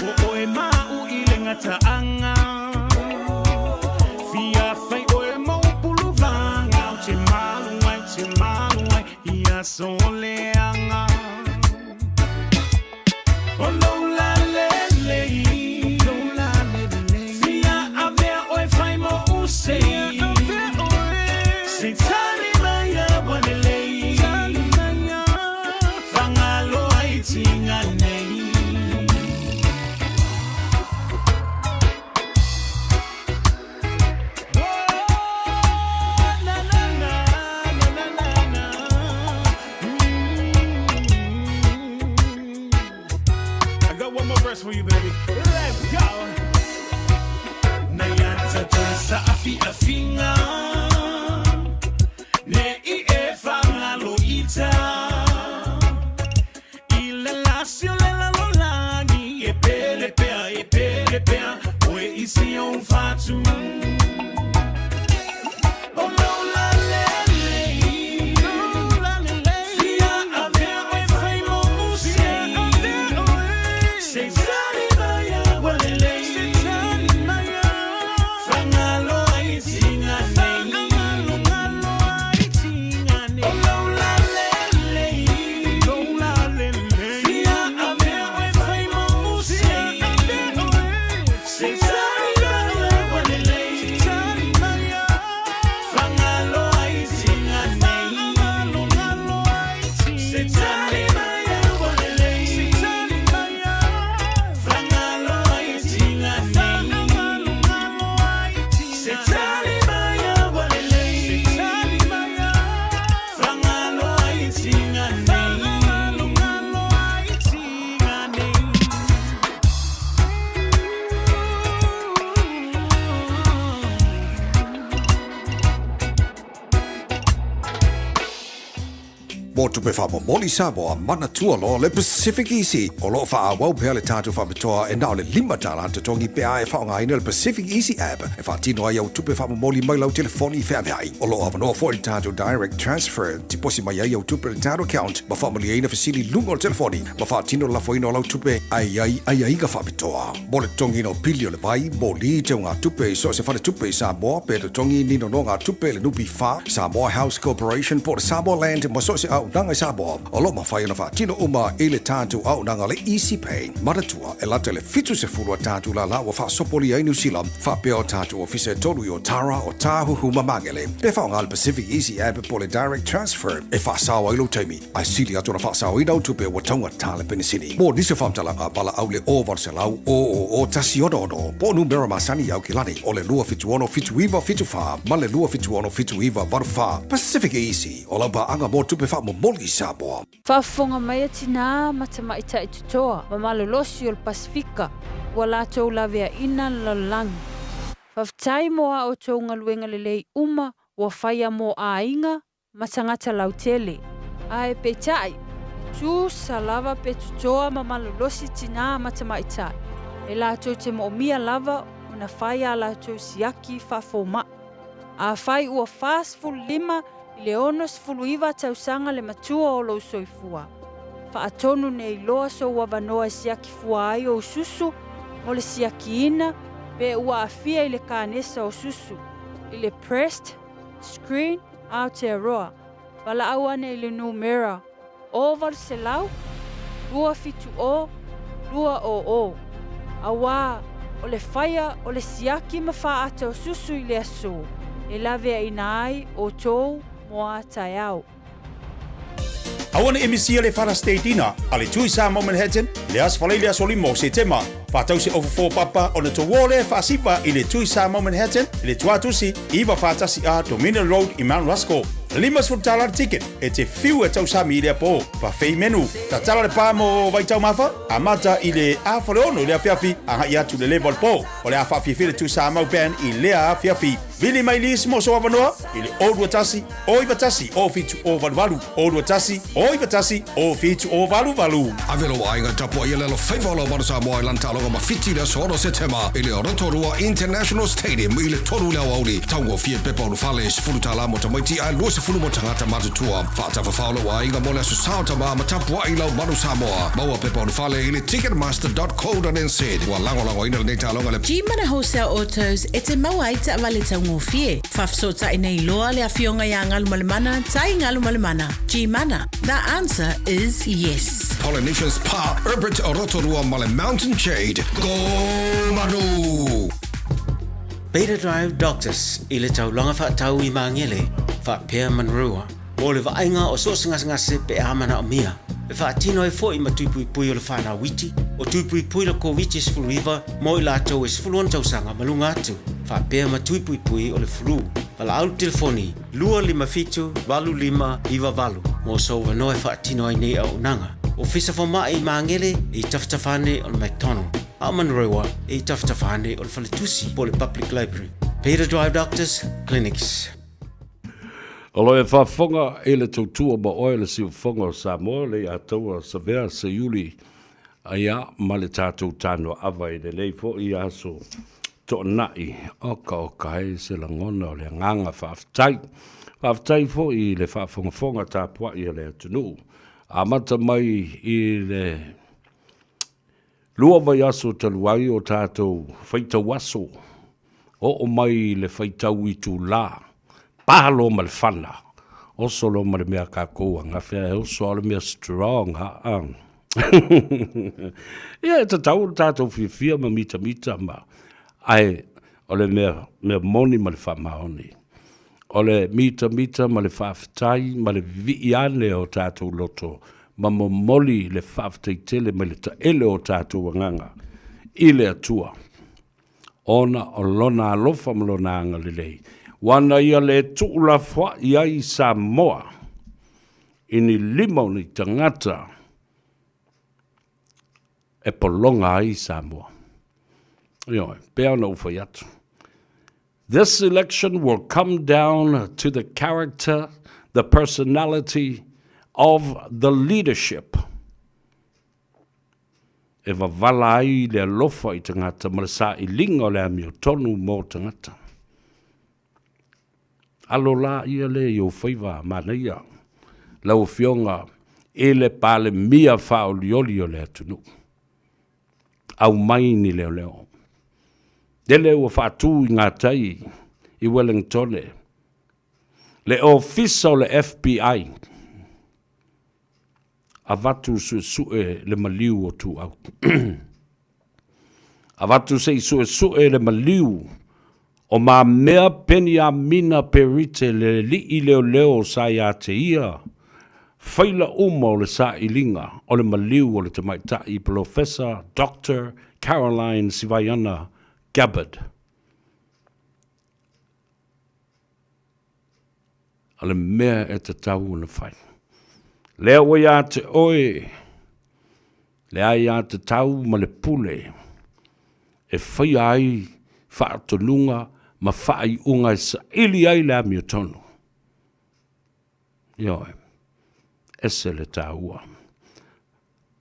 o oe mau i le ngata anga. Fia fai oe mau pulu vanga, o te malu ai, o te malu ai, ia soleanga. O lola lelei, lola lelei, fia avea oe fai mo usei. Se tani mai a walelei, whangaloa i tinga nei. I got one more verse for you, baby. Let's go. Nayata tosa afi afinga. Ne i e whangalo ita. I le lasio le la lo lagi. E pele pea, e pele pea. Oe isi o whatu. O lola lelei. Fia avea oe whai mo usei. Se tani mai a walelei. Whangaloa i tinga nei. O lola lelei. Mo tupe faamomoli Samoa, manatua loa le Pacific Easy. O lo o faaauau pea le tatou faapitoa e na o le $5 totogi pe a e faaaogaina le Pacific Easy app e faatino ai au tupe faamomoli mai lau telefoni feaveai. O lo o avanoa foi le tatou Direct Transfer, tiposi mai ai au tupe i le tatou account ma faamalieina fesili i luga o le telefoni ma faatino le lafoina o lau tupe ae i ai aiaiga faapitoa. Mo le totogiina o pili o le vai, moli, teugatupe i so o se faletupe i Samoa pe totogi ni nonogatupe i le NPF, Samoa House Corporation po o le Samoa Land ma so o se auaunaga i Samoa, o lo o mafai ona faatino uma i le tatou auaunaga le Easy Pay. Manatua, e lata i le 70 a tatou lala ua faasopolia ai Niu Sila, faapea o tatou ofisa e tolu i Otara, Otāhuhu ma Magele. Pe faaaoga le Pacific Easy App po o le Direct Transfer e faasao ai lou taimi, ae sili atu ona faasaoina au tupe ua taugata le penisini. Mo nisi o faamatalaga, valaau le 0800 000 166 po o numera masani i Aukilani o le 276 7974 ma le 276 7984. Pacific Easy, o lau paaga mo tupe faamomoli i Samoa. Faafofoga mai a tinā ma tamaitai totoa ma malolosi o le Pasefika ua latou laveaina le lalolagi. Faafetai mo a outou galuega lelei uma ua faia mo aiga ma tagata lautele. Ae peitai, e tusa lava pe totoa ma malolosi tinā ma tamaitai, e latou te moomia lava ona fai a latou siaki faafomaʻi. Afai ua 45 i le 69 tausaga le matua o lou soifua, faatonu nei loa sou avanoa e siaki fua ai ou susu mo le siakiina pe ua aafia i le kanesa o susu, i le breast screen Aotearoa, valaau ane i le numera 0800 270 200, auā o le faia o le siaki ma faaata o susu i le aso e laveaina ai outou mo a taeao. Aua ne i misia le Father's Day Dinner a le Tui Samoa Manhattan i le Aso Faraile aso 5 o Setema. Faatau se ofofo papa ona touō lea faasiva i le Tui Samoa Manhattan i le Tuatusi 941A Dominion Road i Mount Ruskell. $50 le ticket e te whiu e tausami i lea pō. Buffet menu. Tatala le pā mo Vaitaumafa, amata i le 5:30 i le afiafi agai atu i le level pō. O le a faafiafia le Tui Samoa Band i lea afiafi. Vili mai lisi mo sou avanoa i le 021 091 0788 021 091 0788. Ave lou aiga tapuai e le alofaiva o lau Manu Samoa i lana taaloga ma Fiti i le aso 6 Setema i le Rotorua International Stadium i le 3 i le aoauli. Taugofie pepa ulufale, $10 mo tamaiti ae $20 mo tagata matutua. Faatafafao lou aiga mo le aso sao tama ma tapuai lau Manu Samoa. Maua pepa ulufale i le ticketmaster.co.nz. Ua lagolagoina lenei taaloga e le. G-Mana Wholesale Autos e te maua ai taavale taugofie. Faafesootai nei loa le Afioga ia Galumalemana Tai Galumalemana. G-Mana, the answer is yes. Polynesian Spa, Herbert Rotorua ma le Mountain Jade. Go Manu! Beta Drive Doctors i le taulaga faatau i Magele, faapea Manurewa, mo le vaaiga o so o se gasegase pe a manaomia. E faatino ai foi ma tui puipui o le whanau iti, o tui puipui le Koviti-19 mo i latou e 16 tausaga ma luga atu, faapea ma tui puipui o le flu. Valaau le telefoni 257 8598 mo sou avanoa e faatino ai nei auaunaga. Ofisa Fomai i Magele i tafatafa ane o le McDonald, a o Manurewa i tafatafa ane o le Faletusi po o le Public Library. Peter Drive Doctors Clinics. O lo e faafofoga i le tautua ma oe le siufofoga o Samoa, le Ataua Savea Seiuli aia ma le tatou tanoaava i lenei foi aso toonai. Oka oka e se lagona o le agaga faafetai. Faafetai foi i le faafogafoga tapuai a le atunuu. Amata mai i le lua vaiaso talu ai o tatou faitau aso, oo mai i le faitau itulā, palo ma le fana, oso loa ma le mea a kākou a gafe ae oso a o le mea strong aa. Ia e tatau ona tatou fiafia ma mitamita ma ae o le mea, mea moni ma le faamaoni. O le mitamita ma le faafetai ma le vivii ane o tatou loto ma momoli le faafetai tele mai le taele o tatou agaga i le Atua, ona o Lona alofa ma Lona agalelei, ua na Ia le tuulafoai ai i Samoa i ni lima o ni tagata e pologa ai Samoa. Ioe, pea ona ou fai atu. This election will come down to the character, the personality of the leadership e wavala ai le alofa i tagata ma le sailiga o le amiotonu mo tagata. Alo la ia le i ou faiva manaia, lau Afioga i le Palemia faaolioli o le atunuu. Aumai ni leoleo. Lele ua faatu i gatai i Wellingtone le Ofisa o le FBI avatu suesue le maliu o Tuuau. Avatu se i suesue le maliu o Mamea Peniamina Perite le alii leoleo sa ia te ia faila uma o le sailiga o le maliu o le tamaitai Polofesa Doctor Caroline Sivaiana Gabbard. O le mea e tatau ona fai. Lea ua ia te oe le aiatatau ma le pule e faia ai faatonuga ma faaiuga e saili ai le amiotonu. Ioe, ese le taua.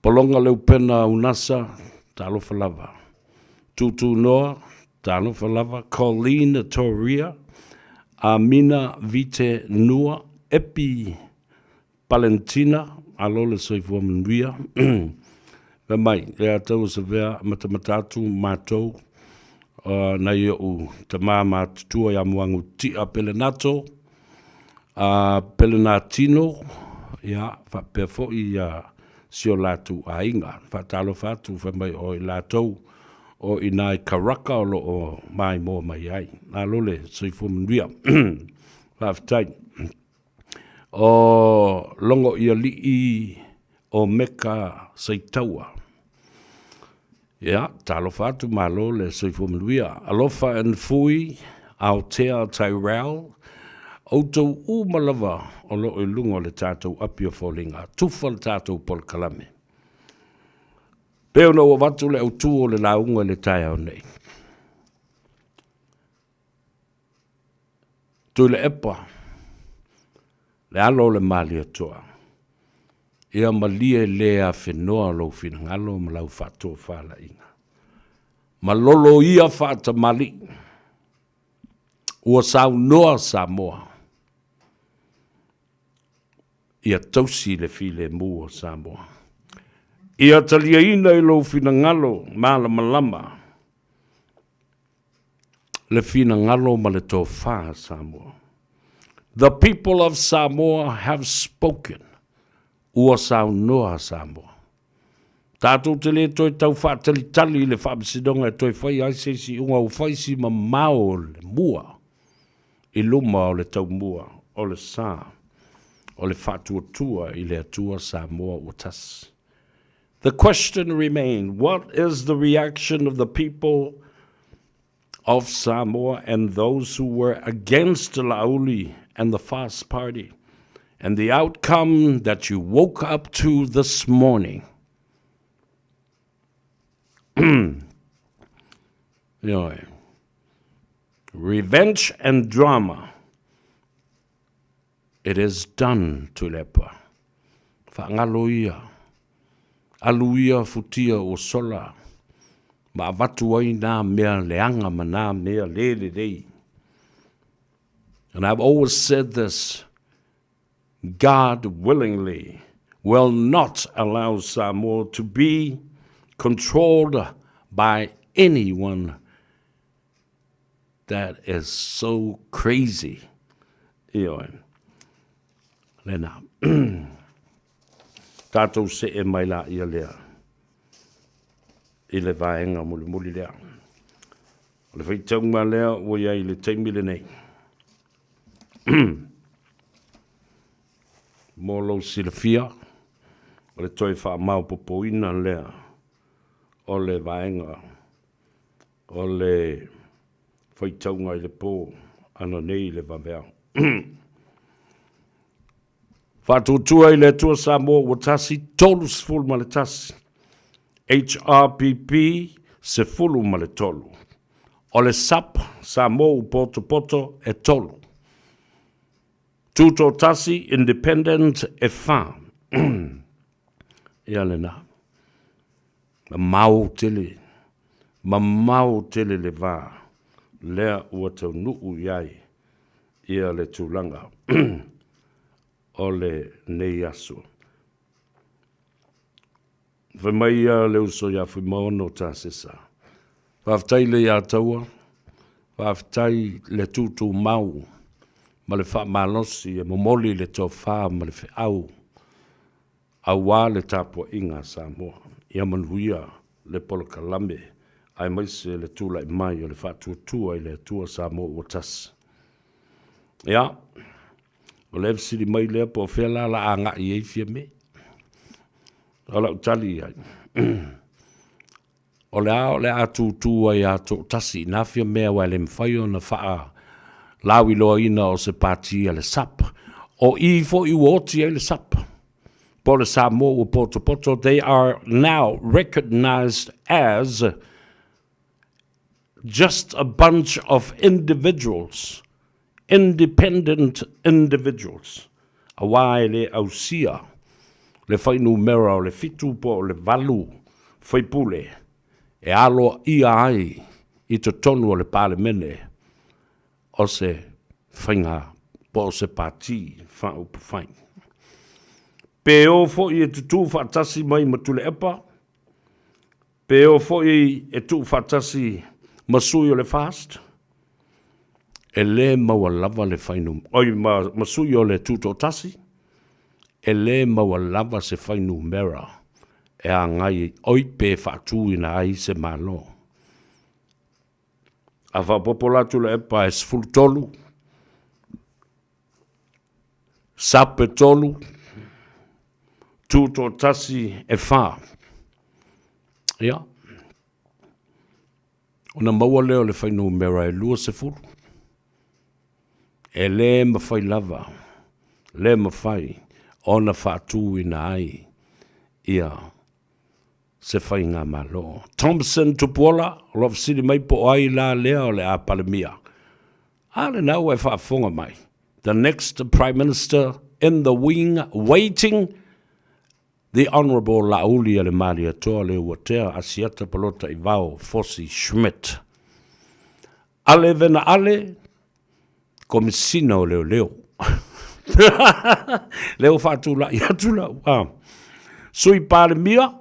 Pologa Leupena Unasa, talofa lava. Tutu Noa, talofa lava. Colleen Toria, Amina Vite Nua, Epi Palentina, alo le soifua manuia. Fai mai, e a tau savea matamata atu matou nai o'u tama matutua ia Moagu Tia Pelenato, a Pelenatino, ia, faapea foi ia si o latou aiga. Faatalofa atu, fai mai o i latou o i ina i Karaka o lo o maimoa mai ai. Malo le soifua manuia. Faafetai. O Logoialii o Meka Saitaua. Ia, talofa atu, malo le soifua manuia. Alofa and Fui, Aotea Tyrell, outou uma lava o lo o i luga o le tatou api o foliga, tufa le tatou polokalame. Pei ona ua avatu le autu o le lauga i le taeao nei. Tuilaepa, le alo o le Malietoa, ia malie le afenoa lou finagalo ma lau faatofalaiga. Malolo ia faatamalii, ua saunoa Samoa, ia tausi le filemu o Samoa. Ia taliaina i lou finagalo malamalama, le finagalo ma le tofa a Samoa. The people of Samoa have spoken. Ua saunoa Samoa. Tatou te le toe tau faatalitali i le faamasinoga e toe fai ai se isi iuga ua fai si mamao o le mua i luma o le taumua o le sa o le faatuatua i le Atua Samoa ua tasi. The question remained, what is the reaction of the people of Samoa and those who were against Laauli and the Fast Party, and the outcome that you woke up to this morning? Revenge and drama. It is done, Tuilaepa. Faagalo ia. Alu ia futia ua sola ma avatu ai nā mea leaga ma nā mea le lelei. And I've always said this, God willingly will not allow Samoa to be controlled by anyone that is so crazy. Ioe. Lena. Tātou see mai la ia lea i le vaega mulimuli lea. O le faitauga lea ua i ai i le taimi lenei. Mo lou silafia, o le toe faamaopoopoina lea o le vaega o le faitauga i le pō ananei i le vaveao. Faatuatua i le Atua Samoa ua tasi 31 HRPP 13. O le SUP Samoa ua potopoto e tolu. Tutoatasi Independent e fa. Ia lena. Mamao tele, mamao tele le va lea ua taunuu i ai ia le tulaga o lenei aso. Fai mai ia le uso ia Fuimaono Tasesa, Faafetai le iā taua, faafetai le tūtūmau ma le faamalosi e momoli le tofa ma le feau aua le tapuaiga a Samoa. Ia manuia le polokalame aemaise le tulai mai o le faatuatua i le Atua Samoa ua tasi. Ia, o le fesili mai lea po o fea la la agai ai Fiame. O lau tali i ai, o le a o le a tūtū ai a toatasi i nā Fiame aua e le mafai ona faalauiloaina o se pati a le SUPP. O i foi ua oti ai le SUPP, po o le Samoa ua potopoto, they are now recognized as just a bunch of individuals, independent individuals, aua e le ausia le fuainumera o le 7 po o le 8 faipule e aloaia ai i totonu o le Palemene o se faiga po o se pati faaupufai. Pe o foi e tutū faatasi mai ma Tuilaepa, Pe o foi e tuufaatasi ma sui o le FAST, e le maua lava le fuainumera, oi, ma, ma sui o le Tutoatasi, e le maua lava se fuainumera e agai oi pe faatuina ai se Malo. A faaopoopo la Tuilaepa e 13, SUPP e 3, Tutoatasi e 4. Ia, ona maua lea o le fuainumera e 20. E le mafai lava, le mafai ona faatuina ai ia se faigamalo. Thompson Tupuola, o lo o fesili mai po o ai la lea o le a Palemia. A lena ua e faafofoga mai. The next Prime Minister in the wing waiting, the Honourable Laauli Alemalietoa Leuatea Asiata Palota Ivao Fosi Schmidt. Ale vena ale, Komisina o Leoleo. Lea ua faatulai atu lau ah. Sui Palemia,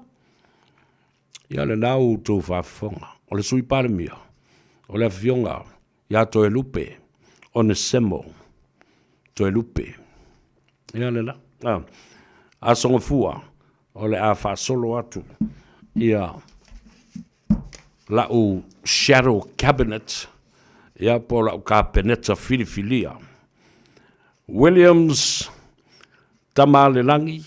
ia lena ua outou faafofoga. O le Sui Palemia, o le Afioga ia Toelupe Onesemo Toelupe. Ia lena. Ah. Aso Gafua, o le a faasolo atu ia la'u shadow cabinet, ia po o la'u kapeneta filifilia. Williams Tamalelagi,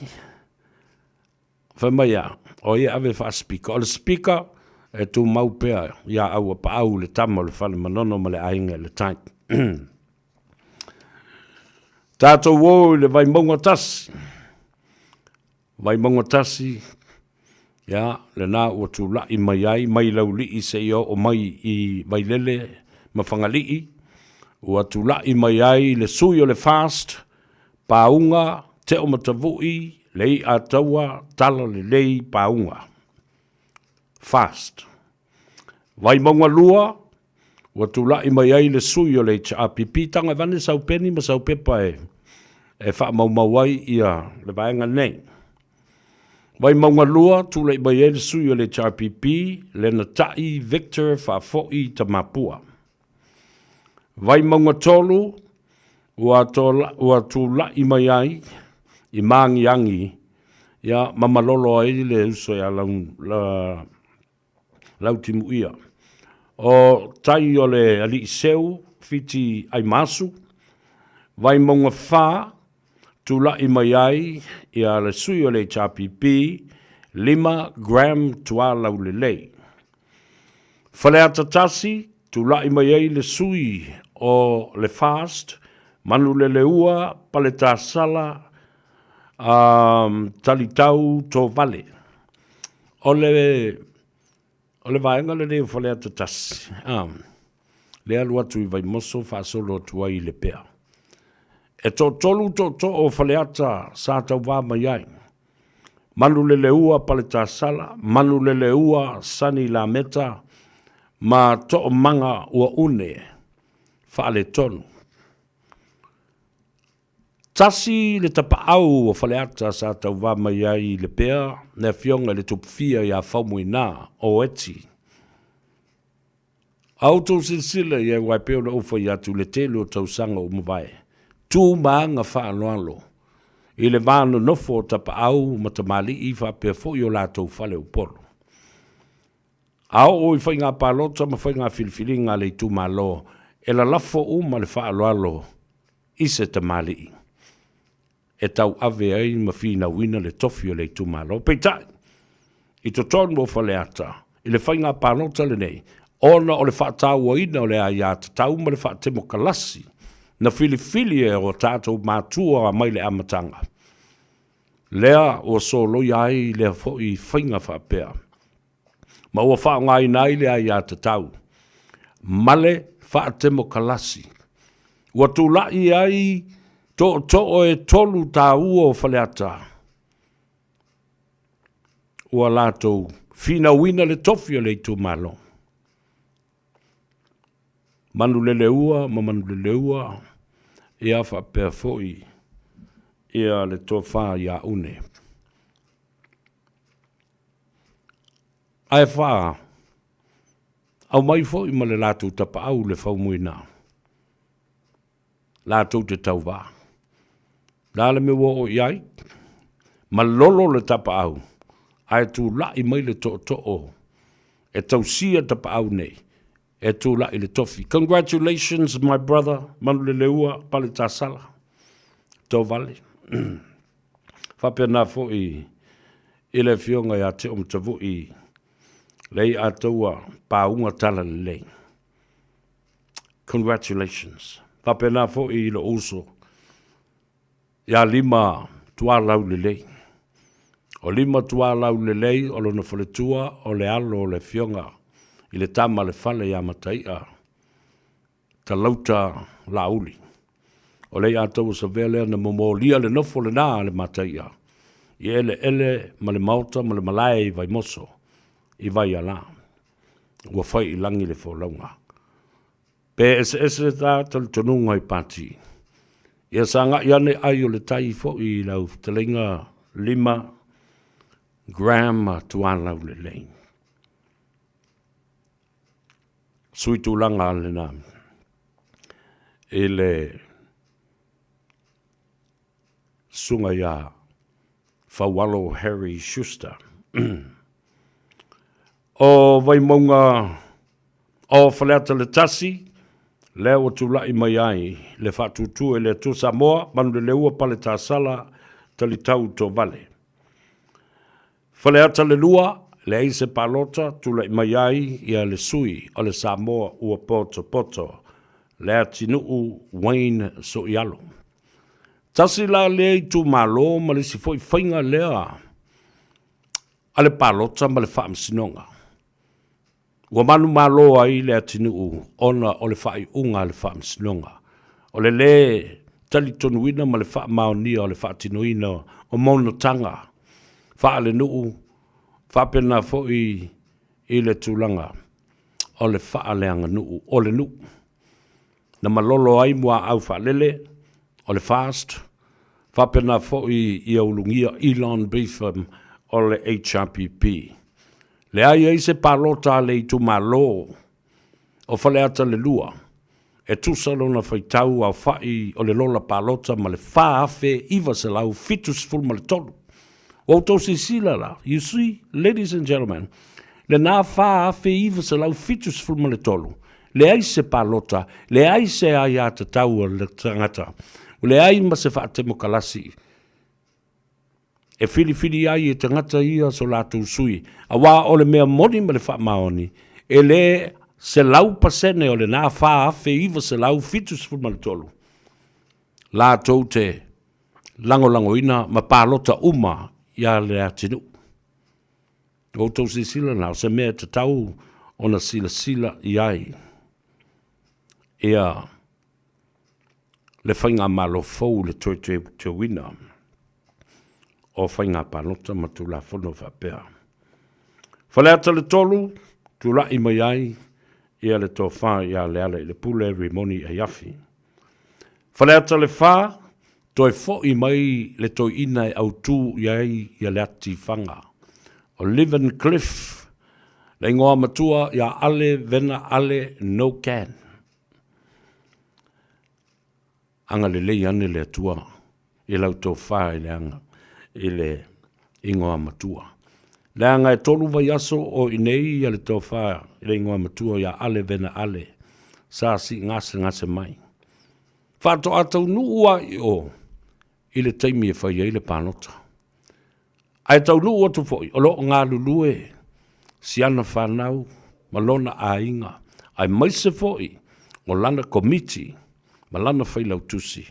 fai mai a, o ia ave faa-speaker. O le speaker e tumau pea ia Auapaau le tama o le fale Manono ma le aiga i le tai. Tatou o i le Vaimauga tasi. Vaimauga 1, ia, lena ua tulai mai ai, mai Laulii seia oo mai i Vailele ma Fagalii, ua tulai mai ai le sui o le FAST, Pauga, Teomatavui, Leiataua, Talalelei, Pauga. FAST. Vaimauga 2, ua tulai mai ai le sui o le HRPP, taga e vane sau peni ma sau pepa e, e faamaumau ai ia le vaega nei. Vaimauga 2, tulai mai ai le sui o le HRPP, Lenatai Victor Faafoi Tamapua. Vaimauga 3, ua, tola, ua tulai mai ai i Magiagi, ia, ma malolo ai le uso ia lau, la, Lautimuia. O tai o le alii seu, Fiti Aimasu, Vaimauga 4, tulai mai ai ia le sui o le HRPP, Lima Graham Tualaulelei. Faleata 1, tulai mai ai le sui o le FAST, Manuleleua Paletasala um, Talitau Tovale. O le, o le vaega lenei o Faleata 1, a, lea alu atu i Vaimoso faasolo atu ai i Lepea. E toatolu tootoo o Faleata sa tauvā mai ai. Manuleleua Paletasala, Manuleleua Sani Lameta ma Toomaga ua une faaletonu. Tasi le tapaau o Faleata sa tauvā mai ai i Lepea, le afioga i le Tupufia ia Faumuina o Eti. A outou silasila i ai, aua e pei ona ou fai atu i le tele o tausaga ua mavae, tu ma aga faaaloalo i le va nonofo o tapaau ma tamalii faapea foi o latou fale Upolu. A oo i faiga palota ma faiga filifiliga a le itumalo, e lalafo uma le faaaloalo i se tamalii e tauave ai ma finauina le tofi o le itumalo. Peitai, i totonu o Faleata, i le faiga palota lenei, ona o le faatauaina o le aiatatau ma le faatemokalasi na filifili e o tatou matua mai le amataga, lea ua soloia ai lea foi faiga faapea, ma ua faaaogaina ai le aiatatau ma le faatemokalasi. Ua tulai ai tootoo e tolu taua o Faleata, ua latou finauina le tofi o le itumalo. Manuleleua ma Manuleleua, ia faapea foi ia le tofa ia Une. Ae faa aumai foi ma le latou tapaau le faumuina latou te tauvā. Le a le mea ua oo i ai? Malolo le tapaau, ae tulai mai le tootoo e tausia tapaau nei, e tulai i le tofi. Congratulations my brother Manuleleua Paletasala Tovale. Faapena foi i le afioga ia Teomatavui Leiataua Pauga Talalelei. Congratulations. Faapena foi i lou uso ia Lima Tualaulelei. O Lima Tualaulelei o lona faletua o le alo o le afioga i le tama a le fale ia Mataia Talauta Laauli. O Leiataua Savea lea na momolia le nofo lena a le Mataia i eleele ma le maota ma le malae i Vaimoso i Vaialā. Ua fai i lagi le folauga. Pe eseese ta talitonuga i pati. Ia sagai ane ai o le tai foi i lau fetalaiga Lima Graham Tualaulelei. Sui tulaga lena i le susuga ia Faualo Harry Schuster. O Vaimauga o Faleata le Tasi, lea ua tulai mai ai le faatuatua i le Atua Samoa, Manuleleua Paletasala, Talitau Tovale. Faleata le 2, leai se palota, tulai mai ai ia le sui o le Samoa ua potopoto, Leatinuu Wayne Soialo. Tasi la lea itumalo ma le isi foi faiga lea a le palota ma le faamasinoga. Ua manumalo ai le atinuu ona o le faaiuga a le faamasinoga, o le lē talitonuina ma le faamaonia o le faatinoina o monotaga faalenuu faapena foi i le tulaga o le faaleaganuu o le nuu. Na malolo ai muaau faalele o le FAST, faapena foi ia ulugia Elon Beetham o le HRPP. Leai ai se palota a le itumalo o Faleata le 2 e tusa lona faitau aofa'i o le lola palota ma le 4,973. Ua outou silasila la, you see, ladies and gentlemen, lena 4,973, leai se palota, leai se aiatatau a le tagata, leai ma se faatemokalasi e filifili ai e tagata ia so latou sui, aua o le mea moni ma le faamaoni, e le 100% o lena 4,973 latou te lagolagoina ma palota uma ia Leatinuu. Ua outou silasila la, o se mea e tatau ona silasila i ai ia le faigamalo fou i le toe teuteuina. o faiga palota ma Tulafono faapea. Faleata le 3, tulai mai ai ia le tofa ia Lealailepule Rimoni Aiafi. Faleata le 4, toe fo'i mai le toeaina e autū i ai ia le atifaga o Livin Cliff, le igoa matua ia Ale Vena Ale No Can. Agalelei ane le Atua i lau tofa i le aga i le igoa matua. Leaga e 3 vaiaso o i inei ia le tofa i le igoa matua ia Ale Vena Ale sa siigasegase mai. Faatoa taunuu a i o i le taimi e fai ai le palota. Ae taunuu atu foi o lo o galulue si ana fanau ma lona aiga aemaise foi o lana komiti ma lana failautusi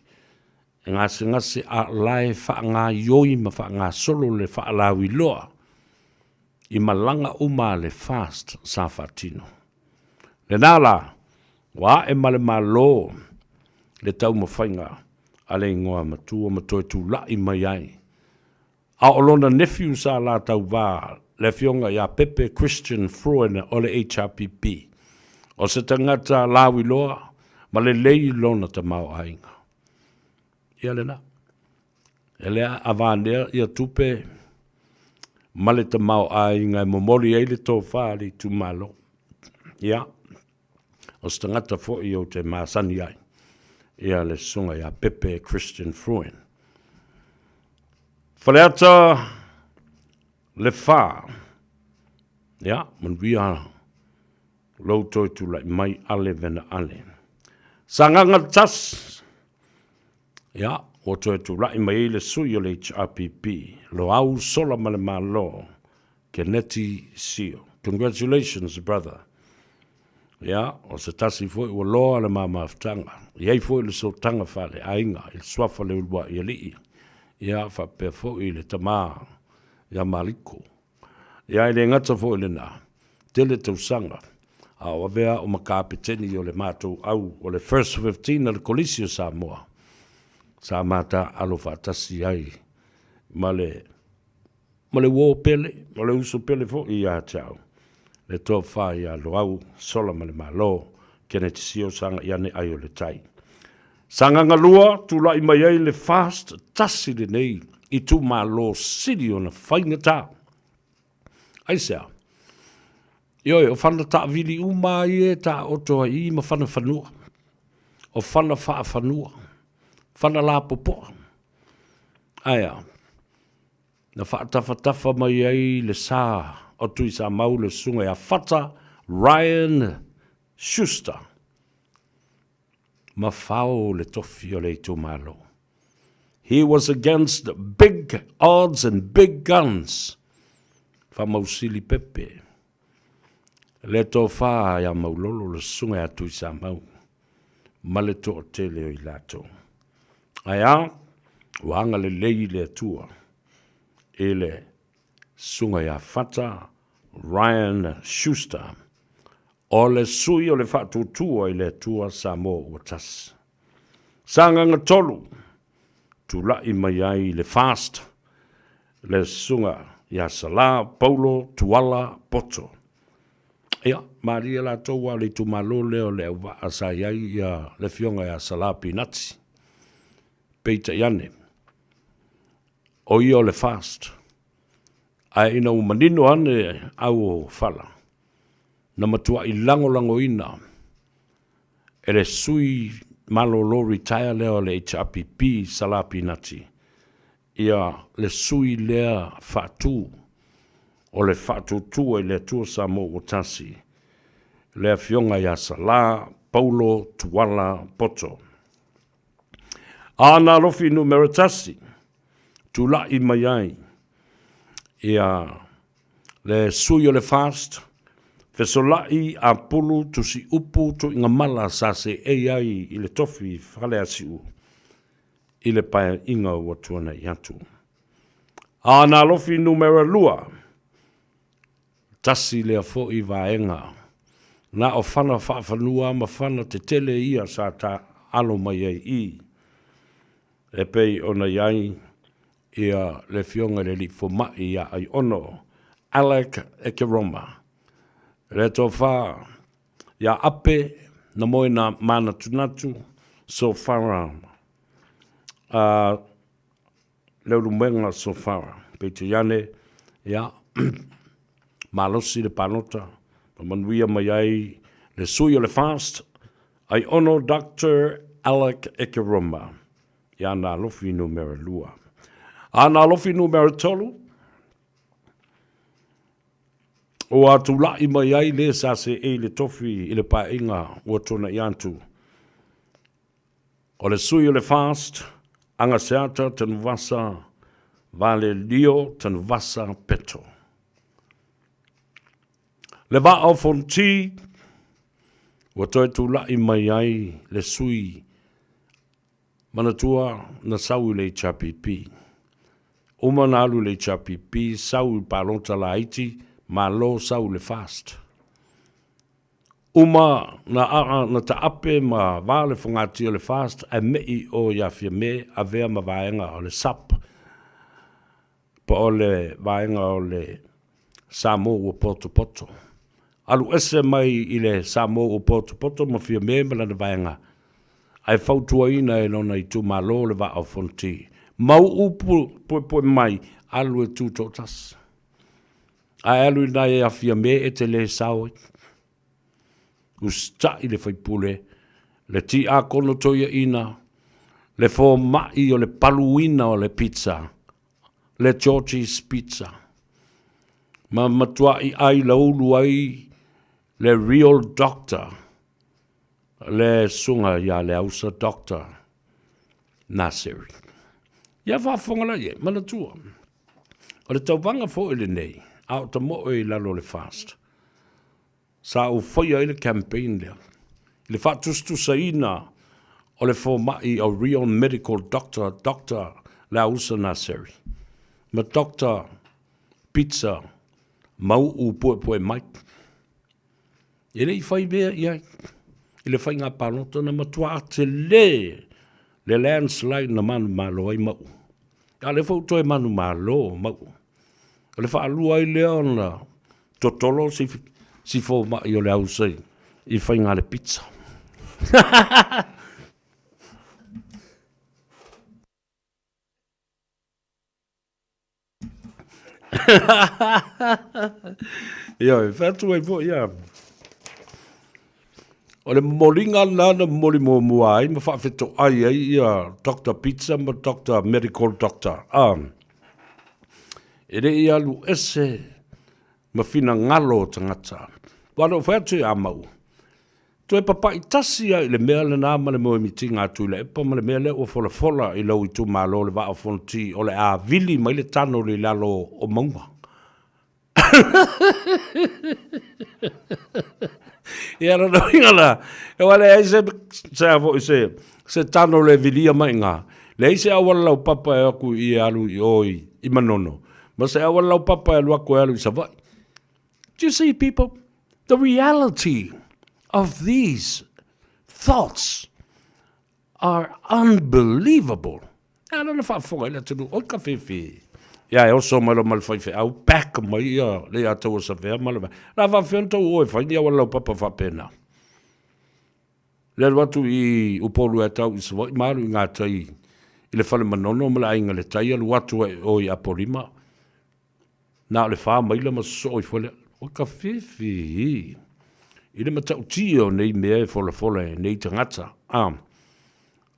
e gasegase a o la e faagaioi ma faagasolo le faalauiloa i malaga uma a le FAST sa faatino. Lena la, ua ae ma le Malo le taumafaiga a le igoa matua ma toe tulai mai ai. A o lona nephew sa la tauva, le afioga ia Pepe Christian Fruena o le HRPP, o se tagata lauiloa ma lelei lona tamaoaiga. Ia lena. E le avanea ia tupe ma le tamaoaiga e momoli ai le tofa a le itumalo. Ia, o se tagata foi ou te masani ai, ia le susuga ia Pepe Christian Fruen. Faleata le 4. Ia, manuia lou toe tulai mai Ale Vena Ale. Sagaga 1. Ia, ua toe tulai mai ai le sui o le HRPP, Loau Sola ma le Malo, Keneti Sio. Congratulations, brother. Ia, o se tasi foi ua loa le ma mafutaga. E i ai foi le sootaga faaleaiga i le suafa le uluai alii. Ia, faapea foi le tama ia Maliko. Ia, e le gata foi i lena, tele tausaga a o avea au ma kapeteni o le matou au o le First 15 a le Kolisi o Samoa, sa mataaalo faatasi ai ma le ma le uo pele, ma le uso pele foi ia te au, le tofa ia Loau Sola ma le Malo, Keneti Sio sa agai ane ai o le tai. Sagaga 2, tulai mai ai le FAST tasi lenei itumalo sili ona faigata. Aisea? Ioe, o fana taavili uma ai e taoto ai i ma fana fanua, o fana faafanua, fana lapopoa. Ae a? Na faatafatafa mai ai le sa o Tuisamau le susuga ia Fata Ryan Schuster ma fao le tofi o le itumalo. He was against big odds and big guns. Faamausili Pepe. Le tofa ia Maulolo le susuga ia Tuisamau ma le toatele o i latou. Ae a, ua agalelei le Atua i le susuga ia Fata Ryan Schuster, o le sui o le Faatuatua i le Atua Samoa ua tasi. Sagaga 3, tulai mai ai le FAST, le susuga ia Sala Paulo Tuala Poto. Ia, malie latou aua o le itumalo lea o le auvaa sa i ai ia le afioga ia Sala Pinati. Peitai ane, o ia o le FAST. Ae ina ua manino ane au o Fala, na matuai lagolagoina e le sui malolo retire lea o le HRPP Sala Pinati ia le sui lea faatu o le Faatuatua i le Atua Samoa ua Tasi, le Afioga ia Sala Paulo Tuala Poto. A na alofi numera 1, tulai mai ai ia le sui o le FAST, fesola'i apulu tusiupu tuigamala sa seei ai i le tofi Faleasiu i le paeaiga ua tuanai atu. A na alofi numera 2, tasi lea foi vaega na o fana faafanua ma fana tetele ia sa taalo mai ai i, e pei ona i ai. Ia le Afioga i le Alii Fomai ia Aiono Alec Ekeroma. Le Tofa ia Ape Namoena Manatunatu Sofara a Leulumoega Sofara. Peitai ane, ia, malosi le palota ma manuia mai ai le sui o le FAST, Aiono Doctor Alec Ekeroma. Ia na alofi numera 2. A na alofi numera 3, ua tula'i mai ai le sa seei le tofi i le paeaiga ua tuana'i atu. O le sui o le FAST, Agaseata Tanuvasa Valelio Tanuvasa Peto. Le Vaa o Fonoti, ua toe tula'i mai ai le sui Manatua na sau i le HRPP. Uma na alu i le HRPP, sau i palota laiti, malo sau i le FAST. Uma na aa na taape ma va le fogatia o le FAST ae me'i o ia Fiame avea ma vaega o le SUP po o le vaega o le Samoa ua potopoto. Alu ese mai i le Samoa ua potopoto ma Fiame ma lana vaega, ae fautuaina e lona itumalo le Vaa o Fonoti. Mau'u puepue mai, alu e tutoatasi. Ae alu i nai a Fiame e te le sao ai. Usita'i le faipule, le tiakono toeaina, le fomai o le paluina o le pizza, le Georgie's Pizza. Ma matua'i ai laulu ai le real doctor, le susuga ia Leausa Doctor Naseri. Ia faafofoga la i ai, manatua, o le tauvaga foi lenei, a o tamoe i lalo o le FAST, Sa ou faia ai le campaign lea i le faatusatusaina o le fomai a real medical doctor, Doctor Leausa Naseri ma Doctor Pizza Mau'u Puepue Mike. E le i fai mea i ai i le faiga palota na matua tele le landslide na manumalo ai Mau'u. A o lea foi ua toe manumalo Mau'u. O le faalua ai lea ona totolo si, si fomai o le ausa i faiga le pizza. Ioe, fai atu ai foi ia. O le momoliga lena na momoli muamua ai ma faafetoai ai ia Doctor Pizza ma Doctor Medical Doctor. Ah, e le i alu ese ma finagalo o tagata. Ua na ou fai atu ia Mauu, toe papa'i tasi lava i le mea lena ma le moemitiga a Tuilaepa ma le mea lea ua folafola i lou itumalo le Vaa o Fonoti o le a vili mai le tano i lalo o mauga. Ia lona uiga la, aua e leai se, se a foi se, se tano le vilia mai i ina, leai se auala laupapa e o atu i i e alu i o i, i Manono, ma se auala laupapa e alu atu e alu i Savaii. Do you see people? The reality of these thoughts are unbelievable. E ala na faafofoga ai le atunuu, oi ka fefe. Ia e oso mai loa ma le faifeau, back mai ia le ia taua Savea ma le vaega. La faafefea ona tou o e fai ni auala laupapa faapena. Le alu atu i Upolu e tau i Savaii ma alu i gatai i le fale Manono ma le aiga i le tai, alu atu ai o i Apolima. Na o le fa maila ma sosoo ifo lea. Oi ka fefe i le matautia o nei mea e folafola e nei tagata. A,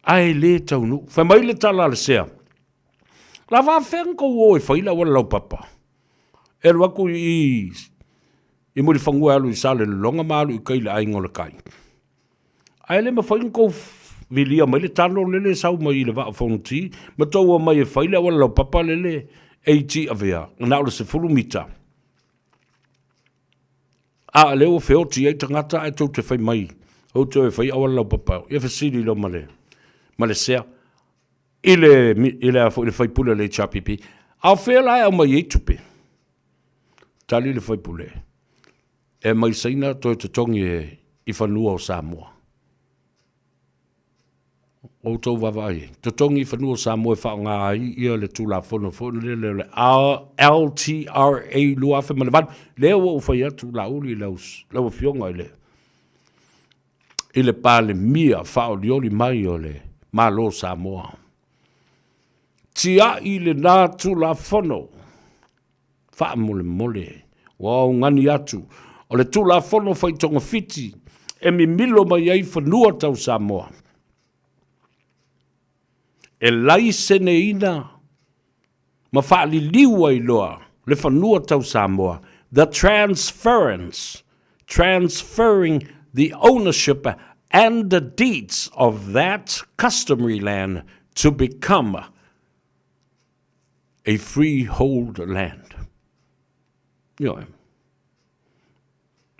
ae le taunuu. Fai mai le tala a le sea, La faafefea ona tou o e fai le auala laupapa? E alu atu i i Mulifanua e alu i Salelologa ma alu i tai i le aiga o le tai. Ae le mafai ona tou vilia mai le talo lele e sau mai i le Vaa o Fonoti ma tou omai e fai le auala laupapa lele e i Tiavea, na o le 10 mita. A o lea ua feoti ai tagata ae tou te fai mai, ou te o e fai auala laupapa. Ia fesili loa ma le, ma le sea i le, i le, a foi, le faipule o le HRPP. A o fea la e aumai ai tupe? Tali le faipule, e mai Saina toe totogi e, i fanua o Samoa. Outou vaavaai ai. Totogi fanua o Samoa e faaaoga ai ia le Tulafono foi lele o le LTRA 2008, lea ua ou fai atu Laauli i lau, lau Afioga i le, i le Palemia faaolioli mai o le Malo o Samoa. Tiai lena Tulafono faamolemole ua augani atu o le Tulafono fai togafiti e mimilo mai ai fanua tau Samoa e laiseneina ma faaliliu ai loa le fanua tau Samoa, the transference, transferring the ownership and the deeds of that customary land to become a freehold land. Ioe.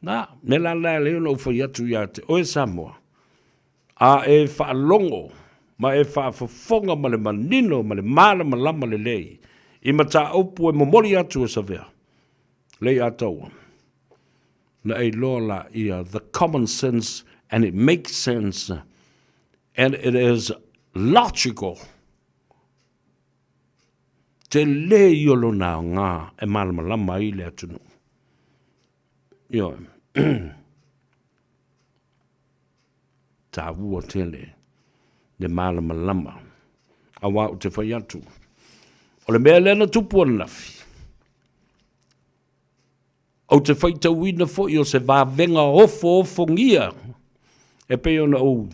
Na, me la la le ona ou fai atu ia te oe Samoa, a e faalogo ma e faafofoga ma le manino ma le malamalama lelei i mataupu e momoli atu e Savea, Leiataua, na e iloa laia the common sense and it makes sense and it is logical. Tele ia o lona aoga e malamalama ai le atunuu. Ioe. Taua tele le malamalama. Aua ou te fai atu, o le mea lea na tupu ananafi, ou te faitauina foi o se vavega ofoofogia e pei ona ou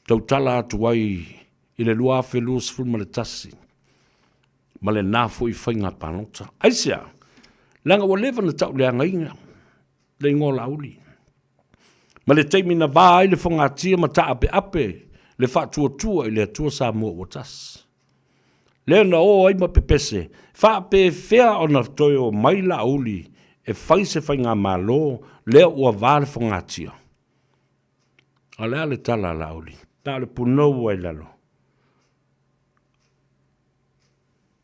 tautala atu ai i le 2021 ma lena foi faiga palota. Aisea? Leaga ua leva ona tauleagaina le igoa o Laauli. Ma le taimi na va ai le fogatia ma taapeape le faatuatua i le Atua Samoa ua tasi. Lea na o ai ma pepese, faapefea ona toe o mai Laauli e fai se faigamalo lea ua va le fogatia. A o le a le tala a Laauli? Na o le punou ai lalo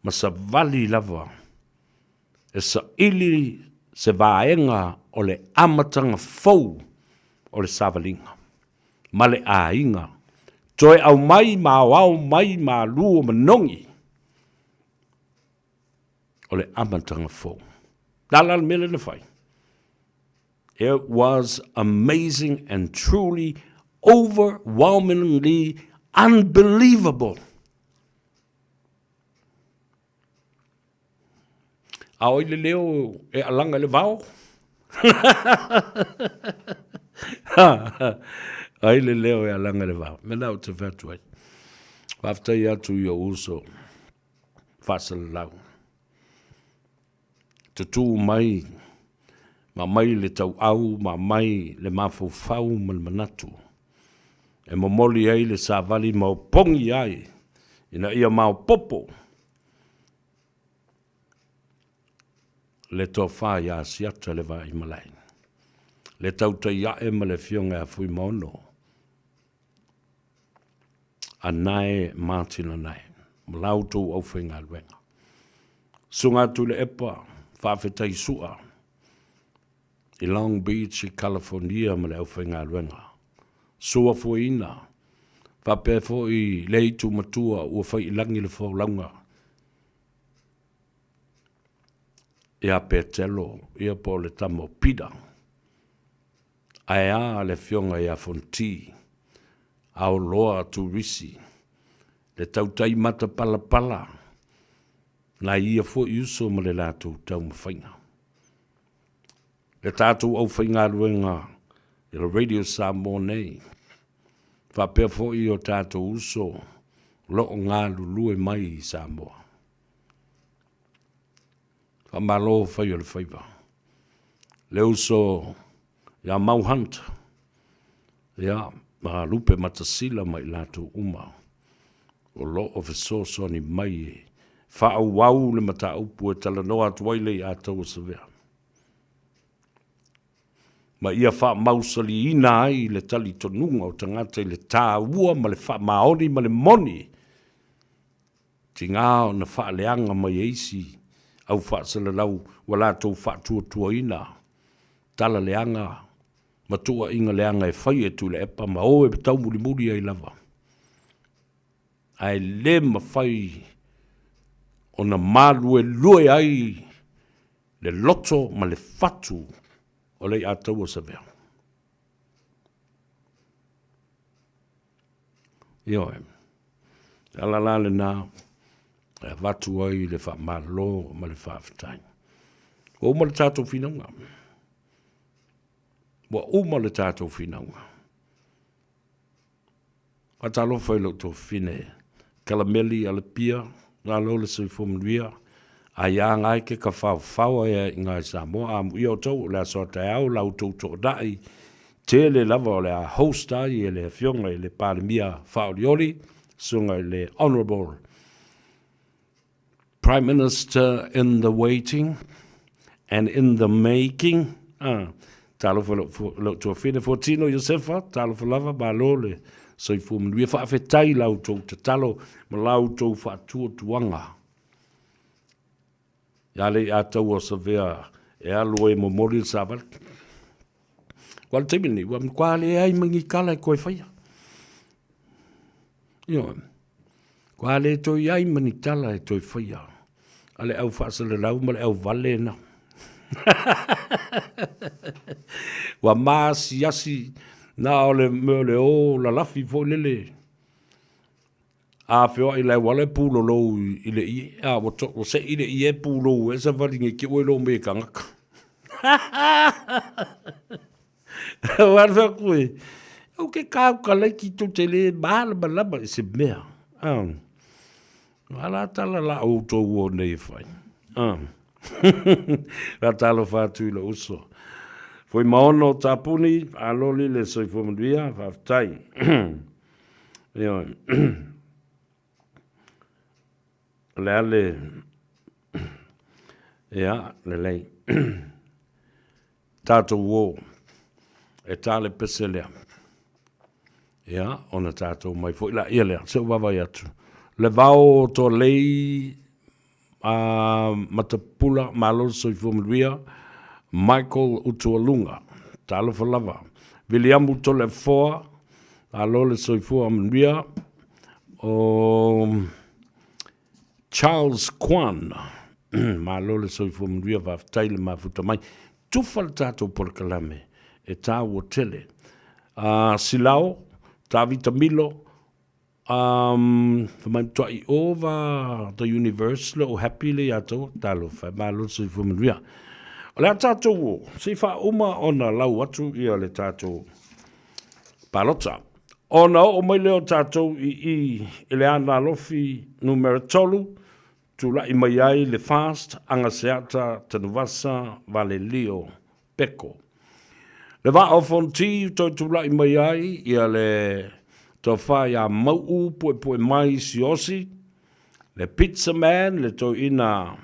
ma savali lava e saili se vaega o le amataga fou o le savaliga ma le aiga toe aumai ma aoao mai malu o manogi o le amataga fou. Le a la le mea lea na fai? It was amazing and truly overwhelmingly unbelievable. A oi le leo e alaga i le vao? Ai le leo e alaga i le vao. Mea lena ou te fai atu ai. Faafetai atu i ou uso faasalalau. Tutū mai ma aumai le tauau ma aumai le mafaufau ma le manatu e momoli ai le savali ma opogi ai ina ia maopoopo le tofa ia Asiata le Vaaimalae, le tautai ae ma le Afioga ia Fuimaono Anae Martin Anae, ma la outou aufaigaluega. Susuga Tuilaepa, faafetai Sua i Long Beach i California ma le aufaigaluega. Sua Fuaina, faapea foi le itu matua ua fai i lagi le folauga ia Petelo, ia po o le tama o Pita. Ae a le afioga ia Fonti, Aoloa Turisi, le tautai matapalapala, nai ia foi uso ma le latou taumafaiga. Le tatou aufaigaluega i le Radio Samoa nei, faapea foi o tatou uso o lo o galulue mai i Samoa. Faamalo fai o le faiva. Le uso ia Mau Hunt, ia, ma Lupe Matasila ma i latou uma o lo o fesoasoani mai e faaauau le mataupu e talanoa atu ai le Aiataua Savea ma ia faamausaliina ai le talitonuga o tagata i le taua ma le faamaoni ma le moni Tiga ona faaleaga mai e isi au faasalalau ua latou faatuatuaina tala leaga ma tuuaiga leaga e fai e Tuilaepa ma o e taumulimuli ai lava. Ae le mafai ona maluelue ai le loto ma le fatu o le iataua Savea. Ioe. Le ala la lena e avatu ai le faamalo ma le faafetai. Ua uma le tatou finauga. Ua uma le tatou finauga. Faatalofa i lou tuafafine Kalameli Alepia, malo le soifua manuia, aia ngae ke ka faofaoa ea i ngae Samoa, amuia outou o le aso a taeao la outou toonai tele lava o le a host ai e le Afioga i le Palemia faaolioli, Susuga i le Honourable Prime Minister in the waiting and in the making. Ah, talofa lou tuafine Fuatino Iosefa, talofa lava, malo le soifua manuia. Faafetai la outou tatalo ma la outou faatuatuaga. Ia le ia taua savea e alu ai momoli le savali. Ua le taimi lenei, ua matua leai ma ni tala e toe faia. Ioe. Ua le toe i ai ma ni tala e toe faia a le au faasalalau ma le au vale na. Ua maasiasi na o le mea o le o lalafi foi lele. A feoai i le auala e pulolou i le ie, a ua, to, ua sei le ie pulou e savali nei te ua iloa mai e tagata. Ua alu atu e, ou ke kau ka laiti tou te le malamalama i se mea. Ah. Ala tala la outou o nei e fai. Ah. Ka talofa atu i lou uso. Foi maono o Tapuni, aloli le soifua manuia, faafetai. Ioe. O le a le... Ia, lelei. Tatou o e ta le pese lea. Ia, ona tatou mai foi laia lea. Se i ou vaavaai atu. Le vao o Toalei a Matapula, malo le soifua manuia. Michael Utualuga, talofa lava. Viliamu Toleafoa, malo le soifua manuia. O Charles Kwan, malo le soifua manuia, faafetai le mafuta mai. Tufa le tatou polokalame e tāua tele. Silao, Tavita Milo, Fai mai matuai over the universe le o happy le ia tou, talofa e, malo le soifua manuia. O le a tatou o, se i faauma ona lau atu ia le tatou palota. Ona oo mai lea o tatou i i i le Ana Alofi numera 3, tulai mai ai le Fast Agaseata Tanuvasa Valelio Peko. Le Vaa o Fonoti toe tulai mai ai ia le tofa ia Mau'u Puepuemai Siaosi, le Pizza Man, le toeaina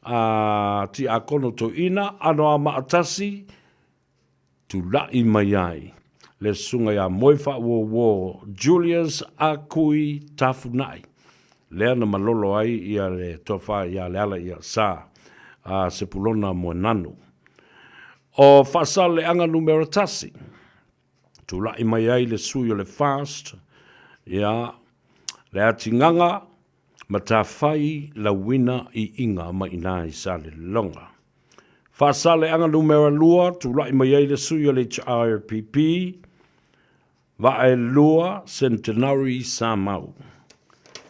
a Tiakono Toeaina, Anoamaa-tasi, tulai mai ai le susuga ia Moefaauouo Julius Akui Tafunai, lea na malolo ai ia le tofa ia Leala ia Sa a Sepulona Moenanu. O Faasaleleaga numera 1, tulai mai ai le sui o le FAST, ia Leatigaga Matafai Lauina Iiga mai ina i Salelologa. Faasaleleaga numera 2, tulai mai ai le sui o le HRPP, Vaaelua Centenary Samau.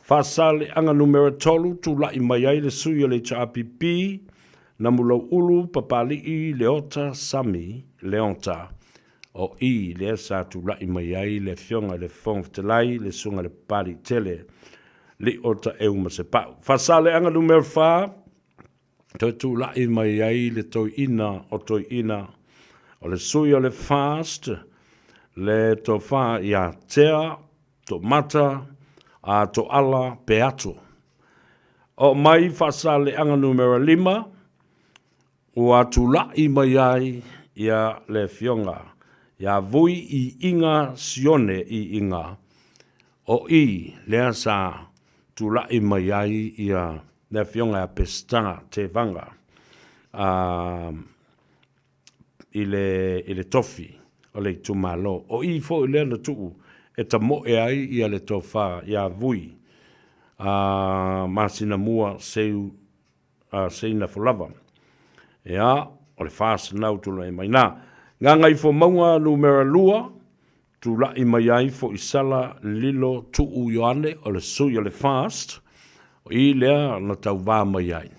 Faasaleleaga numera 3, tulai mai ai le sui o le HRPP, Namulau'ulu Papali'i Leota Sami Leota. O i lea sa tulai mai ai le Afioga i le Fofoga Fetalai, le Susuga i le Papali'itele Lio Taeu Masepau. Faasaleleaga numera 4, toe tulai mai ai le toeaina o toeaina o le sui o le FAST, le tofa ia Tea Tomata a Toala Peato. Oo mai Faasaleleaga numera 5, ua tulai mai ai ia le Afioga ia Vui Iiga Sione Iiga, o i lea sa tulai mai ai ia le Afioga ia Peseta Tevaga i le, i le tofi o le itumalo. O i foi lea na tuu e tamoe ai ia le tofa ia Vui. a masina mua seu a seina folava. Ia, o le FAST lena ua tulai mai na. Gagaifomauga numera 2, tulai mai ai Foisala Lilo Tuu Ioane o le sui o le FAST, o i lea na tauvā mai ai.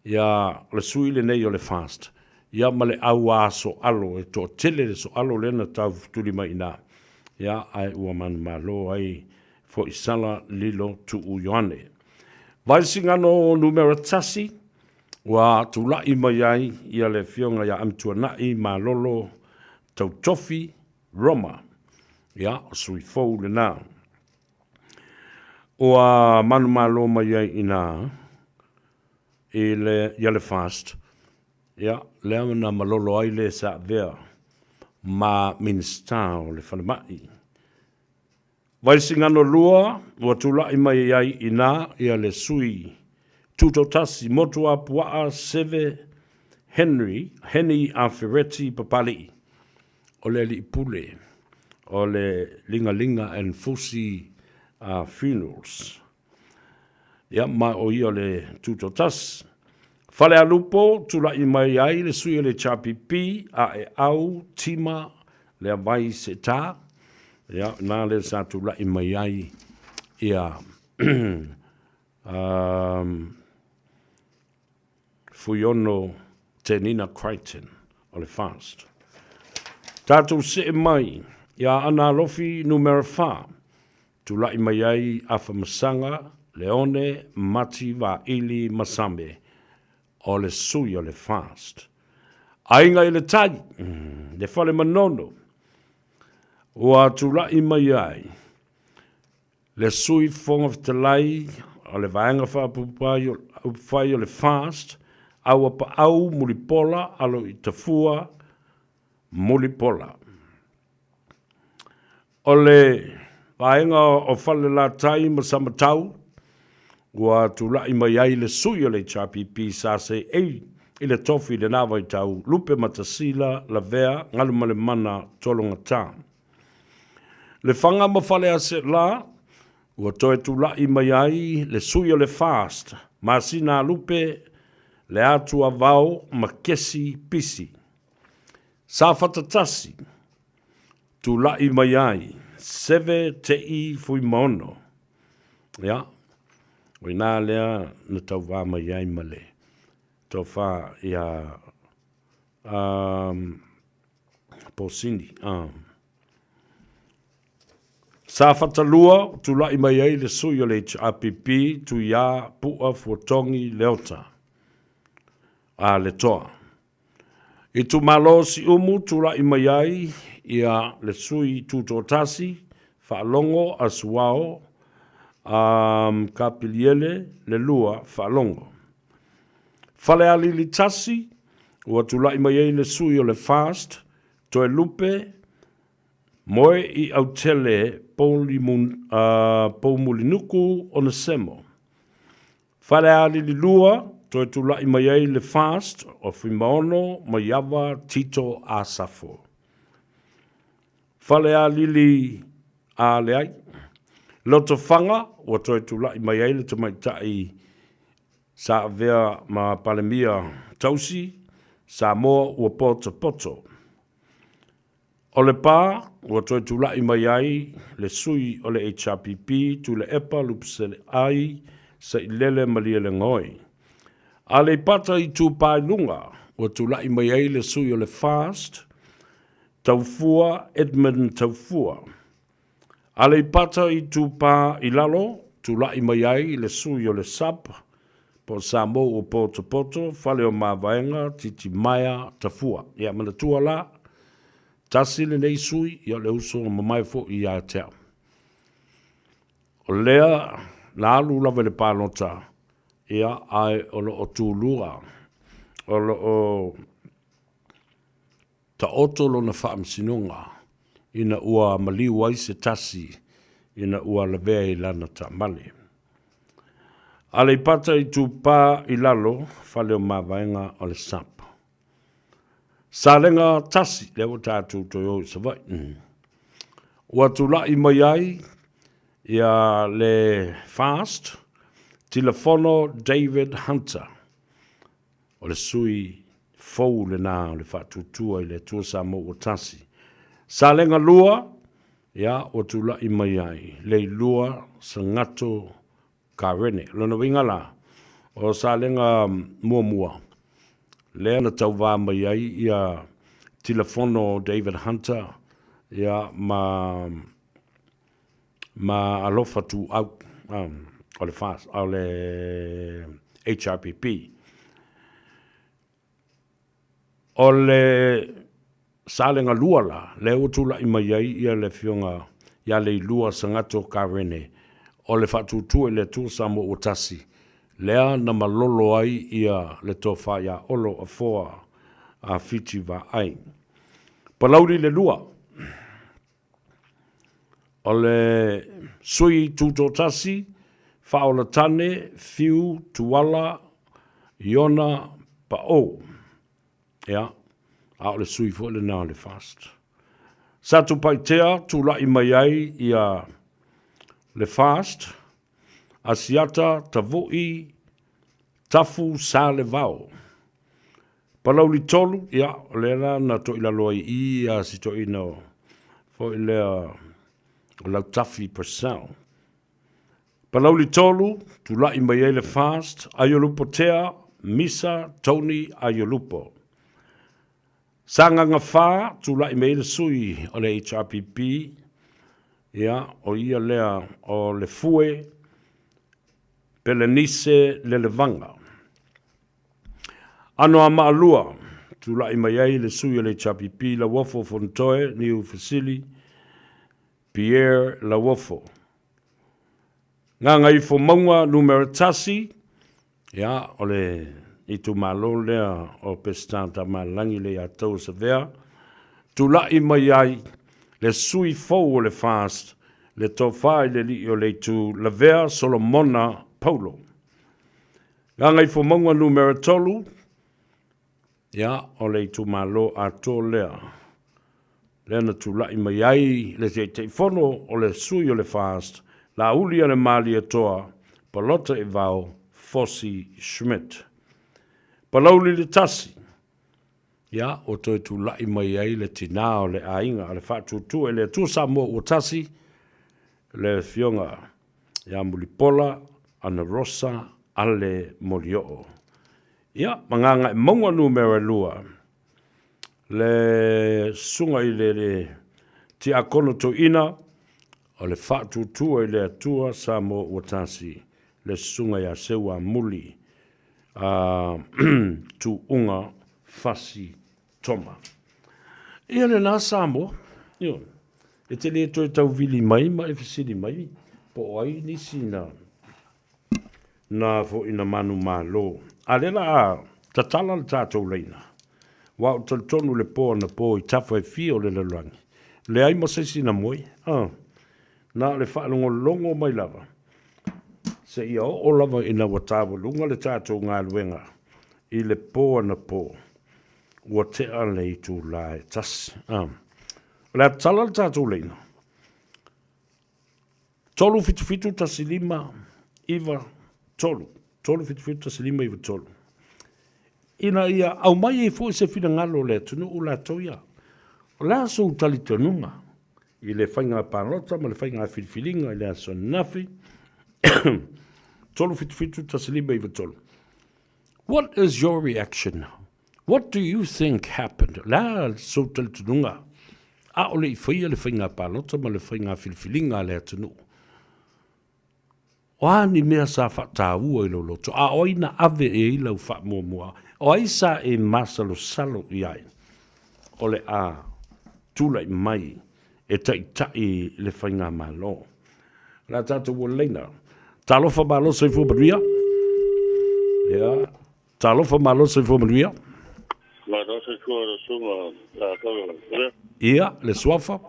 Ia, o le sui lenei o le FAST. Ia ma le auā soalo, e toatele le soalo lea na taufetuli mai i ina. Ia, ae ua manumalo ai Foisala Lilo Tuu Ioane. Vaisigano numera 1, ua tulai mai ai ia le Afioga ia Amituanai Malolo Tautofi Roma. Ia, o sui fou lena. Ua manumalo mai ai inā i le, ia le FAST, ia, lea na malolo ai le sa avea ma Minisita o le Falemai. Vaisigano 2, ua tulai mai ai inā ia le sui Tutoatasi Motuapuaa Seve Henry, Heni Afereti Papali'i, o le alii pule o le Ligalinga and Fusi Funerals. Ia, ma o ia o le Tutoatasi. Falealupo, tulai mai ai le sui o le HRPP, Aeau Tima Leavai Seta, ia, na lea sa tulai mai ai ia Fuiono Tenina Crichton o le FAST. Tatou see mai ia Aana Alofi numera 4, tulai mai ai Afamasaga Leone Mati Vaili Masame o le sui o le FAST. Aiga i le Tai, le Fale Manono, ua tulai mai ai le Sui Fofoga Fetalai o le Vaega Faaupufai o le FAST, Auapaau Mulipola Aloitafua Mulipola. O le Vaega o Falelatai ma Samatau, ua tulai mai ai le sui o le HRPP sa seei i le tofi i lena vaitau, Lupematasila Lavea Galumalemana Tologata. Lefaga ma Faleaseela, ua toe tulai mai ai le sui o le FAST, Masina Lupe, Leatuavao ma Kesi Pisi. Safata 1, tulai mai ai Seve Te'i Fuimaono. Ia, o inā lea na tauvā mai ai ma le tofa ia Posini. Safata 2, tulai mai ai le sui o le HRPP, Tuiā Pu'a Fuatogi Leota, a le Toa. Itumalo Siumu, tulai mai ai ia le sui Tutoatasi, Faalogo a Suao, Kapiliele le 2, Faalogo. Falealili 1, ua tulai mai ai le sui o le FAST, Toelupe, Moe i Autele Poumulinuku Onesemo. Falealili 2, toe tulai mai ai le FAST o Fuimaono Maiava Tito Asafo. Falealili a leai. Lotofaga, ua toe tulai mai ai le tamaitai sa avea ma Palemia tausi Samoa ua potopoto. O Lepa, ua toe tulai mai ai le sui o le HRPP, Tuilaepa Lupeseleai Sailele Malielegaoi. Aleipata Itupa i Luga, ua tulai mai ai le sui o le FAST, Taufua Edmund Taufua. Aleipata Itupa i Lalo, tulai mai ai le sui o le SUP, po o Samoa ua potopoto, Fale o Mavaega, Titimaea, Tafua. Ia, manatua la, tasi lenei sui, ia o le uso mamae foi ia te au. O lea na alu lava i le palota, ia, ae o lo o tulua, o lo o taoto lona faamasinoga ina ua maliu ai se tasi ina ua lavea i lana taamale. Aleipata Itupa i Lalo, Fale o Mavaega o le SUP. Salega 1, lea ua tatou toe o i Savaii. Ua tulai mai ai ia le FAST. Tilafono David Hunter, o le sui fou lenā o le Faatuatua i le Atua Samoa ua Tasi. Salega 2, ia, ua tula'i mai ai Leilua Sagato Karene. O lona uiga la, o Salega muamua, lea na tauvā mai ai ia Tilafono David Hunter, ia, ma ma Alofa Tuuau o le FAST, o le HRPP. O le salega lua la, lea ua tula'i mai ai ia le Afioga ia Leilua Sagato Karene, o le Faatuatua i le Atua Samoa ua Tasi, lea na malolo ai ia le Tofa ia Olo Afoa a Fiti Vaai. Palauli le lua. O le sui tutoatasi, Faaolatane Fiu Tuala Iona Paou. Ia, a o le sui foi lena o le FAST. Satupaitea tula'i mai ai ia le FAST, Asiata Tavu'i Tafu Salevao. Palauli 3, ia, o lea la na toilalo ai i ia si toeaina o foi lea o Lautafi Purcell. Palauli 3, tula'i mai ai le FAST, Aiolupo Tea, Misa Tony Aiolupo. Sagaga 4, tula'i mai ai le sui o le HRPP, ia, o ia lea o le Fue Pelenise Lelevaga. Anoamaa 2, tula'i mai ai le sui o le HRPP Lauofo Fonotoe Niu Fesili Pierre Lauofo. Gagaifomauga Numera 1, ia, o le itumalo lea o Peseta Tamalagi Leiataua Savea, tula'i mai ai le sui fou o le FAST, le Tofa i le Alii o le Itu, Lavea Solomona Paulo. Gagaifomauga Numera 3, ia, o le itumalo atoa lea, lea na tula'i mai ai le Taitaifono o le sui o le FAST, Laauli a le Malietoa, Palota i Vao, Fosi Schmidt. Palauli le 1, ia, ua toe tula'i mai ai le tinā o le aiga a le Faatuatua i le Atua Samoa ua Tasi, le Afioga ia Mulipola Anarosa Ale Molioo. Ia, ma Gagaemauga Numera 2, le susuga i le Tiakono Toeaina o le Faatuatua i le Atua Samoa ua Tasi, le susuga ia Seuamuli Tuuga Fasi Toma. Ia lena Samoa, ioe, e te le toe tauvili mai ma e fesili mai po o ai nisi na na foi na manumalo. A lea la a tatala le tatou laina, aua ou te talitonu le po anapo i tafa e fia o le lalolagi, leai ma se isi na moe, a, na o le faalogologo mai lava, seia oo lava ina ua taualuga le tatou galuega i le po anapo, ua tea le itula e 1. A, o le a tatala le tatou laina, 3 7 7 1 5 9 3, 3 7 7 1 5 9 3. Ina ia aumai ai foi se finagalo o le atunuu latou ia. O le a sou talitonuga i le faiga palota ma le faiga filifiliga i le aso ananafi? 3 7 7 1 5 9 3. What is your reaction? What do you think happened? O le a sou talitonuga? A o le i faia le faiga palota ma le faiga filifiliga a le atunuu. O a ni mea sa faataua i lou loto? A o ai na ave i ai lau faamuamua? O ai sa e masalosalo i ai? O le a tulai mai e taita'i le faigamalo. O le a tatou ua leina. Talofa malo soifua manuia. Ia, talofa malo soifua manuia. Malo soifua lau susuga la tau. Ia, le suafa.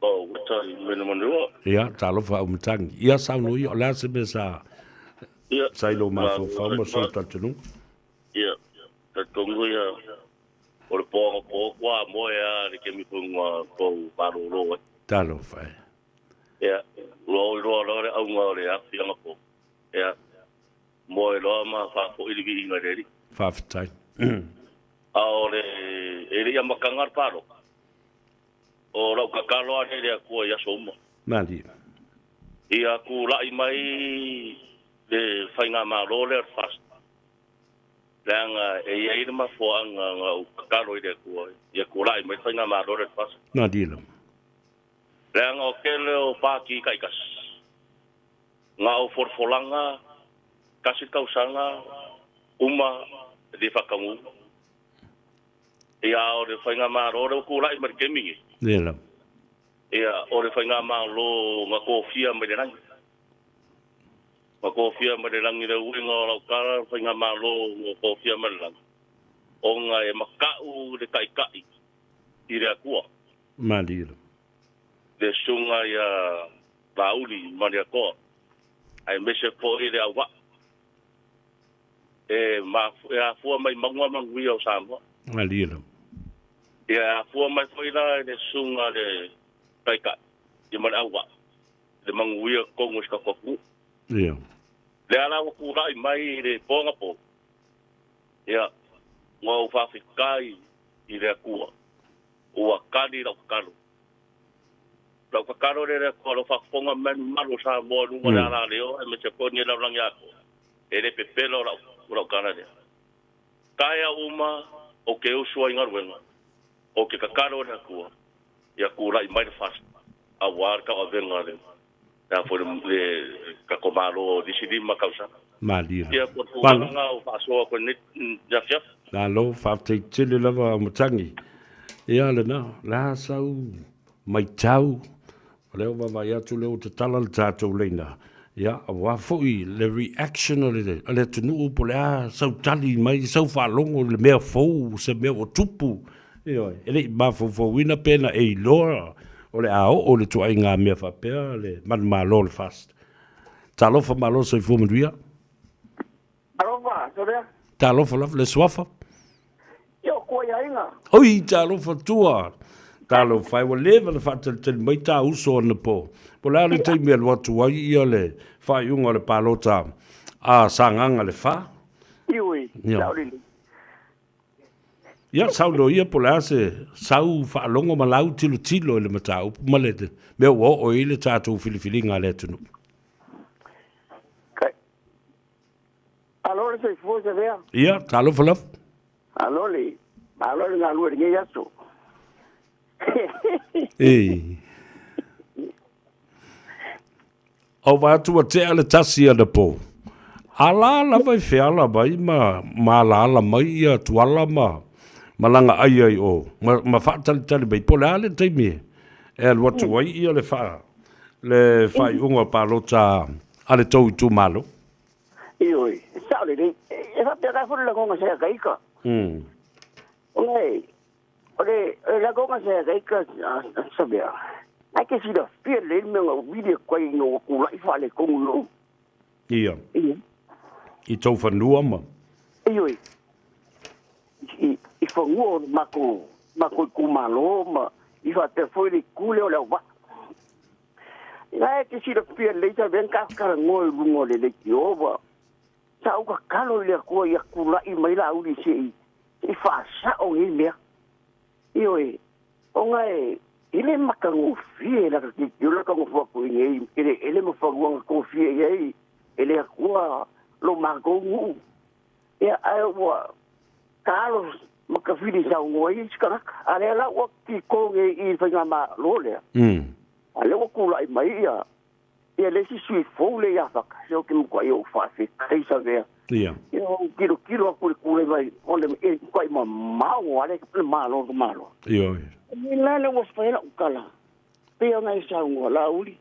O Matangi mena manua. Ia, talofa au Matangi. Ia, saunoa ia, o le a se mea sa Ia. sa i lou mafaufau ma sou talitonuga? Ia, talitonu ia o le poaga po kua moe a le kemi funga tou malolo ai. Talofa e. Ia, ua oi loa loa le auga o le afianga po. Ia, Mo e loa ma faafo'i le viiga i le Alii. Faafetai. A o le e le i amataga le palota, o lau tatalo lava lea i le Atua i aso uma. Malie. Ia tula'i mai le faigamalo lea o le FAST, leaga e i ai le mafuaaga na ou tatalo i le Atua ia tula'i mai le faigamalo lea o le FAST. Malie lava. Leaga o tele o pati taitasi, na o folafolaga tasi le tausaga uma e le faataunuuina. Ia, a o le faigamalo lea ua tulai mai i le taimi nei, Ia lava. ia, o le faigamalo na tofia mai le lagi. Na tofia mai le lagi le uiga o lau tala, o le faigamalo na tofia mai le lagi, ona e mata'u le taitai i le Atua. Malie lava. Le susuga ia Laauli Malietoa, aemaise foi le auvaa e e afua mai mauga manuia o Samoa. Malie lava. Ia e afua mai foi la i le susuga le Taitai ia ma le auvaa le manuia totonu o si tatou atunuu. Ia. Lea la ua tulai mai i le po anapo, ia, na ou faafetai i le Atua ua tali lau tatalo. Lau tatalo lea i le Atua o lo o faafofoga mai le mamalu o Samoa i luga o le alaleo aemaise foi lenei lalolagi atoa, e le pepelo lau lau tala lea. Taeao uma ou te usu ai i galuega, ou te tatalo i le Atua ia tulai mai le FAST aua le tauavega le le a foi le le tatou Malo i nisi 5 tausaga. Malie. Ia po o le tulaga lena o faasoa atu i lenei afiafi. Malo, faafetai tele lava Matangi. Ia lena, la sau maitau, o lea ua vaavaai atu o lea ua tatala le tatou laina, ia, aua foi le reaction a le, a le atunuu po o le a sau tali mai, sau faalogo i le mea fou, se mea ua tupu. Ioe, e le i mafaufauina pe na e iloa o le a oo i le ituaiga mea faapea le manumalo o le FAST. Talofa malo soifua manuia. Talofa, Solia. Talofa lava le suafa. Ia o tua i aiga. Oi, talofa tua. Talofa e, ua leva ona faatalitali mai ta uso anapo. Po o le a le taimi e alu atu ai ia le faaiuga o le palota a Sagaga le Fa? Iui, Ia. sao lelei. Ia, saunoa ia po o le a se sau faalogo ma lau tilotilo i le mataupu ma le mea ua oo i ai le tatou filifiliga a le atunuu. Alo le soifua Savea. Ia, talofa lava. Alo le, malo le galue i lenei aso. E. Ou vaai atu ua tea le tasi anapo. Ala lava i feala mai ma ma alaala mai ia Tuala ma ma lana aia i o, ma, ma faatalitali mai po o le a le taimi e alu atu ai ia le faa, le faaiuga o palota a le tou itumalo. Ioe, e sao lelei. E faapena foi le lagona sa ia Taika. Ona e, o le lagona sa ia Taika Samea, na te silafia lelei le mea na ou vili atu ai ina ua tulai faaletonu i lou. Ia. Ia. I tou fanua ma. Ioe. I fanua o le matou, matou itumalo ma i faapea foi le itu lea o le auvaa. La e te silafia lelei sa avea ni tatou talanoa i luga o le leitio ma sa ou tatalo i le Atua ia tulai mai Laauli se i se i faasao nei mea. Ioe, ona e e le matagofie la ta tilotilo la ta nofo atu i inei i eleele ma fanua na tofia i ai e le Atua lo matou nuu. Ia, ae ua taalo ma tafili saunoa ai isi tagata. A lea la ua kiko nei i le faigamalo lea. A lea ua tulai mai ia ia le isi sui fou lea ia Faka, se ou te matuai ou faafetai Savea. Ia. Ia ou tilotilo atu i le tulai mai o le e matuai mamao lava le Malo o le Malo. Ioe. O le la ua fai lau tala, pei ona e saunoa Laauli,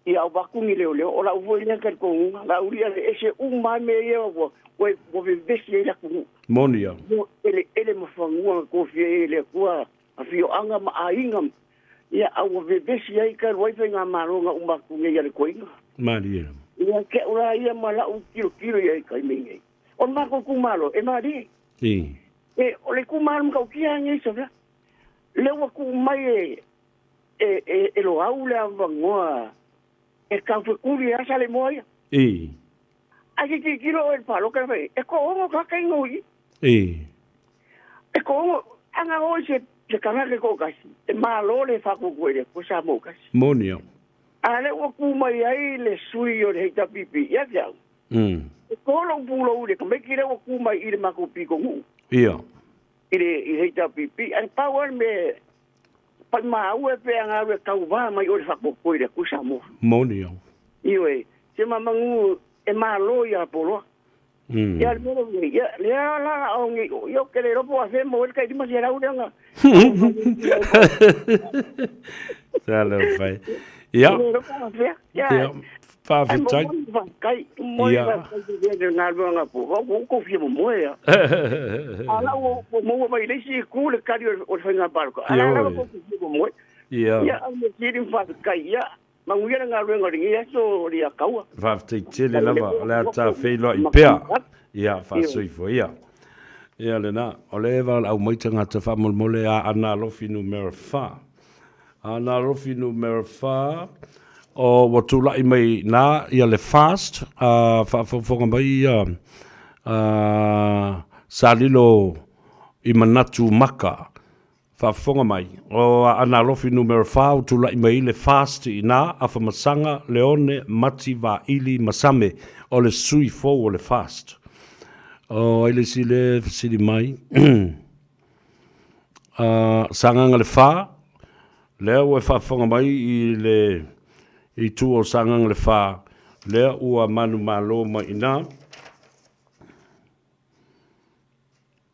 ia avatu ni leoleo, o lau foi lea talitonuga, Laauli aveese uma lava mea ia ua ua vevesi ai le atunuu. Moni ia. Mo eleele ma fanua na tofia ai e le Atua afioaga ma aiga, ia a ua vevesi ai talu ai faigamalo na uma atu nei a le toeaina. Malie. Ia te au la ia ma lau tilotilo i ai i taimi nei. O le matou itumalo, e malie. I. E, o le itumalo matautia lenei Savea. Lea ua tuu mai e e e, e Loau le avanoa e taufetuli ai Saleimoa ia. I. Ai ke tilotilo oe i le paloka na fai, e ko ongo ka kai ngoi. E. E ko ongo, anga o se se kanaka ko kasi. E malo le whakuku e le ko sa mo kasi. Moni au. A le ua ku mai ai le sui o le heita pipi. Ia te au. E ko lo pulo ule, ka meki le ua ku mai i le mako piko ngu. Ia. I le heita pipi. An pau an me, pai maa ue pe anga ue kau wā mai o le whakuku e le ku sa mo. Moni au. Iwe, se mamangu e malo ia poloa. Ia le mea nei, ia le a la o ngi o ia ke le ropo a fe mo le kai ma se rau nga. Talo fai. Ia. Le ropo a fe. Ia. Ia. Whawhitai. Kai mo Ia. ia kai te le ngā luanga po. Ko ko fia mo mo ia. Ala o mo mo mai le si ku le kari o le whainga parko. Ala Ia, la oi. ko fia mo mo. Ia. Ia au me kiri mfa kai ia. Manguia ngā luanga ringi ia so ria kaua. Whawhitai tele lava. O le ata wheiloa i pea. Ia, whasuifo, ia. Ia le nā. O le ewa au maita ngā te whamolmole a ana alofi numera whā. Ana alofi numera whā. O wa tūlai mai nā ia le fast. A whaafonga mai ia sa lilo i manatu maka. Whaafonga mai. O ana alofi numera whā o tūlai mai le fast i nā a whamasanga leone mati wa ili masame o le sui fō o le fast. O aile si le sili mai. Sanganga le whā. Lea ua e whaafonga mai i le i tu o sanganga le whā. Lea ua manu malo mai ina.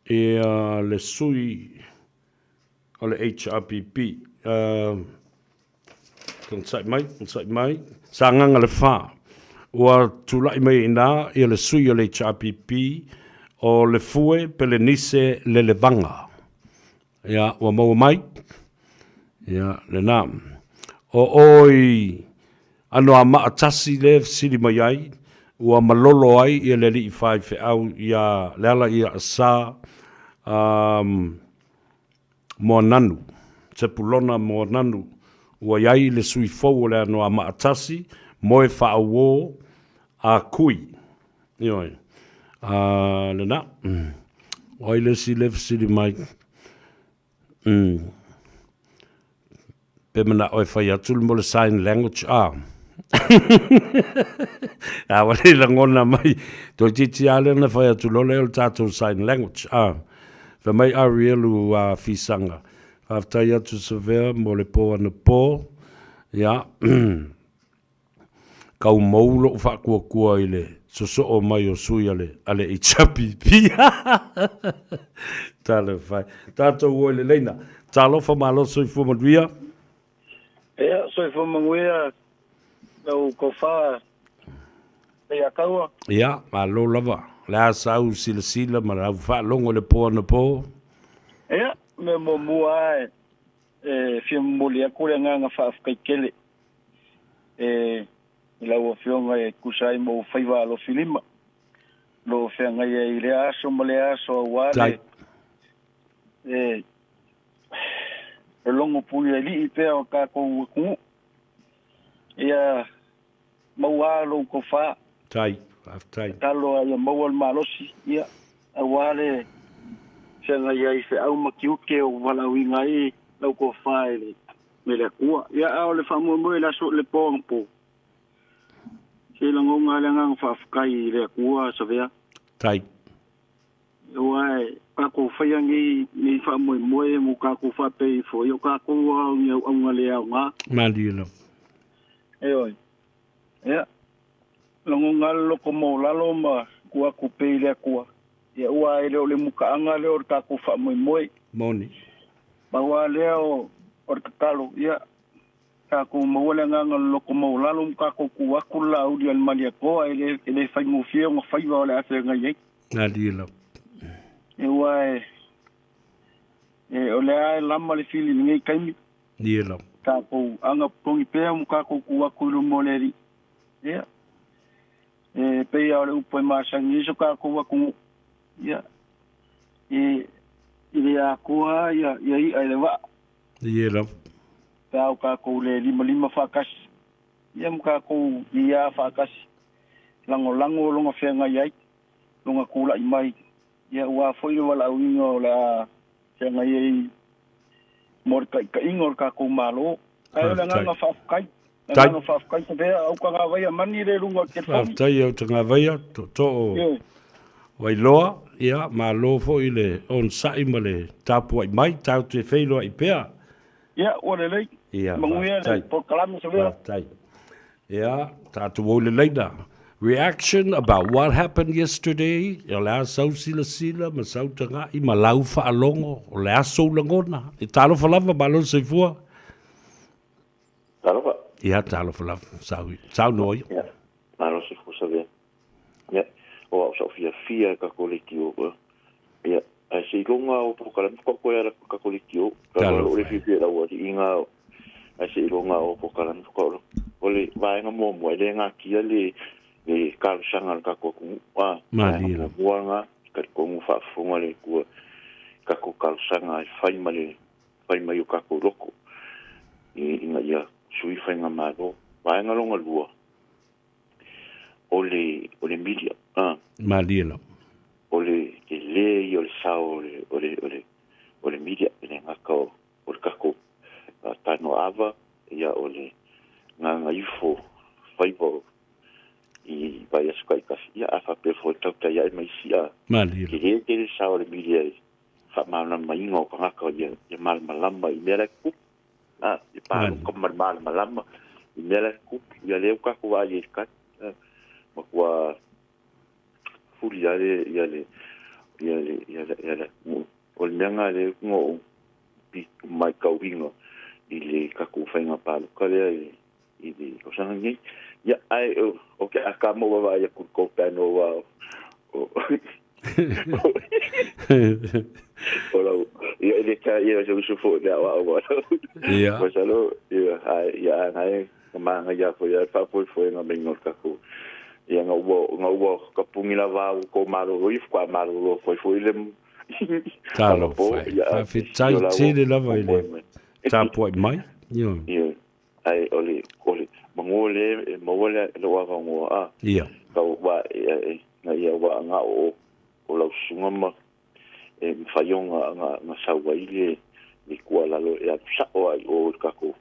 E le sui o le HRPP. Tonsai mai, tonsai mai. Sanganga le whā. Ua tūlai mai ina ia le sui o le HRPP o le fue pelenise le levanga. Ia, ua maua mai. Ia, le nā. O oi ano a maatasi le sili mai ai, ua malolo ai ia le lii whai wheau ia le ala ia sa moa nanu. Sepulona moa nanu. Ua iai le sui fou o le ano a maatasi, moe whaawō a kui. Ioi. Le nā. Oi le si le sili mai. Pe mana oe whai atu le mo le sign language a. A wale langona mai. Toi titi ale na whai atu lole o le tātou sign language a. Wha mai Arielu a fisanga. Whaftai atu sa vea mo le pō ana pō. Ia. Kau maulo o whakua kua i le soso o mai o sui ale ale i chapi pia. Talo whai. Tātou oi le leina. Talofa malo soifua manuia. Ia, soifua manuia lau kofa le ia kaua. Ia, malo lava. Le a sau silasila ma lau whaalongo le pō ana pō. Ia, me mo mua e fia momoli aku le agaga faafekaikele e i lau afioga e kusa ai mo faiva alofilima lo feagai ai i lea aso ma lea aso auā le e e logo pui ali'i pea o kakou atunuu ia mauā lou tofā Tai, faafetai. Talo a ia maua le malosi ia auā le feagai ai feau ma tiute o valaauiga ai lau tofā e le me le Atua ia a o le faamoemoe le aso le pō agapō se lagoga le agaga faafetai i le Atua savea. Tai. Ua e kakou faia nei nei faamoemoe mo kakou faapea ifo ia o kakou a o ni auauga le aogā. Malie lava. E oi. Ia lagoga le loko maulalo ma ku aku pea i le Atua. Ia ua e le o le mukaaga lea o le takou faamoemoe. Moni. Maua lea o le tatalo ia takou maua le agaga o le loko maulalo ma takou ku aku le lauli a le Malietoa e le faigofie ona faiva o le a feagai ai. Malie lava. E ua e o le a e lama le fili i lenei taimi. Ie lava. Takou aga potogi pea ma takou ku aku i luma o le Alii. Ia. E pei a o le upu e masani ai so takou atunuu. Ia. E i le Atua ia ia i'a i le vaa. Ie lava. Pe a o takou le limalima faatasi. Ia ma takou iā faatasi. lagolago o loga feagai ai loga kula'i mai ia uā fo'i le valaauina o le a feagai ai mo le taʻitaʻiga o le tatou mālō. Ae o le agaga faafetai, le agaga faafetai Savea au tagavaia mani le luga o le telefoni. Faafetai au tagavaia, tootoo Vailoa, ia malo foi le onosai ma le tapuai mai, tatou te feiloai pea. Ia, ua lelei. Ia, Manuia le polokalame Savea. Faafetai. Ia, tatou o i le laina. Reaction about what happened yesterday, o le a sau silasila ma sau taga'i ma lau faalogo, o le a sou lagona. E talofa lava, malo le soifua. Talofa. Ia, talofa lava, sau, saunoa ia. Ia, malo le soifua Savea. Ia, o au sa ou fiafia i kako leitio. Ia, ae seiloga o polokalame faatoa toe ala atu i kako leitio. Talofa e. O le fiafia i lau aliiga, ae seiloga o polokalame faatoa ala atu. O le vaega muamua, e le natia le le talosaga a le tatou atunuu. A, Malie vaega lava. muamua lena, talitonu faafofoga le Atua i tatou talosaga e fai ma le fai mai o tatou loto ina ia sui faigamalo. Vaega lona lua, o le o le media a. Malie lava. O le tele ia o le sao o le o le o le o le media e le gata o o le tatou tanoa ia o le gagaifo faiva o i vaiaso taitasi ia a faapea foi tautai ae ma isi a. Malie lava. Tele tele le sao o le media i faamalamalamaina o tagata ia ia malamalama i mea la e tutupu. A, e paloka ma le malamalama i mea la e tutupu. Ia lea ua tatou vaai ai i le tali. A, matua fuli lava le, ia le, ia le, ia le, ia le atunuu. O le mea lena lea na ou matauina i le tatou faiga palota lea i i le tausaga lenei. Ia, ae o ke aka mo vaavaai atu i le tou panel aua o o lau ia e le ta ia se usu foi le aoaoga Ia. Masalo ia ae ia a nae na manaia foi a le faafoefoega maiga o le tatou ia na ua na ua tapuni lava au tou malolo ia faatoa malolo atu ai foi le Talofa e. Faafetai tele lava i le tapuai mai. Ia. Ia. Ae o le o le manu lea e maua le lou avanoa a. Ia. Tau wa e e na ia wa nga o o lau susuga ma e mafai ona na na sau ai le le tuualalo e alu sa'o ai o i le tatou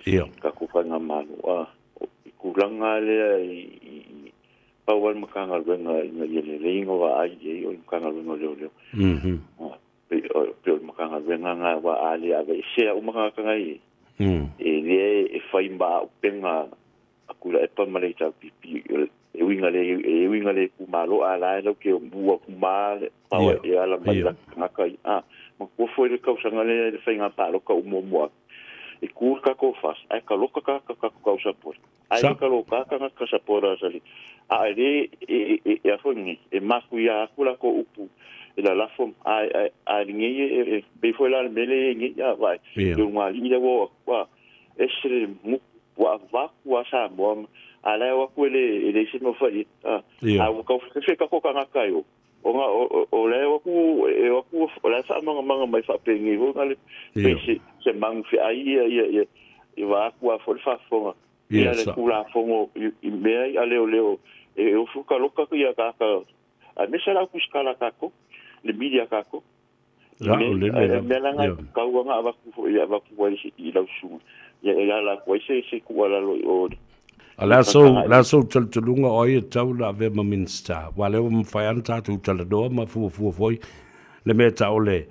Ia. tatou faigamalo a. O i tulaga lea i i i pau lava le Matagaluega ina ia lelei ona vaai i ai o le Matagaluega o Leoleo. Pei o pei o le Matagaluega lena aua a le aveesea uma tagata na i ai, e le e fai ma auupega a Tuilaepa ma le HRPP e uiga le e uiga le itumalo a la e lau te mua ma le pau e ala mai la tagata ia. A matua foi le tausaga lea i le faiga palota ua muamua atu e tu le tatou FAST ae taloka tagata tatou tau support ae le taloka tagata supporters a le a e le e e e a foi nei e mafuia atu latou upu e lalafo a a a lenei e e pei foi la le mea lea e i ai nei a vaai le ulugalii lea ua oo atu a ese le gutu ua avatu a Samoa a la e o atu e le e leai se mea o fai ai a a ua tau fefe tatou tagata e o ona o la e o atu e o atu o la e faamagamaga mai faapenei foi na le pei se se manu feai ia ia ia i vaeatu a foi le faafofoga ia le Tulafono i mea i a leoleo e ofu ka loka ia tagata aemaise la au tusitala a tatou le media a tatou. La o le mea mea la na tau ona avatu foi avatu ai i lau susuga ia e ala atu ai se se tuualalo i o A le a sou, le a sou talitonuga o ai e tatau ona avea ma Minisita? Aua o lea ua mafai lava ona tatou talanoa ma fuafua foi le mea e tau o le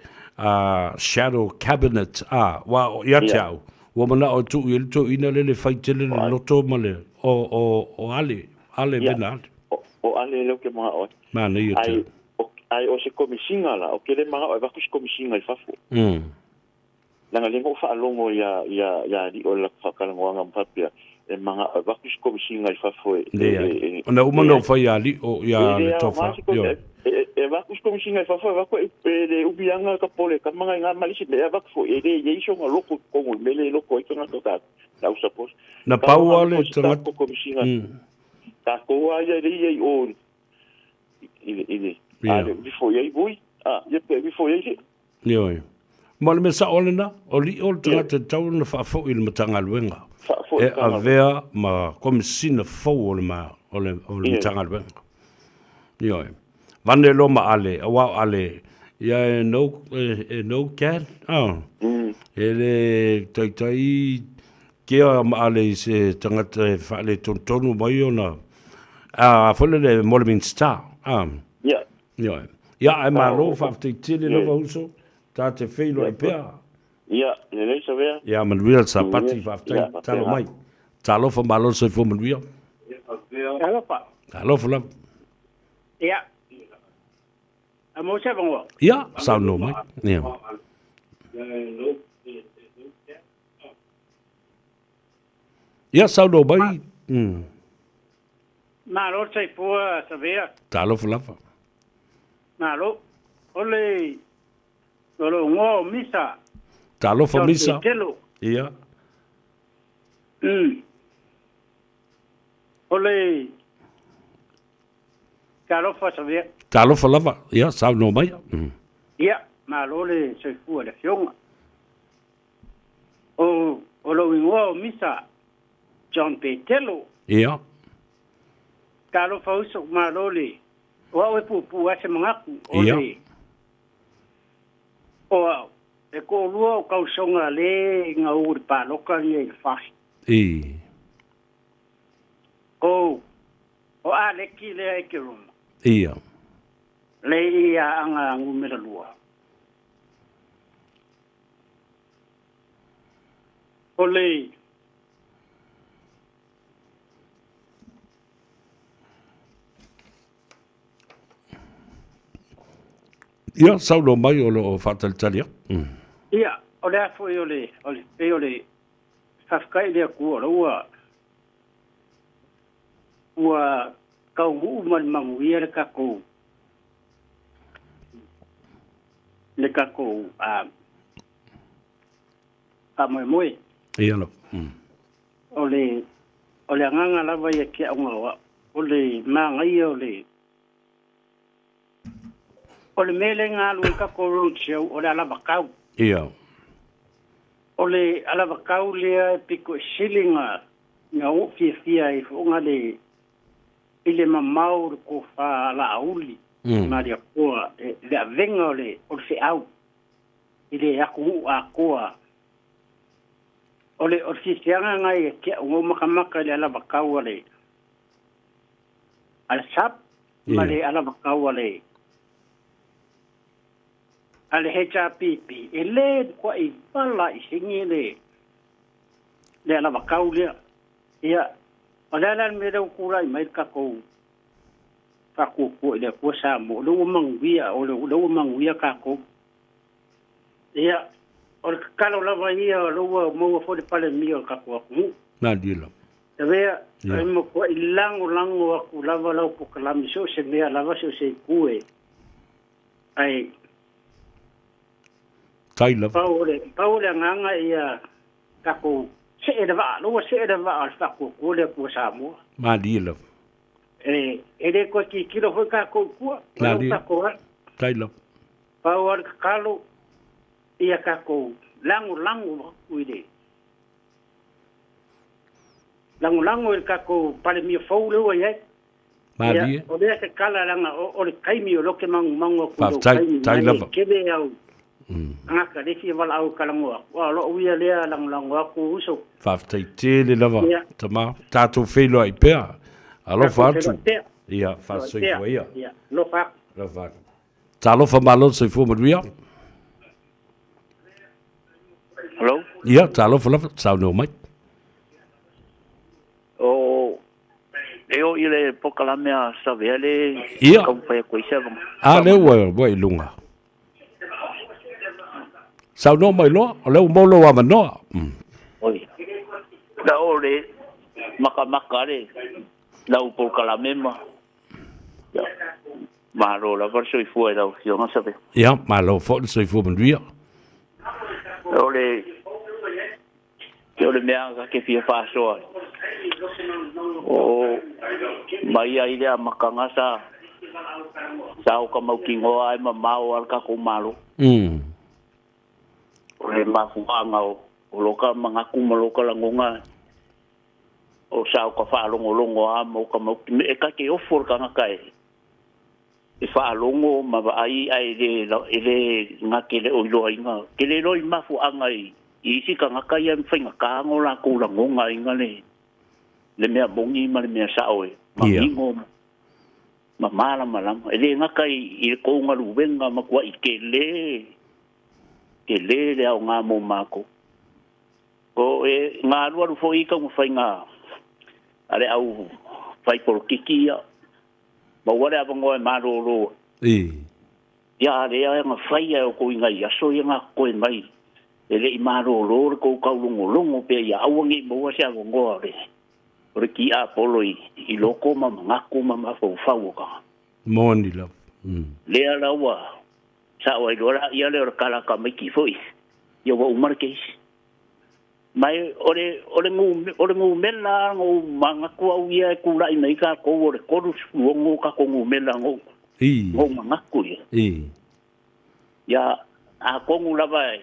shadow cabinet, a, aua ia te au, ua manao e tuu i ai le toeaina lea le fai tele le loto ma le, o, o, o Ale, Ale Vena Ale. O Ale lea ou te manao ai. Manaia tele. Ae o se komisiga la, ou te le manao e avatu se komisiga i fafo. Leaga lea na ou faalogo ia ia ia alii o le latou faatalanoaga ma faapea, e manao e avatu se komisiga i fafo e Leai. Ona uma ona ou fai ia alii o ia le tofa. Ioe. E avatu se komisiga i fafo, e avatu e le umi lava ka pole tama nai nga ma le isi mea, e avatu foi, e le i ai sona loto i totonu i le mea lea e loto ai tagata tatou, lau suppose. Na pau lava le tagata. Komisiga, tatou lava ia lea e i ai i o i le, i le, a le before i ai vui, a, ia pe before i ai le. Ioe. Ma le mea sa'o lena, o li'o le tagata e tatau ona faafo'i i le Matagaluega Faafo'i e avea ma Komesina fou o le ma, o le, o le Matagaluega. Ioe. Vane loa ma Ale, auā o Ale, ia e no, e, e no cat, ah. E le taitai kea ma Ale i se tagata e faaletonutonu mai ona, a foi lele mo le Minisita, ah. Ia. Ioe. Ia, ae malo, faafetai tele lava uso, ta te feiloai pea. Ia, lelei Savea. Ia, manuia le Sapati, faafetai, talo mai. Talofa, malo le soifua manuia. Talofa. Talofa lava. Ia. A mo se avanoa? Ia, saunoa mai. Ia. Ia, saunoa mai. Malo le soifua Savea. Talofa lava. Malo. O le o lou igoa o Misa. Talofa Misa. Ia. O le Talofa Savea. Talofa lava. Ia, saunoa mai. Ia, malo le soifua i le Afioga. O, o lou igoa o Misa John Petelo. Ia. Talofa uso, malo le, o au e puupuu lava se manatu, o le, o au, e toalua o tausoga le na u i le palota ia i le FAST. I. O, o Aleki lea e Keroma. Ia. Le i Aana numera 2. O le Ia, saunoa mai o lo o faatalitali atu. Ia, o le a foi o le, o le, pei o le faafetai i le Atua o la ua, ua taunuu ma le manuia le tatou, le tatou a, faamoemoe. Ia lava. O le, o le agaga lava ia ki au o au, o le manaia o le, o le mea lea na alu ai tatou road show, o le alavatau. Ia. O le alavatau lea e pito i sili na, na ou fiafia ai fo'oga le, i le mamao o le tofa a Laauli ma Aliapoa, le avega o le, o le feau i le atunuu atoa. O le, o le fiafiaga lena ia te au, na ou matamata i le alavatau a le, a le SAP ma le alavatau a le, a le HRPP, e le matuai vala i sini le, le alavatau lea. Ia, o le a la le mea lea ua tulai mai le tatou faatuatua i le Atua Samoa, o lea ua manuia, o lea ua manuia tatou. Ia, o le tatalo lava ia, o lea ua maua foi le Palemia o le tatou atunuu. Malie lava. Avea, e matuai lagolago atu lava lau polokalame, so o se mea lava, so o se itu e, ae Tai lava. Pau o le, pau o le agaga ia tatou see le vaa, lea ua see le vaa o le faatuatua le Atua Samoa. Malie lava. E, e le toe tilotilo foi tatou i tua, o lea ua tatou alu. Tai lava. Pau lava le tatalo, ia tatou lagolago atu i le lagolago i le tatou Palemia fou lea ua i ai. Malie. Ia, o lea se tala leaga o le taimi o lea ou te manumanu atu i lou Faafetai, taimi tai mai e lava. tele au tagata lea e fia valaau e talanoa atu, a o lou ia lea lagolago atu uso. Faafetai tele lava, Ia. tama. Tatou feiloai pea. Alofa Tatou atu. feiloai pea. Ia, Feiloai pea. faasoifua ia. Ia, alofa atu. Alofa atu. Talofa malo le soifua manuia. Hello? Ia, talofa lava, saunoa mai. O e o i le polokalame a Savea le Ia. taumafai atu ai se avanoa. A lea ua, ua i luga. Saunoa mai loa, o lea ua maua lou avanoa. Oi. Na o le makamaka le lau polokalame ma. Ia. Malo lava le soifua i lau Afioga Savea. Ia, malo foi le soifua manuia. O le o le mea ta te fia faasoa ai, o mai ai le amataga sa sa o ka mautinoa ai mamao a le tatou Malo. O le mafuaaga o o loka manatu ma loka lagoga o sa o ka faalogologo a ma o ka mauti e ka te ofo le tagata e e faalogo ma vaai ae le e le gate le o iloaina ke le iloa i mafuaaga i i isi tagata ia e faigata ona o latou lagoga aiga le le mea moni ma le mea sao e manino ma malamalama. E le gata i le tou galuega matuai tele tele le aoga mo makou. O e galualu foi i taumafaiga a le au fai polokiki ia, maua le avanoa e malolo ai. Ia a lea na fai e outou i nai aso ia na totoe mai e le i malolo le tou taulogologo pea ia aua ne i maua se avanoa o le o le tiapolo i i loko ma manatu ma mafaufau o tagata. Moni lava. Lea la ua sao ai loa la ia lea o le tala a tamaiti foi ia ua uma le keisi. Ma e o le o le o le numera na ou manatu au ia e tulai mai ai tatou o le 36 tatou numera na ou na ou manatu ia. Ia atonu lava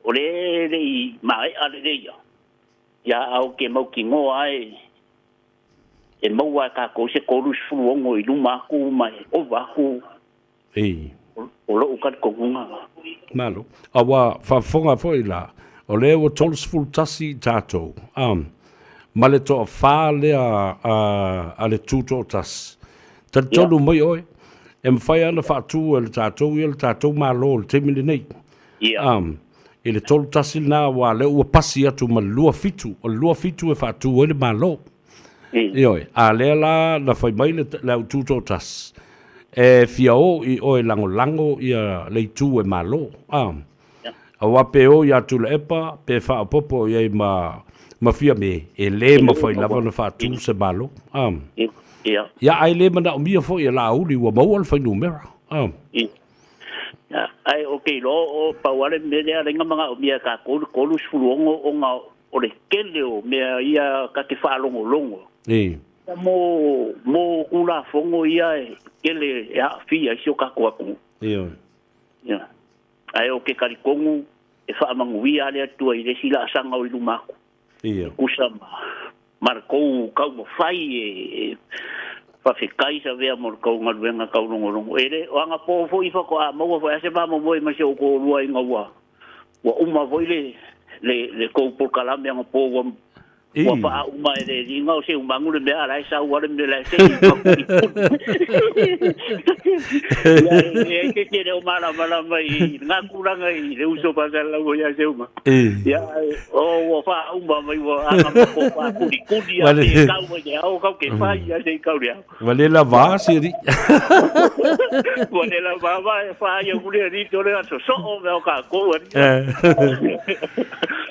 o lea e le i maea lelei ia, ia a ou te mautinoa lava e e maua e tatou se 36 i luma atu ma e ova atu. O lou talitonuga. Malo. A ua faafofoga foi la, o lea ua 31 i tatou, a, ma le toafa lea a, a le Tutoatasi. Talitonu mai oe, e mafai lava ona faatu e le tatou ia le tatou Malo i le taimi lenei. A, i le 31 lena, aua o lea ua pasi atu ma le 27, o le 27 e faatu ai le Malo. Ioe, a lea la na fai mai le, le au Tutoatasi, e fia o i oe lagolago ia le itu e malo. A, aua pe o ia Tuilaepa, pe faaopoopo i ai ma, ma Fiame, e le mafai lava ona faatu se Malo. A, ia, ae le manaomia foi e Laauli ua maua le fuainumera. A. Ae ou te iloa o pau lava le mea lea na manaomia e tatou le 36 ona o le tele o mea ia ta te faalogologo mo mo Tulafono ia e tele e aafia ai si o tatou atunuu. Ia. Ae ou te talitonu e faamanuia le Atua i le isi laasaga o i luma atu. E tusa ma ma le tou taumafai e faafetai Savea mo le tou galuega taulogologo. E le o anapo foi faatoa maua foi lava se faamoemoe mai si ou toalua ina ua ua uma foi le le le tou polokalame anapo ua ua faauma e le liga o Seumanu le mea a la e sau lava le mea la e se i Ia e te le o malamalama i ngā tulaga i le uso faasalalau ia Seumanu. Ia, o ua faauma mai ua aga ma ko faakulikuli a te kau mai te ao kau ke whai ia sei kau le ao. Ua le lava se ri. Ua le lava va e whai a kule ri tore aso so o mea o ka kou ani.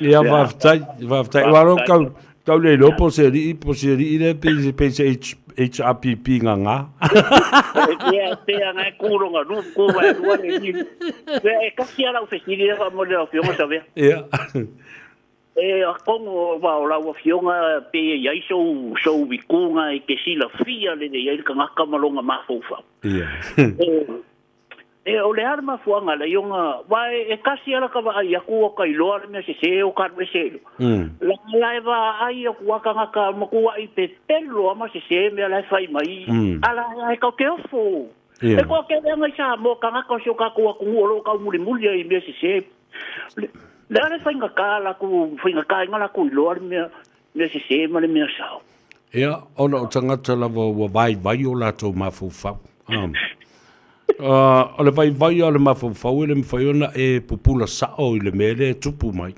Ia faafetai, faafetai. Ua ro kau kau le iloa po se ri po se ri le pe pe se H HRPP ngā ngā. Ia pe anga e kūronga ru kū vai rua le ni. Pe e kasi ala u fesili le mo le afionga sa vea. Ia. E a kongo wa o lau afionga pe e ai sou sou vikunga e ke silafia le le ai le kangaka ma longa mafaufau. Ia. E o le a le mafuaaga la ioga wa e kasi ala ka vaai aku o ka iloa le mea sese o ka alu ese ai loa. La la e vaai aku a kangaka matuai pepelo a ma sese mea la e fai mai a la e kau te ofo. E koa ke leaga i Samoa kangaka o si o kakou atunuu o lo o taumulimuli ai i mea sese. Le a le faigata lakou faigata ai na lakou iloa le mea mea sese ma le mea sao. Ia, ona o tagata lava ua vaivai o latou mafaufau. O le vaivai o le mafaufau e le mafai ona e pupula sao i le mea lea e tupu mai.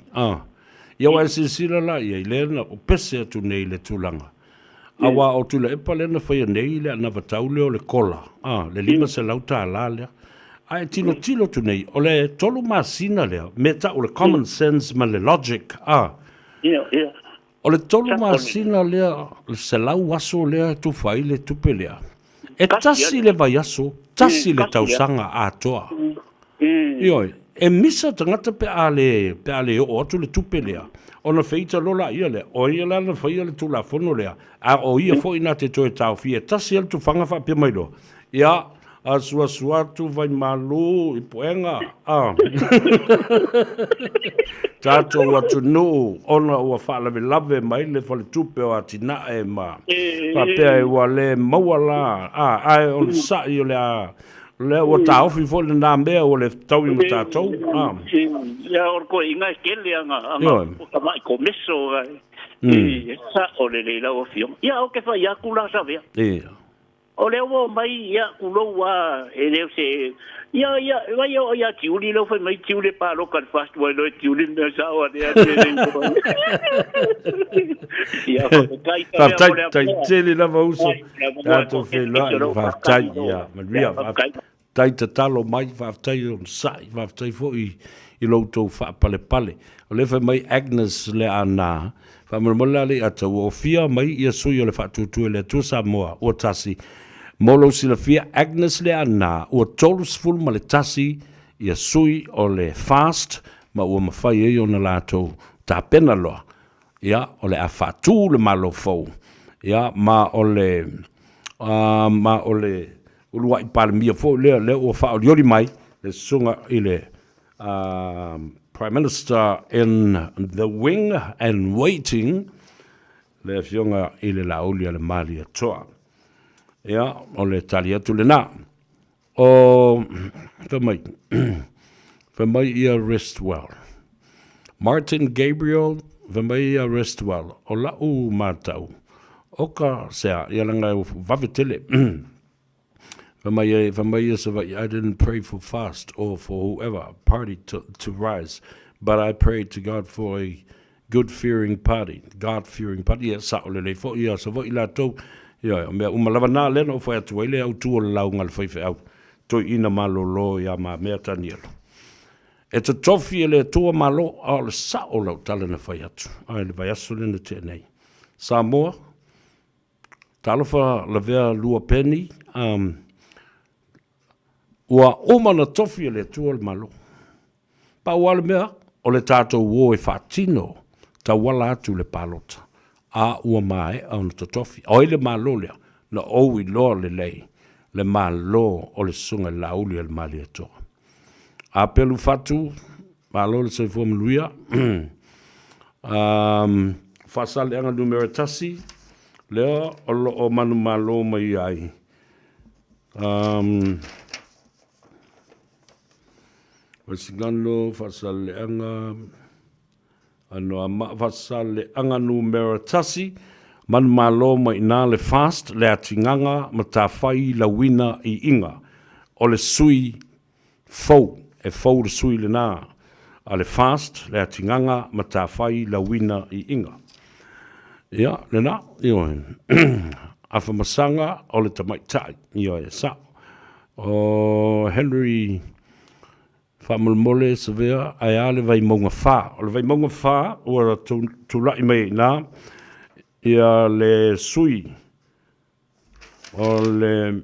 Ia ua e silasila la i ai, lea na pese atu nei i le tulaga. Aua o Tuilaepa lea na faia nei le anavatau lea o le kola, le $500 lea. A e tilotilo atu nei, o le 3 masina lea, mea tau o le common sense ma le logic. O le 3 masina lea, le 100 aso lea e tufa ai le tupe lea, e tasi le vaiaso, tasi le tausaga atoa. Ioe, e misa tagata pe a le, pe a le oo atu le tupe lea, ona feita loa laia lea, o ia la na faia le Tulafono lea, a o ia foi na te toe taofia, e tasi lava le tufaga faapea mai loa, ia, Asuasu atu Vaimalu i Puega, a. Tatou atunuu ona ua faalavelave mai le Faletupe o Atinae ma faapea ua le maua la, a, ae onosai o le a, lea ua taofi foi lena mea ua le fetaui ma tatou, a. Ia, o le toeaiina e tele ana, ana tamai komeso, e sao lelei lau Afioga. Ia, ou te fai atu la Savea. Ia. O lea ua omai, ia, tulou a, e le o se, ia, ia, vai o ia Tiuli lea ua fai mai Tiuli e palota i le FAST ua iloa e Tiuli le mea sao a lea mea lea i Ia, faafetai Savea mo le Faafetai, tai avanoa. tele lava uso. Ai, le avanoa e Tatou toatele feiloai, nisi o lea ua faafetai, faatali ia, manuia, Ia, faafetai. faafetai tatalo mai, faafetai onosai, faafetai foi i lo outou faapalepale. O lea e fai mai Agnes Leaana, Faamolemole la Leiata, ua ofia mai ia sui o le Faatuatua i le Atua Samoa ua tasi. Mo lou silafia, Agnes Leaana, ua 31 ia sui o le FAST ma ua mafai ai ona latou tapena loa. Ia, o le a faatu le Malo fou. Ia, ma o le, ma o le uluai Palemia foi lea, lea ua faaolioli mai le susuga i le Prime Minister in the wing and waiting, le Afioga i le Laaulialemalietoa. Ia, o le tali atu lena. O, fai mai, fai mai ia rest well. Martin Gabriel, fai mai ia rest well. O lau matau, o ka sea, ia langa e vave tele. Fai mai e, fai mai ia Savaii, I didn't pray for fast or for whoever party to, to rise, but I prayed to God for a good fearing party, God fearing party, ia sao lelei foi ia Savaii latou, ia o mea uma lava na lea na ou fai atu ai le autu o le lauga a le faifeau toeaina malolo ia Mamea Tanielo. E totofi e le Atua Malo, a o le sao o lau tala na fai atu, ai le vaiaso lea na tea nei. Samoa, Talofa lavea lua peni, um, ua uma na tofi e le Atua le Malo. Pau lava le mea, o le tatou o e faatino tauala atu le palota, a ua maea ona totofi. O ai le Malo lea? Na ou iloa lelei le Malo o le Susuga i le Laauli a le Malietoa. A pelu fatu, malo le soifua manuia. Um, Faasaleleaga numera 1, lea o lo o manumalo mai ai. Um, Vaisigano, Faasaleleaga, Anoamaa, Faasaleleaga numera 1, manumalo mai ina le FAST, le atigaga, matafai lauina i iga o le sui Fou, e fou le sui lena a le FAST, le atigaga matafai lauina i iga. Ia, lena, ioe. Afamasaga o le tamaitai, ioe, e sao. O Henry faamolemole Savea, ae a le Vaimauga 4. O le Vaimauga 4 ua tulai mai ai i ina ia le sui o le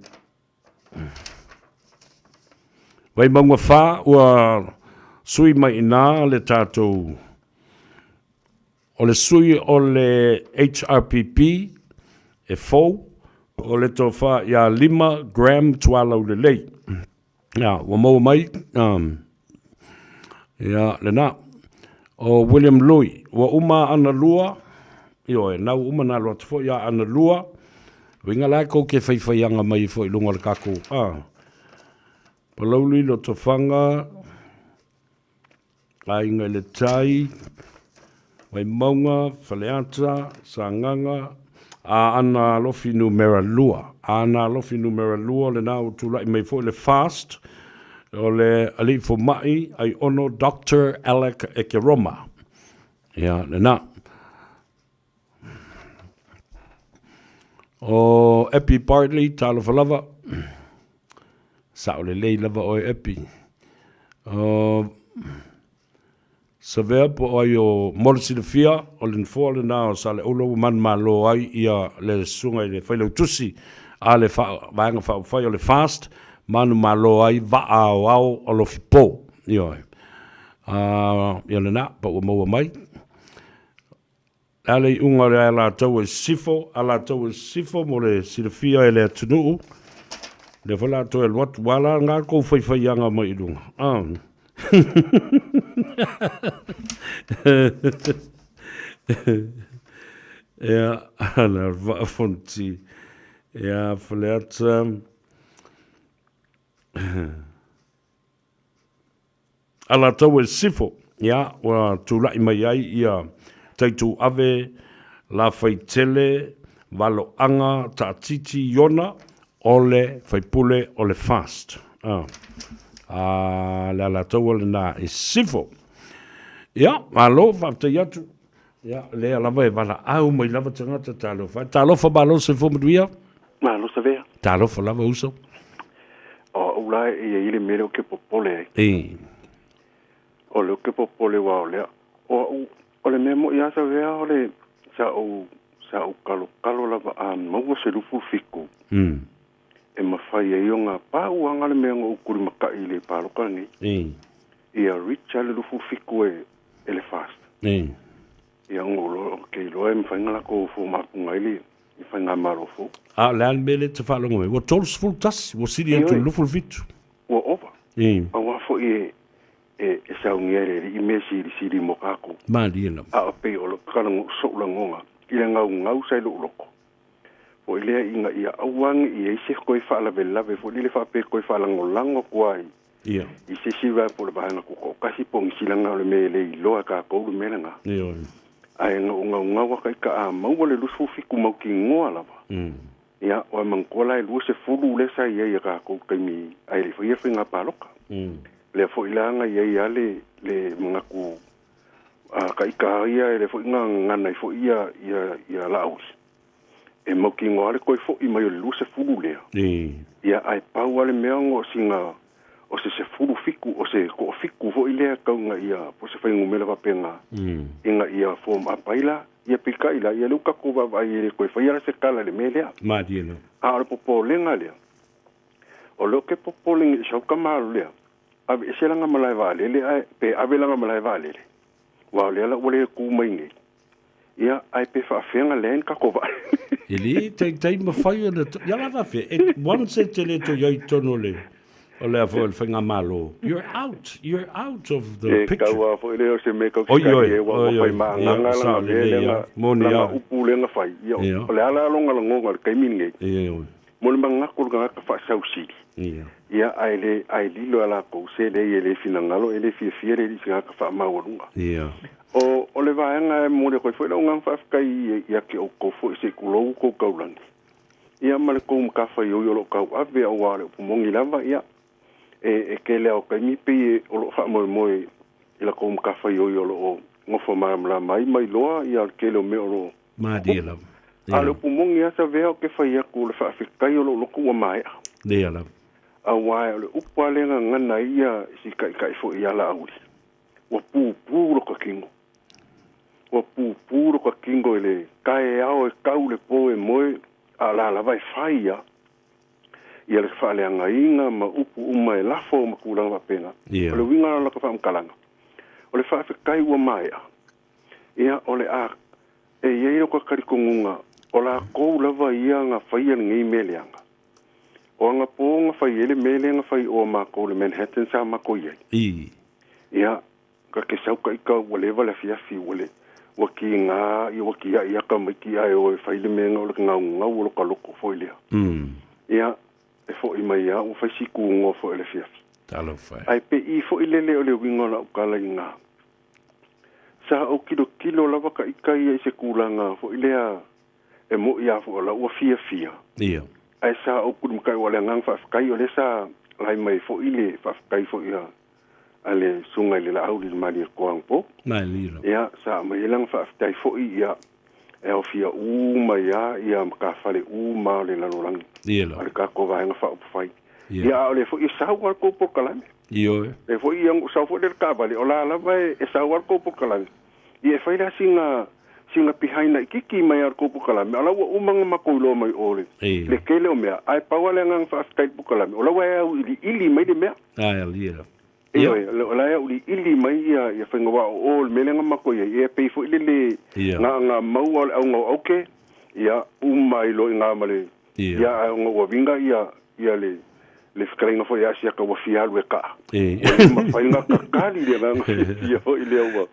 Vaimauga 4 ua sui mai i ina le tatou o le sui o le HRPP e fou o le tofa ia Lima Graham Tualaulelei. Ia, ua maua mai ia lena. O William Lui, ua uma Analua, ioe, na ua uma na alu atu foi ia Analua, uiga la e kou ke faifaiaga mai foi i luga o le kakou, a. Palauli, Lotofaga, Aiga i le Tai, Vaimauga, Faleata, Sagaga, Aana Alofi Numera 2. Aana Alofi Numera 2, lena ua tulai mai foi le FAST, o le Alii Fomai Aiono Doctor Alec Ekeroma. Ia, lena. O Epi Bartley, talofa lava. Sao lelei lava oe Epi. O Savea po o ai o mo le silafia, o le nofoa lena o Saleaula ua manumalo ai ia le susuga i le Failautusi a le Vaega Faaupufai o le FAST, manumalo ai vaa aoao o Lofipo. Ioe. Ia lena, pa ua maua mai. Le a le iuga o le Alataua i Sisifo? Alataua i Sisifo mo le silafia e le atunuu. Le fa la toe alu atu, ua la ngā kou whaiwhaianga mai i lunga. Ah. Ia, ala vaafonti. Ia, Faleata. Alataua i Sisifo, ia, ua tula'i mai ai ia Taituave, Lafaitele, Valoaga, Taatiti, Iona, o le faipule o le FAST. A, a le Alataua lena i Sisifo. Ia, malo, faafetai atu. Ia, lea lava e valaau mai lava tagata, talofa. Talofa malo soifua manuia. Malo Savea. Talofa lava uso. O au la e ia i le mea lea ou te popole ai. E. O le ou te popole aua o lea. O au, o le mea moi lava Savea o le sa ou, sa ou kalokalo lava a maua se 27. E mafai ai ona pau lava le mea na ou tulimata'i i le paloka lenei. E. Ia reach lava le 27 e, e le FAST. E. Ia ona ou iloa, ou te iloa e mafai ona latou fua mapuga ai le faigamalo fou. A o le a le mea lea e te faalogo mai? Ua 31, ua sili atu i le 27. Ua ova. E. Aua foi e, e, e saunia e le alii mea silisili mo kākou. Malie lava. A o pei o lo kalago so'u lagoga i le gaugau sa i lo'u loko. Foi lea ina ia aua ne i ai se koe faalavelave foi lele faapea koe faalagolago atu ai Ia. i se isi vae po o le vaega tuto'atasi po o ni silaga o le mea e le iloa e kākou le mea lagā. Ioe. Ae na ou gaugau aka i ka a maua le 27 mautinoa lava. Ia, o manatua la e 20 lea sa i ai e kākou taimi ae le i faia faiga paloka. Lea foi la na i ai a le, le manatu a ka ika ia e le foi na gagana ai foi ia, ia, ia Laauli. E mautinoa le toe fo'i mai o le 20 lea. E. Ia, ae pau lava le mea ona o sina, o se 17, o se 7 foi lea tau ina ia, po o se fuainumera faapena, ina ia form up ai la, ia peitai la, ia lea ua tatou vaavaai e le toe faia la se tala i le mea lea. Malie lava. A o le popolega lea, o lea ou te popole nei i sau tamalo lea, aveese lana malae vaalele ae, pe ave lana malae vaalele, aua o lea la ua le tu mai nei, ia, ae pe faafefea ona land tatou vaalele. E le taitai mafai ona, ia la faafefea, e, once e te le toe i ai i totonu o le, o le a foi o le faigamalo, you're out, you're out of the E picture. tau lava foi lea o se mea tau Oi, sitali oi, e ua oi, ua fai oi, maagaga ia, lana sao mea lelei lea lava. na, Moni lana lava. upu lea na fai. Ia, Ia. o le a la lona lagoga i le taimi lenei. Ia, oi. Mo le manatu o le tagata faasausili. Ia. Ia, ae le, ae lilo ia latou se leai e le finagalo, e le fiafia le alii i se tagata faamaualuga. Ia. O, o le vaega e momoli atu ai foi lau agaga faafetai ia te outou foi se i tulou tou taulagi. Ia ma le tou matafaioi o lo o tauave aua o le upu moni lava, ia, e, e tele lava o taimi pei e o lo o faamoemoe i la tou matafaioi o lo o nofo malamalama ai ma iloa ia le tele o mea o lo o Malie lava. A o le upu moni lava Savea ou te fai atu o le faafetai o lou loto ua maea. Lea lava. Aua o le upu lava lea e gagana ai ia si taitai foi ia Laauli. Ua pupū lo ka kino. Ua pupū lo ka kino i le taeao e tau le po e moe, a o la lava e fai ia. Ia le faaleagaina ma upu uma e lafo ma tulaga faapena. Ia. O le uiga o la ka faamatalaga. O le faafetai ua maea. Ia, o le a, e i ai lo ka talitonuga, o lakou lava ia na faia lenei mea leaga. O agapō na fai ai le mea lea na fai o makou le Manhattan sa makou i ai. I. Ia, ka ke sau ka ika ua leva le afiafi ua le, ua kigā, ia ua kia'i aka maiti ae o e fai le mea na o le gaugau o lo ka loko foi lea. Ia, e fo'i mai a ua fai si kugoa foi o le afiafi. Talofa e. Ae pe i foi lele o le uiga o la'u tala iga. Sa ou kilokilo lava ka ika ia i se kulaga foi lea e mo'i a foi o lau ua fiafia. Ia. Ae sa ou kulimaka'i ua o le agaga faafetai o lea sa lae mai foi le faafetai foi a a le susuga i le Laauli i le Malietoa anapo. Malie lava. Ia, sa aumai ai lana faafetai foi ia e aofia uma ia ia matafale uma o le lalolagi. Ia lava. A le tatou vaega faaupufai. Ia. Ia, a o lea foi e sau lava le tou polokalame. Ioe. E foi ia sau foi le taavale, o la lava e, e sau lava le tou polokalame. Ia e fai la sina, sina behind laitiiti mai a le tou polokalame, a o la ua uma ona matou iloa mai o le, Ia. le tele o mea, ae pau lava le agaga faafetai i le polokalame, o la ua e auiliili mai le mea. Ae alia lava. Ioe, o la e auiliili mai ia, ia faiga aua o o le mea lea na matou i ai, ia pei foi le le Ia. na, na maua o le auga o auke, ia uma ai loa i gā ma le, Ia. ia ae ona ua viga ia, ia le, le fetalaiga foi ia Asiata ua fia alu e kaa. Ua le mafai ona kakali le agaga fiafia foi lea ua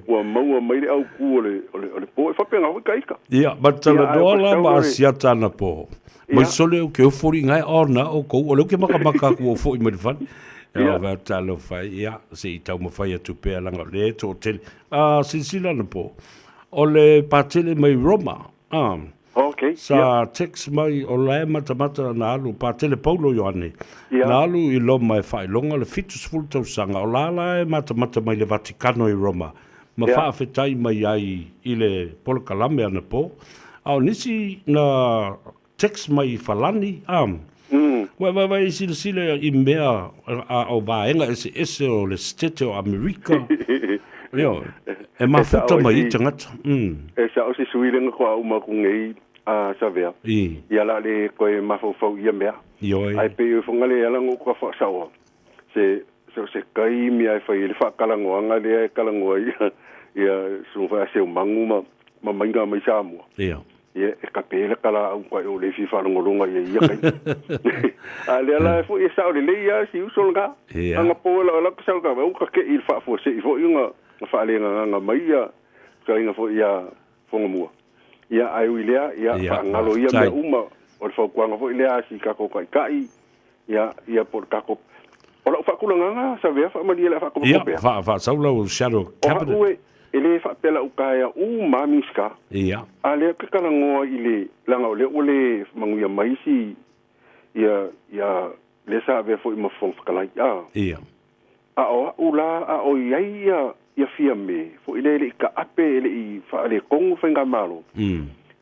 ua maua mai le aukū o le o le o le po. E faapena foi ka ita. Ia, ma talanoa la ma Asiata anapo. Mai sole ou ke ofo liʻi gae ona oukou, o lea ou ke makamaka atu ua ou foʻi mai le fale. Ia, o talofa e, ia, se i taumafai atu pea leaga o lea e toatele. A silasila anapo, o le patele mai Roma, a, Okay, sa yeah. text mai o la e matamata na alu, Patele Paulo Ioane, yeah. na alu i Roma e faailoga le 70 tausaga, o la la e matamata mai le Vatikano i Roma, ma yeah. faafetai mai ai i le polokalame anapo. A o nisi na text mai i Falani, a, Ua vaivai silasila i mea a o vaega eseese o le Setete o Amerika. Ioe, e mafuta mai ai tagata. E sao se sui lenga koa uma aku nei a Savea. Ia la le koe mafaufau ia mea. Ioe. Ai pe i fonga le ala ngo ka whaasaoa. Se se se kai mea e whai le whaakalangoanga lea e kalangoa ia ia so wha se mangu ma ma mainga mai Samoa. Ia. Ia e kape le kala au kai o le fi whaalongolonga ia ia kai. A lea la e fo e sao le lei ia si uso nga. Ia. Anga po la la ka ka u ka ke i whaafua se i fo inga whaalenga nga mai ia ka inga fo ia fonga mua. Ia ai ui lea ia whaangalo ia mea uma o le whaukuanga fo i lea si kako kai kai ia ia po kako o lau whaakulanganga sa vea whaamalia le whaakopakope. Ia, wha wha lau shadow cabinet. O ue, e le whaapela ukaea u ma miska. Ia. A lea ke kalangoa i le langa o lea ua le manuia mai si ia ia le sa avea foi ma Fofoga Fetalai. A. Ia. A o a'u la a o i ai ia ia Fiame foi lea e le i kaape e le i faaletonu faigamalo.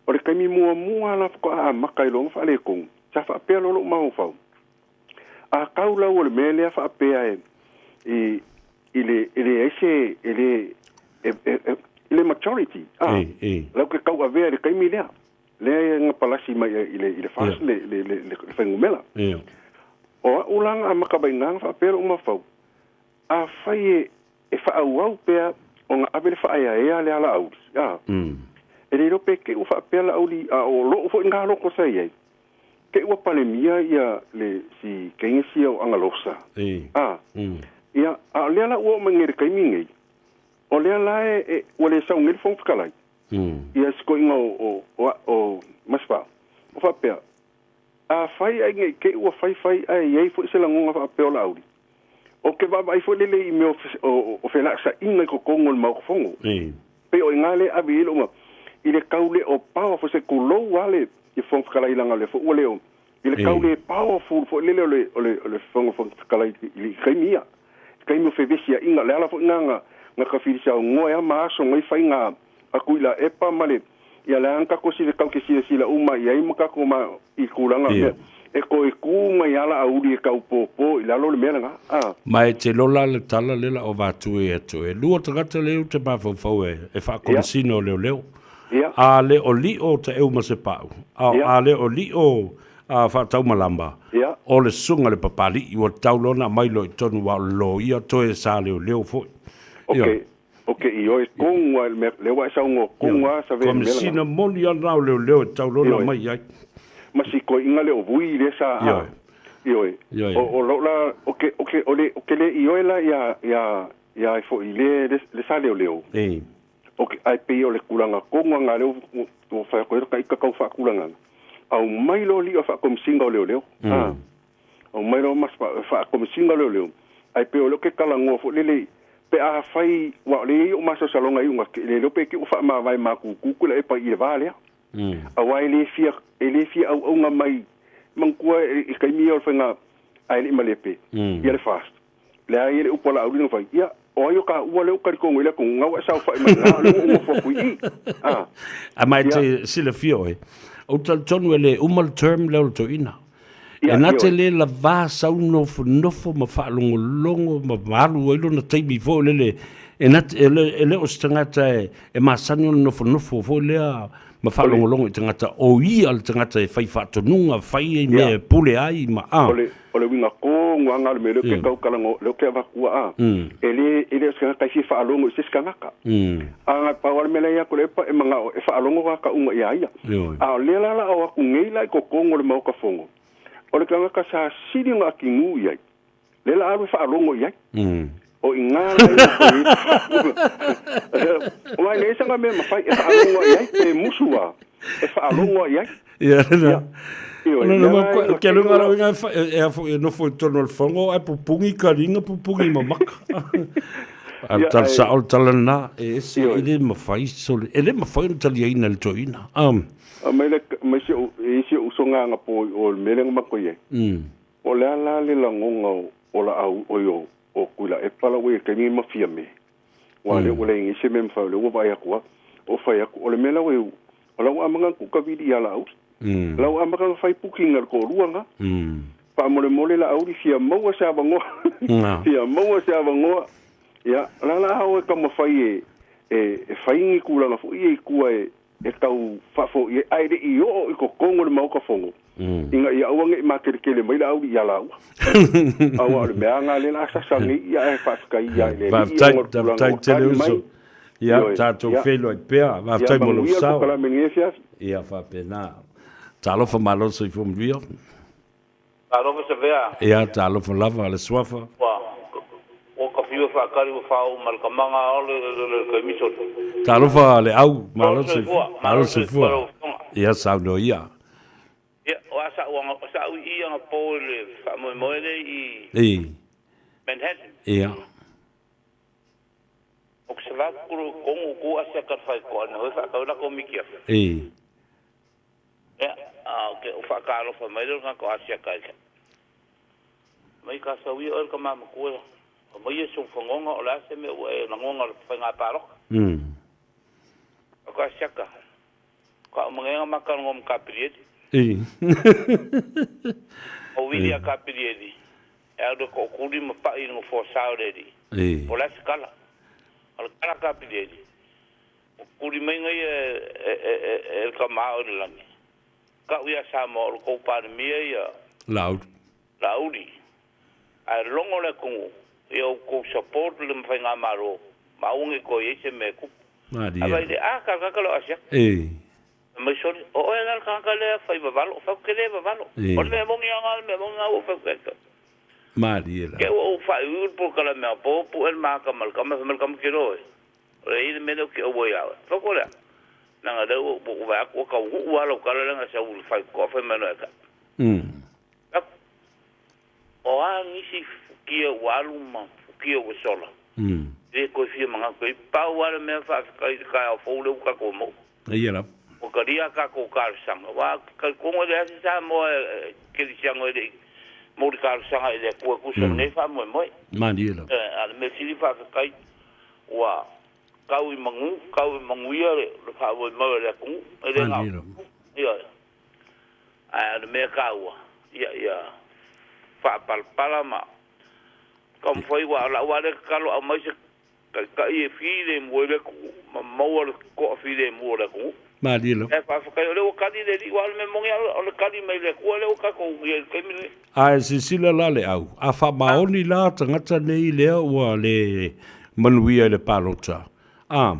O le taimi muamua la faatoa amata i lona faaletonu, sa faapea loa lou mafaufau, a tau lau o le mea lea faapea e i i le e leai se e le e e i le majority a lau ke tauavea i le taimi lea lea e na palasi mai i le i le FAST le le le le fuainumera. O a'u la na amata mai i ina na faapea lou mafaufau, afai e e faaauau pea ona ave le faaeaea le alauli a e le iloa pe te i ua faapea Laauli a o lou foi lena loko sa i ai te i ua palemia ia le si keiga sia o Agalosa a ia a o lea la ua oo mai nei i le taimi nei o lea la e ua le sau nei le Fofoga Fetalai ia si toeaina o o o Masefau o faapea Afai ai nei te i ua faifai ae i ai foi se lagona faapea o Laauli, ou te vaavaai foi lele i mea o felaasaina i totonu o le Maota Fono. Pei o i ina lea e ave i ai lou ma i le tau le o powerful se tulou lava le Fofoga Fetalai leaga o lea foi ua le o i le tau le powerful foi lele o le o le o le Fofoga Fetalai i le taimi ia. I taimi o fevesiaiga, o le ala foi lena na tafilisaunoa ai lava ma aso nei faiga a Tuilaepa ma le Ia le aga tatou sila tau te silasila uma i ai ma tatou ma i tulaga mea e toe tu mai a Laauli e tau pōpō i lalo le mea lena a. Ma e te lola le tala le la o vatu e atu e lua tagata le u te mafaufau e e whaakomisina o leoleo. A le o lio ta eu ma se pau. A, a le o lio a whaataumalama. O le sunga le papali'i ua tau lona mai lo i tonu wa o le loia toe sa leoleo foi. Okay. O ke ioe kongu a le lea ua e saunoa kongu a sa vea i le mea lena. Komesina moni a na o leoleo e tau lona mai ai. Ma si koiʻiga le o vui lea sa a. Ioe. Ioe. O lou la o ke o ke o le o ke le ioe la ia ia ia ai foi le le sa leoleo. O ke ae pei o le tulaga tonu a na lea ua fai atu ai le taʻita tau faatulagaga. Aumai loa liʻa faakomesina o leoleo. A. Aumai loa ma faakomesina o leoleo, ae pei o lea ou te talanoa foi lele pe afai ua o lea i o masalosaloga i uga le iloa pe te i ua faamavae matutu la e pai i le va lea. Aua e le fia e le fia auauga mai manatua i taimi ia o le faiga ae le i malepe ia le FAST. Leai e le upu a Laauli na fai, ia o ai o ka ua lea ua talitonu ai le atunuu na ua e saofai mai ina o lea ua ou nofo atu i i. A. A ma e te silafia oe, ou talitonu e le uma le term lea o le toeaina. E na te le lavā sau nofonofo ma faalogologo ma alu ai lona taimi foi lele, e na te, e le, e le o se tagata e, e masani ona nofonofo foi lea ma faalogologo i tagata, o ia le tagata e fai faatonuga, fai ai mea e pule ai ma a. O le, o le uiga tonu lava lena o le mea lea ou te tautalaga, lea ou te avatua a, e le, e le o se tagata e fia faalogo i se isi tagata. A na pau lava le mea la e i atu le epa e manao e faalogo tagata uma ia ia. A o lea la o la o atu nei la i totonu o le Maota Fono, O le tagata sa sili ona atigū i ai, lea la alu e faalogo i ai. O i gā la e Aua e leai sana mea e mafai e faalogo ai i ai, pe musu lava, e faalogo ai i ai. Ia, lena. Ioe, lea la e Ke lunga rau inga e a foi e nofo i tonu o le fono, ai pupungi kariga, pupungi ma maka. A le tala sao le tala lena, e ese e le mafai sole, e le mafai ona taliaina e le toeaina. Mai le, mai si ou, e i ai si ou uso gagapo i o i le mea lea na matou i ai. O le a la le lagona o laau oi o o Tuilaepa la ua i ai i le taimi ma Fiame. Aua o lea ua leai nei se mea e mafai, o lea ua vaai atu lava, o fai atu, o le mea la ua i ai, o la ua amata ona tuutavili ia Laauli. O la ua amata ona fai booking a le toalua lena. Faamolemole Laauli, fia maua se avanoa, fia maua se avanoa. Ia, o la la o e taumafai e, e fai ni tulaga foi ia i tua e, e tau faafoia ai, ae le i oo i totonu o le Maota Fono, ina ia aua ne i mateletele mai Laauli ia lāua. Aua o le mea lava lena lea o le a sasa nei, ia ae faafetai ia i le Alii ona o le tulaga ua tali mai. Ia, tatou feiloai pea. Faafetai mo lou sao. Ia, manuia le polokalame i lenei afiafi. Ia, faapena. Talofa malo soifua manuia. Talofa Savea. Ia, talofa lava le suafa. Ua ua ka fiu e faakali ua faauu ma le kamaga aole le taimi soli. Talofa le au, malo soifua. Malo soifua. Ia, saunoa ia. Ia, o a sa'u aga, sa'u i i agapō i le faamoemoe lea i I. Manhattan. Ia. O ke savaku kulu kongu ku asia ka le faikoa na hoi faakau lako mikiafa. I. Ia, a o ke o faakalofa mai lea o le tagata o Asia ka i Mai ka sau ia oe le tama matua, o mai ia sou fagoga o le a se mea ua e lagoga o le faiga paloka. O ka siaka, ka o mangega ma ka ma Kapilieli. I. O wili a Kapilieli, e au le kookuli ma pa'i i le nofoa sa o le alii. I. O le a se kala? O le kala Kapilieli, o kuli mai ia e le tama o i le lagi. Ka'u ia Samoa o le tou Palemia ia. Laauli. Laauli. Ae logo le atunuu ia outou support le faigamalo ma aua nei toe i ai se mea e tupu. Malie. Ae vaai le a ka tagata lea o Asiata. E. Fai mai sole, o oe la le tagata lea fai vavalo, fai atu ke le vavalo. E. O le mea moni lava le mea moni lava ua ou fai atu ia te oe. Malie la. Ke ua ou faaiuiu le polokalame a po pu'e le maka ma le tama, fai mai le tama ke loe. O le i le mea lea ou te auai ia oe. Fai atu o le a? Leaga lea ua ou vaai atu ua taunuu lava lau tala lea na sau i le faitotoa fai mai loa e ka. Fai atu, o a nisi fukia ua alu ma fukia ua sola, e le toe fia manatu ai. Pau lava le mea faafetai i le taeao fou lea ua tatou maua. Ia lava. Ua talia a tatou talosaga. Aua ou te talitonu e leai se Samoa e kerisiano e le i mouli talosaga i le Atua e tusa o lenei faamoemoe. Malie lava. A o le mea sili faafetai ua tau i manu, tau i manuia le faamoemoe o le atunuu. E le na o ioe. Ae o le mea taua, ia, ia faapalapala ma taumafai aua o lau lava lea tatalo aumai se taitai e filemu ai le atunuu ma maua le toafilemu o le atunuu. Malie lava. Ae faafetai o lea ua tali le Alii aua o le mea moni lava o le tali mai le Atua lea ua tatou i ai i le taimi lenei. Ae silasila la le au, a faamaoni la tagata nei lea ua le manuia i le palota, a,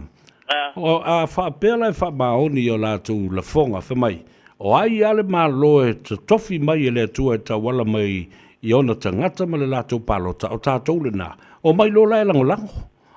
a faapea la e faamaoni i o latou lafoga, fai mai, o ai lava le Malo e totofi mai e le Atua e tauala mai i ona tagata ma le latou palota, o tatou lena, omai loa la e lagolago.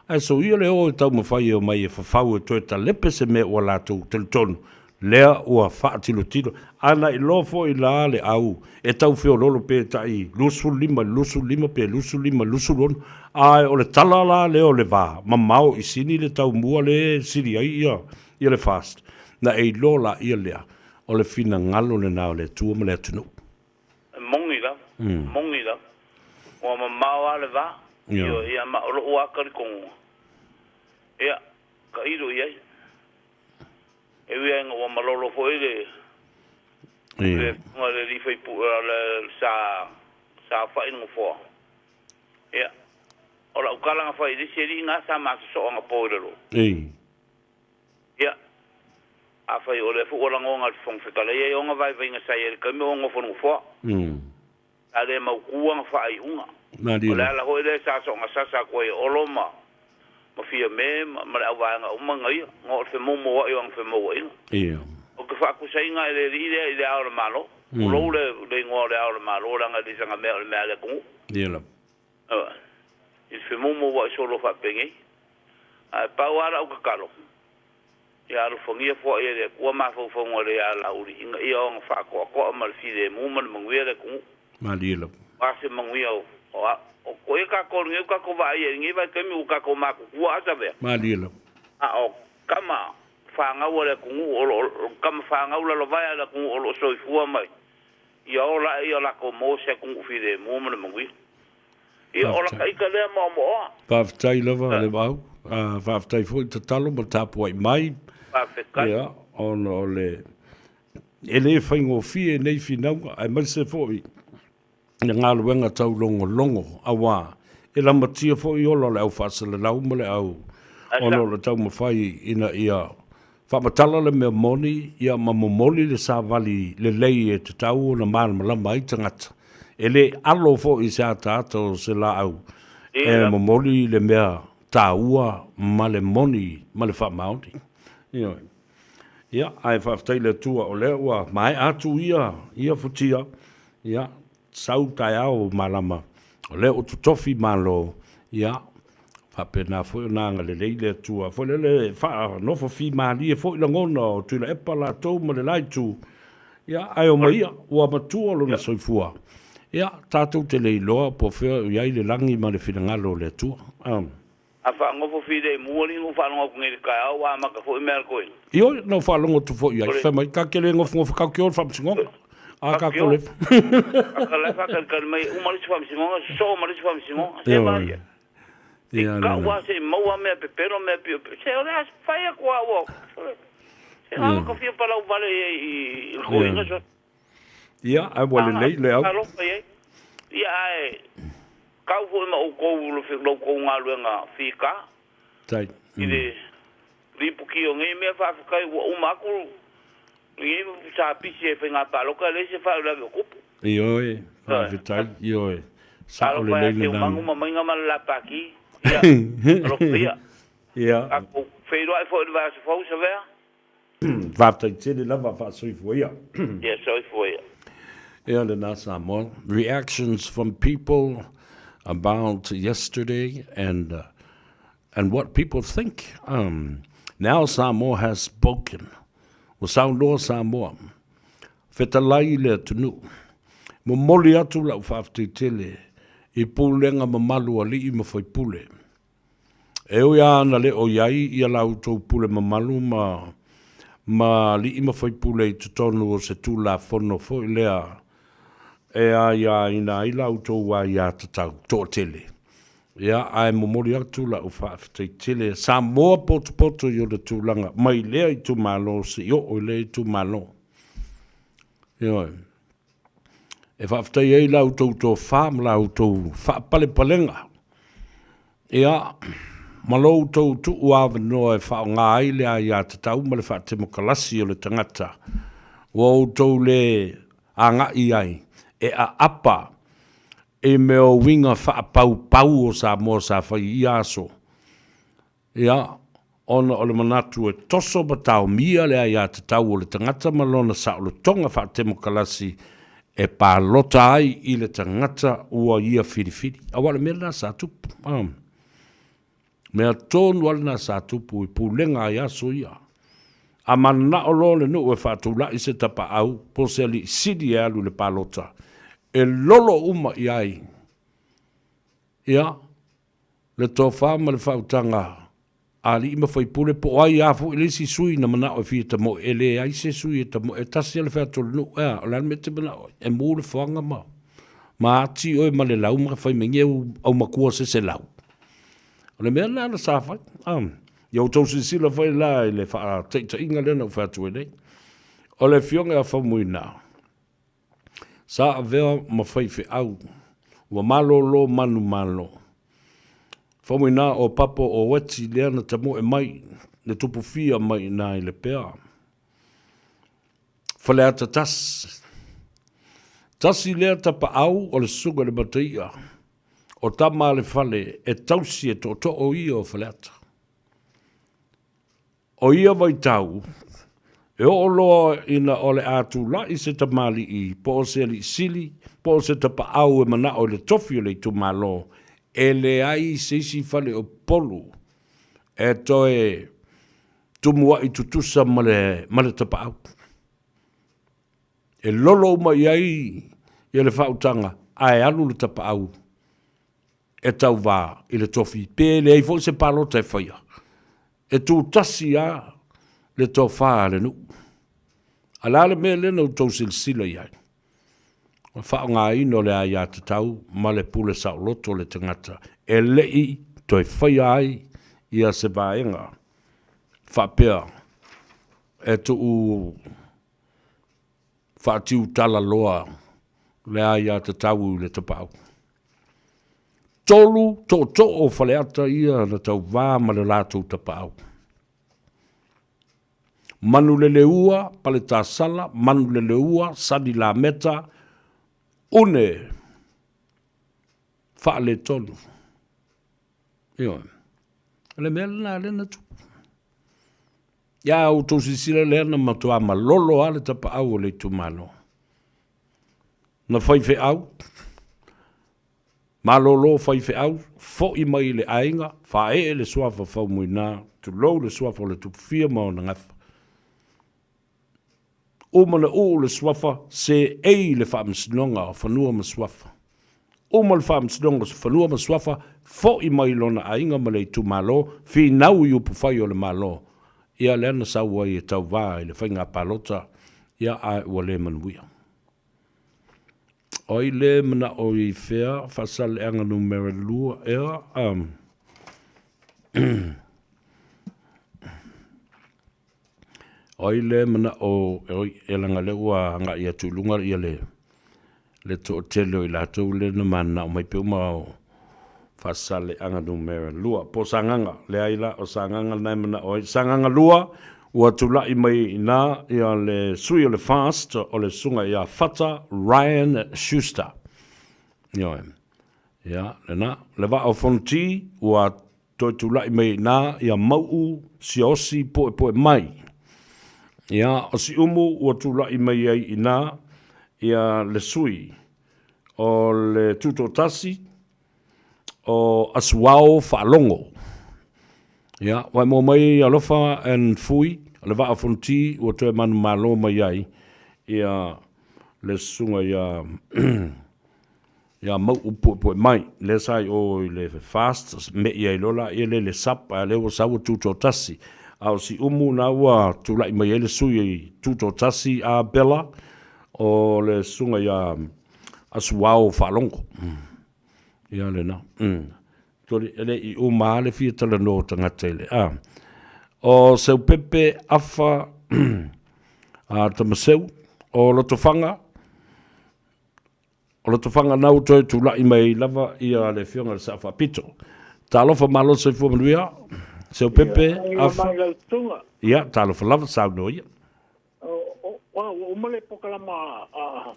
Ae soia le o e taumafai e omai e fafau e toe talepe se mea ua latou talitonu lea ua faatilotilo. Ana iloa foi la le au e tau feololo pe tai 25 i le 25 pe 25 i le 26, ae o le tala la lea o le va mamao i sini le taumua le sili ai ia ia le FAST, na e iloa laia lea o le finagalo lena o le Atua ma le atunuu. E moni lava, moni lava. Ua mamao lava le va. Ioe, ia ma o lou lava talitonuga, ia, tailo i ai. E ui lava ina ua malolo foi le le afioga i le alii faipule le sa saofai i le nofoa, ia, o lau tala na fai i le isi alii na sa ma sosoo anapo i le loa. Ia, afai o lea foi ua lagona e le Fofoga Fetalai ai ona vaivaiga sa i ai i le taimi o nofo nofoa. Sa le mautu ana faaiuga. O le ala foi lea sa soona sasa atu ai e Olo ma ma Fiame ma ma le auvaega uma na ia, ona o le femoumoa'i o ana femouaiga. Ou te faatusaina e le alii lea i le Ao o le Malo. Tulou le le igoa o le Ao o le Malo leaga e le saga mea o le mea a le atunuu. Ia lava. Ioe. I le femumu ua e solo faapenei. Ae pau lava lau tatalo, ia alofagia foai e le Atua mafaufauga le alauli ina ia ona faatoatoa ma le filemu ma le manuia le atunuu. Malie lava. Aua se manuia o o a o koe tatou lenei ua tatou vaaia i lenei vaitaimi ua tatou matutua a savea. Malie lava. A o tama fanau a le atunuu o lo o tama fanau lalovae a le atunuu o lo o soifua mai ia ola ae ia latou maua se atunuu filemu ma le manuia. Ia o lata ita lea moamoaoa. Faafetai lava Lemaau. Faafetai foi tatalo ma tapuai mai. Faafetai. Ia, ona o le e le faigofie nei finauga aemaise foi le galuega taulogologo auā e lamatia foi ola o le au faasalalau ma le au ona o le taumafai ina ia faamatala le mea moni ia ma momoli le savali lelei e tatau ona malamalama ai tagata. E le alo foi i se ataata o se laau e momoli le mea taua ma le moni ma le faamaoni. Ioe. Ia, ae faafetai i le Atua o lea ua maea atu ia, ia futia, ia, sau taeao malama, o lea ua totofi malo, ia, faapena foi ona agalelei le Atua. Foi lele faanofo fimalie foi lagona o Tuilaepa latou ma le la itu, ia, ae omai ia, ua matua lona soifua. Ia, tatou te le iloa po o fea o i ai le lagi ma le finagalo o le Atua. A faanofo filemu alii na ou faalogo atu nei i le taeao ua amata foi mea a le toeaina. Ioe, na ou faalogo atu foi i ai, fai mai, ta te le nofonofo tatou te o i le faamasinoga. A tatou le. Ata la e faatalitali mai e uma le isi faamasinoga, sosoo ma le isi faamasinoga. Se vaai ai. I tau lava se i maua mea pepelo, mea piopio. Se o le a fai atu lava ua. Se na ona fia palau vale i ai i le toeaina sole. Ia, ae ua lelei le au. Alofa i ai. Ia, ae tau foi ma outou lo outou galuega fita. Tai. I le lipoti o nei mea, faafetai ua uma atu lenei sapisi e faiga palota, e leai se faalavelave o tupu. Ioe, faafetai, ioe. Sao Alofa lelei ia lena. Teumanu ma Maiga ma le Lapaki. Ia, alofa ia. Ia. Tatou feiloai foi i le vaiaso fou, Savea. Faafetai tele lava faasoifua ia. Ia soifua ia. Ia lena Samoa. Reactions from people about yesterday and uh, and what people think. Um, now Samoa has spoken. Ua saunoa Samoa. Fetalai i le atunuu. Momoli atu lau faafetai tele i pulega mamalu alii ma faipule. E ui lava ina le o i ai ia la outou pule mamalu ma ma alii ma faipule i totonu o se Tulafono foi lea e aiaina ai la outou aiatatau toatele, ia, ae momoli atu la'u faafetai tele. Samoa potopoto i ona tulaga mai lea itumalo seia oo i lea itumalo. Ioe. E faafetai ai la outou tofa ma la outou faapalepalega, ia, ma lo outou tuu avanoa e faaaoga ai le aiatatau ma le faatemokalasi o le tagata ua outou le agai ai e aapa i mea o uiga faapaupau o Samoa sa fai i ia aso. Ia, ona o le manatu e toso ma taomia le aiatatau o le tagata ma lona saolotoga faatemokalasi e palota ai i le tagata ua ia filifili. Aua o le mea lena sa tupu. Ah. Mea tonu lava lena sa tupu i pulega ai aso ia. A mananao loa le nuu e faatulai se tapaau po o se alii sili e alu i le palota, e lolo uma i ai. Ia, le tofa ma le faautaga a alii ma faipule po o ai a foi le isi sui na manao e fia tamoe, e leai se sui e tamoe, e tasi a le feato o le nuu, ea, o le a le mea e te manao ai, e mu le foaga ma ma ati oe ma le lau ma fai mai nei au aumatua se 100. O le mea lena na sa fai. Ah, ia outou silasila foi la i le faataitaiga lea na ou fai atu ai nei. O le afioga ia Faumuina, Sa avea ma faifeau, ua malolo manumalo. Faumuina o Papo o Weti lea na tamoe mai le tupufia mai ina i Lepea. Faleata tasi. Tasi lea tapaau o le susuga i le Mataia, o tama a le fale e tausi e tootoo ia o Faleata. O ia vaitau, E oo loa ina o le a tula'i se tamalii po o se alii sili po o se tapaau e mana'o i le tofi o le itumalo, e leai se isi fale o Upolu e toe tumua'i tutusa ma le, ma le tapaau. E lolo uma i ai ia le faautaga ae alu le tapaau e tauvā i le tofi pe leai foi se palota e faia, e tutasi lava le tofa a le nuu. A o le a le mea lea na outou silasila i ai? O le faaaogaina o le aiatatau ma le pule saoloto a le tagata e le i toe faia ai ia se vaega faapea e tuu faatiutalaloa le aiatatau i le tapaau. Tolu tootoo o Faleata ia na tauvā ma le latou tapaau. Manuleleua, Paletasala, Manuleleua, Sanilameta, une faaletonu. Ioe. O le mea lena lea na tupu. Ia outou silasila lea na matua malolo lava le tapaau o le itumalo. Na faifeau, malolo faifeau, foi mai i le aiga, faaee le suafa Faumuina, tulou le suafa o le Tupufia ma ona gafa. Uma na uu le suafa, seei le Faamasinoga o Fanua ma Suafa. Uma le Faamasinoga o Fanua ma Suafa, fo'i mai i lona aiga ma le itumalo, finau i upufai o le Malo. Ia lea na sau ai e tauvā i le faiga palota, ia ae ua le manuia. O ai le mana'o i fea Faasaleleaga numera 2 ea? O ai le manao e leaga o lea ua agai atu i luga ia le le toatele o i latou lea na mananao mai pe uma o Faasaleleaga numera 2 po o Sagaga, leai la o Sagaga lena e manao ai. Sagaga 2 ua tulai mai i ina ia le sui o le FAST o le susuga ia Fata Ryan Schuster. Ioe. Ia, lena. Le Vaa o Fonoti ua Toe tulai mai i ina ia mauʻu siaosi poepoe mai. Ia, o Siumu ua tulai mai ai i ina ia le sui o le Tutoatasi o Asuao Faalogo. Ia, ua e maua mai Alofa and Fui, o le Vaa o Fonoti ua toe manumalo mai ai ia le susuga ia Ia mauʻu puepue mai, lea sa i o i le FAST, me'i ai loa laia lea i le SUP, a o lea ua sau ua tutoatasi. A o Siumu na ua tulai mai ai le sui tutoatasi a Bella, o le susuga ia Asuao Faalogo. Ia lena. Toli, e le i uma lava le fia talanoa o tagata i le a. O Seupepe Afa a Tamaseu, o Lotofaga, O Lotofaga na ua toe tulai mai lava ia le Afioga i le Sao Faapito. Talofa malo soifua manuia, Seupepe Afa. Ia, talofa lava, saunoa ia. Ua uma le polokalama a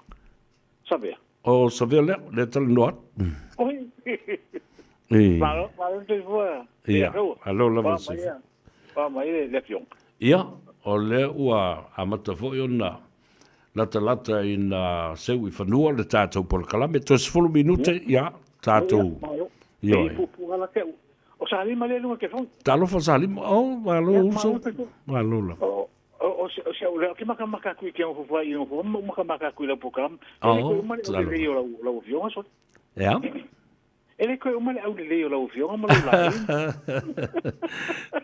Savea? O Savea lea, lea talanoa atu. Oi. Malo, malo soifua. Ia, alo lava soifua. Fa mai le afioga. Ia, o lea ua amata foi ona latalata ina seu i fanua le tatou polokalame. Toe 10 minute, ia, tatou... Ioe. O Salima lea luga telefoni. Talofa Salima, oh, malo uso. Malo lava. O se au lea, ke makamaka atu i ke au i au makamaka atu i lau polokalame. E le koe uma le aulelei o lau afioga, sole. Ea? E le koe uma le aulelei o lau afioga ma lou laei.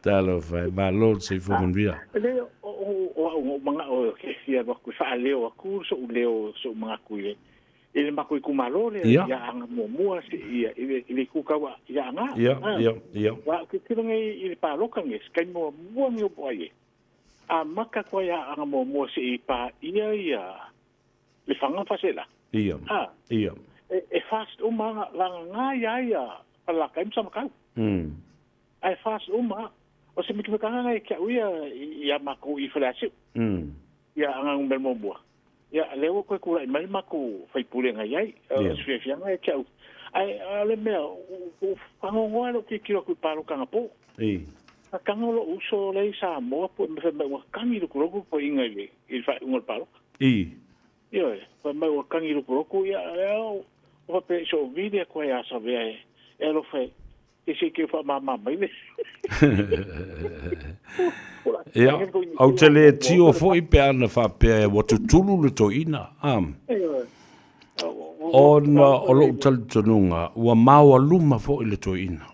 Talofa e, malo le soifua manuia. E le, o au o manao e fia alu atu e faaleo atu so'u leo, so'u manatu i le i le matou itumalo lea i Aana muamua seia i le i le itu tau i Aana. Ia, ia, ia. Aua ou te tilo nei i le paloka nei, se taimi muamua nei o ai e amata atu ai Aana muamua seia paia ia Lefaga ma Faleaseela. Ia. A. Ia. E fast uma lagaga ia ia Falelatai ma Samatau. Ae fast uma o se mitamitaga na ia te au ia ia matou i Faleasiu. Ia Aana Numera muamua. Ia lea ua toe tulai mai le matou faipule na i ai. O se fiafiaga ia te au. Ae o le mea, ua faanoanoa lou tilotilo atu i palota anapo. A kanga lo uso le Samoa po me mai ua kangi loku po inga i le whaunga le paloka. I. Ioe, fa mai ua kangi loku ia o o pe so vide ko ia sa ve e lo fe e se ke fa mama mai le. Ia, au te le tio foi pe ana whapea ua tutulu le toina. Ona o lou talitonuga ua maoaluma foʻi le toeaina.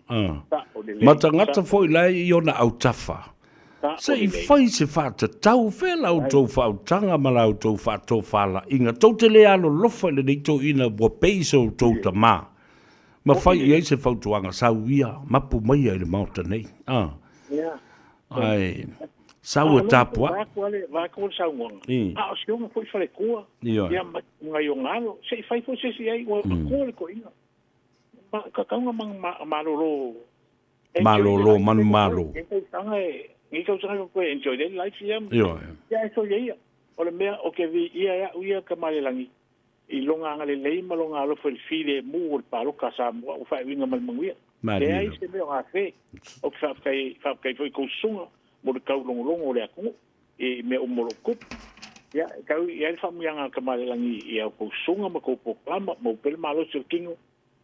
Ma tagata foʻi la e i ona autafa. Se i fai se faatatau fea la outou faautaga ma la outou faatofalaiga. Tou te lē alolofa i lenei toeaina ua pei se outou tamā. Ma fai i ai se fautuaga sau ia mapu maia i le maota nei. Ae sau e tapuaʻi. Vaeatu le saunoaga. A o si ona foi faletua. Ia ma ngai o galo. Se i fai foi se isi ai ua matua le toeaina. Ma kakauga malolo. Malolo manumalo. Ngi tausaga ko enjoy the life ia. Ia e so ia. O le mea o ke vi ia ia ia ka malelagi. I longa anga le lei ma longa alofa i le file mu o le paloka Samoa o whaewinga ma le manuia. E ai se mea o ngā whē. O ke whaafkai foi kousunga mo le kaulongolongo o le atunuu i mea uma o loo tupu. Ia, kau i ai le faamuiaga a le Tamalelagi i au kousuga ma kou polokalama ma upele malosi o le tino.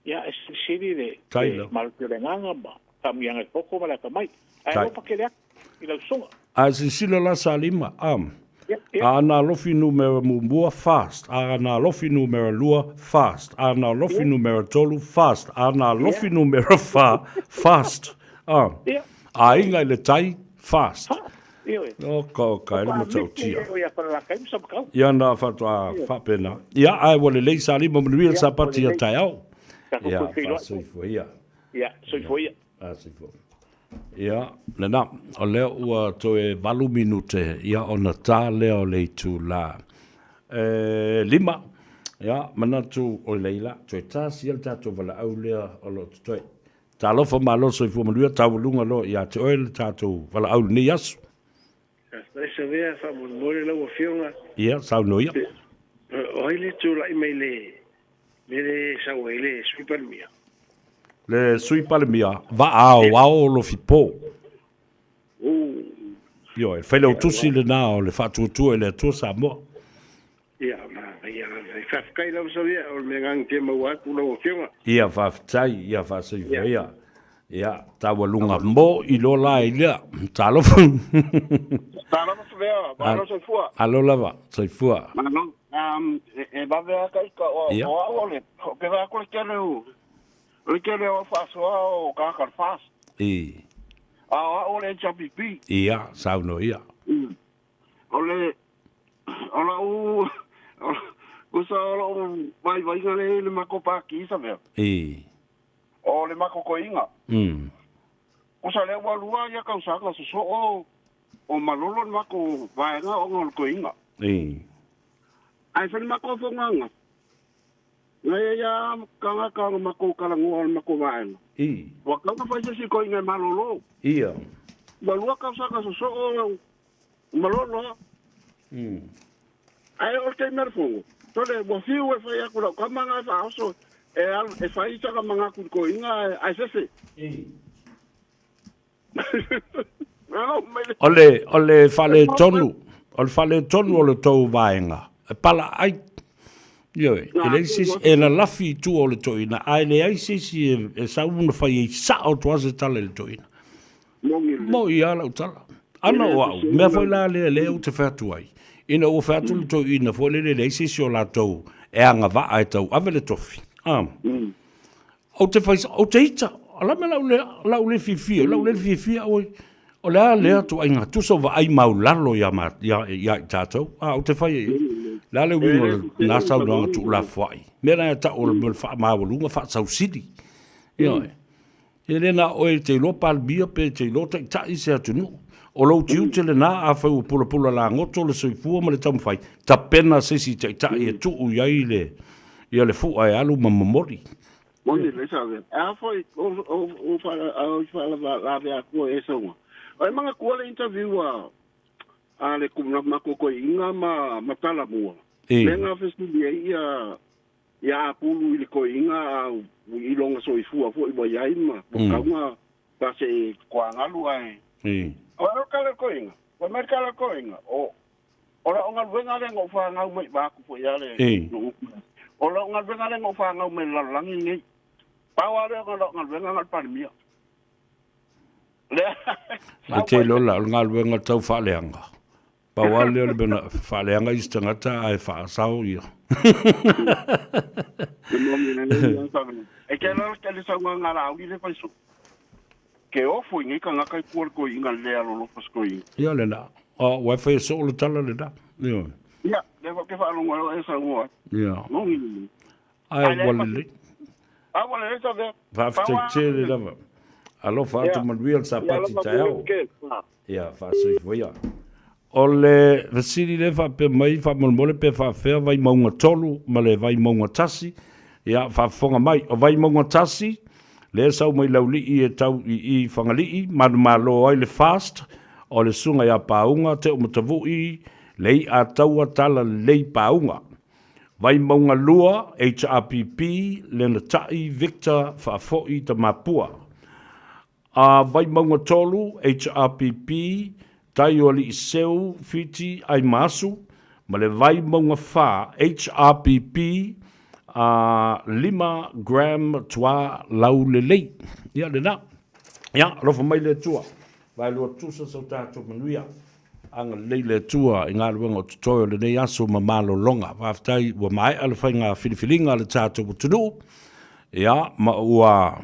Ia, e silisili le malosi o le agaga ma faamuiaga i le poto ma le atamai. Ae alofa tele atu i lau susuga. Ae silasila la Salima, a na alofi numera muamua, fast, a na alofi numera lua, fast, a na alofi numera tolu, fast, a na alofi numera fa, fast, aiga i le tai, fast. Oka oka, e le matautia. Ia na faatoa faapena. Ia, ae ua lelei Salima, manuia le Sapati ia taeao. Ia, faasoifua ia. Ia, soifua ia. Soifua. Ia, lena, o lea ua toe 8 minute, ia ona tā lea o le itulā. E 5, ia, manatu o leila, toe tasi le tātou valaau lea o lo o totoe. Talofa malo soifua manuia, taualuga loa ia te oe le tātou valaau lenei aso. Faafetai Savea, faamolemole lau afioga. Ia, saunoa ia. O ai le tulai mai le mea lea e sau ai le Sui Palemia? Le Sui Palemia, vaaoao o Lofipo. Ioe, failautusi lena o le Faatuatua i le Atua Samoa. Ia, manaia lava. Faafetai lava Savea, o le mea agaga fia maua atu lau afioga. Ia, faafetai, ia faasoifua ia. Ia, taualuga mo i lo la i lea. Talofa. Talofa Savea, malo soifua. Alo lava, soifua. Malo. E vave lava ka ika, o au o le, o ke vaai atu le tele o, o le tele o au faasoa o tagata o le FAST. I. A o au o le HRPP. Ia, saunoa ia. O le, o lau, tusa o lou vaivaiga lea i le matou Pati Savea. I. O le matou toeaina. Tusa lea ua lua ia tausaga sosoo o malolo le matou vaega ona o le toeaina. Ae fai le matou fonotaga, na ia ia tagata o le matou talanoa o le matou vaega. Ua tatau ona fai se isi toeaina e malolo. Ua lua tausaga sosoo malolo lava. Ae o le taimi o le fono, sole ua fiu e fai atu lau tama na e faaoso e alu e fai sana manatu i le toeaina ae fefe. O le, o le faaletonu, o le faaletonu o le tou vaega, e palaai. Ioe, e leai se isi, e lalafi i tua o le toeaina, ae leai se isi e sau ona fai ai sao atu lava se tala i le toeaina. Moni lava lau tala. Ana o au, mea foi la lea lea ou te fai atu ai, ina ua fai atu le toeaina foi lele e leai se isi o latou e agavaa e tauave le tofi, a, ou te fai, ou te ita, o le a le mea o le a ou le fiafia, o le a ou le fiafia oe, o le a lea ituaiga tusa o vaai maulalo ia i tatou, a, ou te fai ai, o le a le uiga o lena saunoaga tuulafoai, mea la e tau o le mea o le faamaualuga faasausili, ioe. E le na o oe e te iloa Palemia pe e te iloa Taitai se atunuu. O lou tiute lena, afai ua pulapula lagoto le soifua ma le taumafai, tapena se isi Taitai e tuu i ai le, ia le fua e alu ma momoli. Moni lelei sa avea. A foi o o faalave atua e sauga. E manatua le interview a a le matou toeaina ma Talamua. Lea na fesili ai ia ia apulu i le toeaina a i lona soifua foi ua i ai ma ua tau na faasee toagalu ae O le kala koinga. Wa mai kala koinga. O o la onga luenga le ngo fa ngau mai ba ku fo ya le. O la onga luenga le ngo fa ngau mai la langi nei. Pa wa le ngo nga luenga ngal pa mia. Le. E te lola o ngā luenga tau whaaleanga. Pa wa le o le bena whaaleanga i tangata ai whaasao ia. E ke la ke le sa nga la au le faiso. Ke ofu ngi ka ngaka i kual ko inga le alo lo fas ko inga. Ia le la. O wai whai so le tala le da. Ia. Ia, le ke wha alongo e sa ngoa. Ia. Ngongi. Ai wale le. Ai wale le sa ve. Whaafte te le lava. Alofa atu manuia le sapati taeao. Ia, faasoifua ia. O le fesili lea faapea mai, faamolemole pe faafefea Vaimauga 3 ma le Vaimauga 1. Ia, faafofoga mai. O Vaimauga 1, lea e sau mai Laulii e tau i i Fagalii, manumalo ai le FAST, o le Susuga ia Pauga, Teumatavui, le i'a taua talalelei Pauga. Vaimauga 2, HRPP, Lenatai Victor Faafoi Tamapua. A Vaimauga 3, HRPP, Tai o Alii Seu Fiti Aimaasu, ma le Vaimauga 4, HRPP, a Lima Graham Tua Laulelei. Ia lena. Ia, alofa mai le Atua. Vaelua tusa sau tatou manuia. Agalelei le Atua i galuega o totoe o lenei aso ma malologa. Faafetai ua maea le faiga filifiliga a le tatou atunuu, ia, ma ua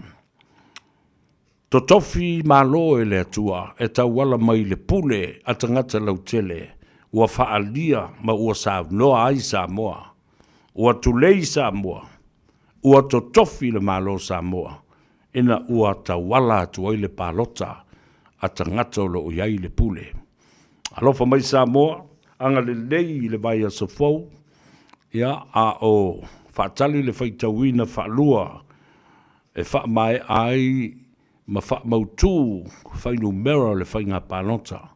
totofi malo e le Atua e tauala mai i le pule a tagata lautele ua faaalia ma ua saunoa ai Samoa. Ua tulei Samoa, ua totofi le Malo Samoa ina ua tauala atu ai le palota a tagata o lo o i ai le pule. Alofa mai Samoa, agalelei i le vaiaso fou, ia, a o faatali le faitauina faalua e faamaea ai ma faamautu fuainumera o le faiga palota.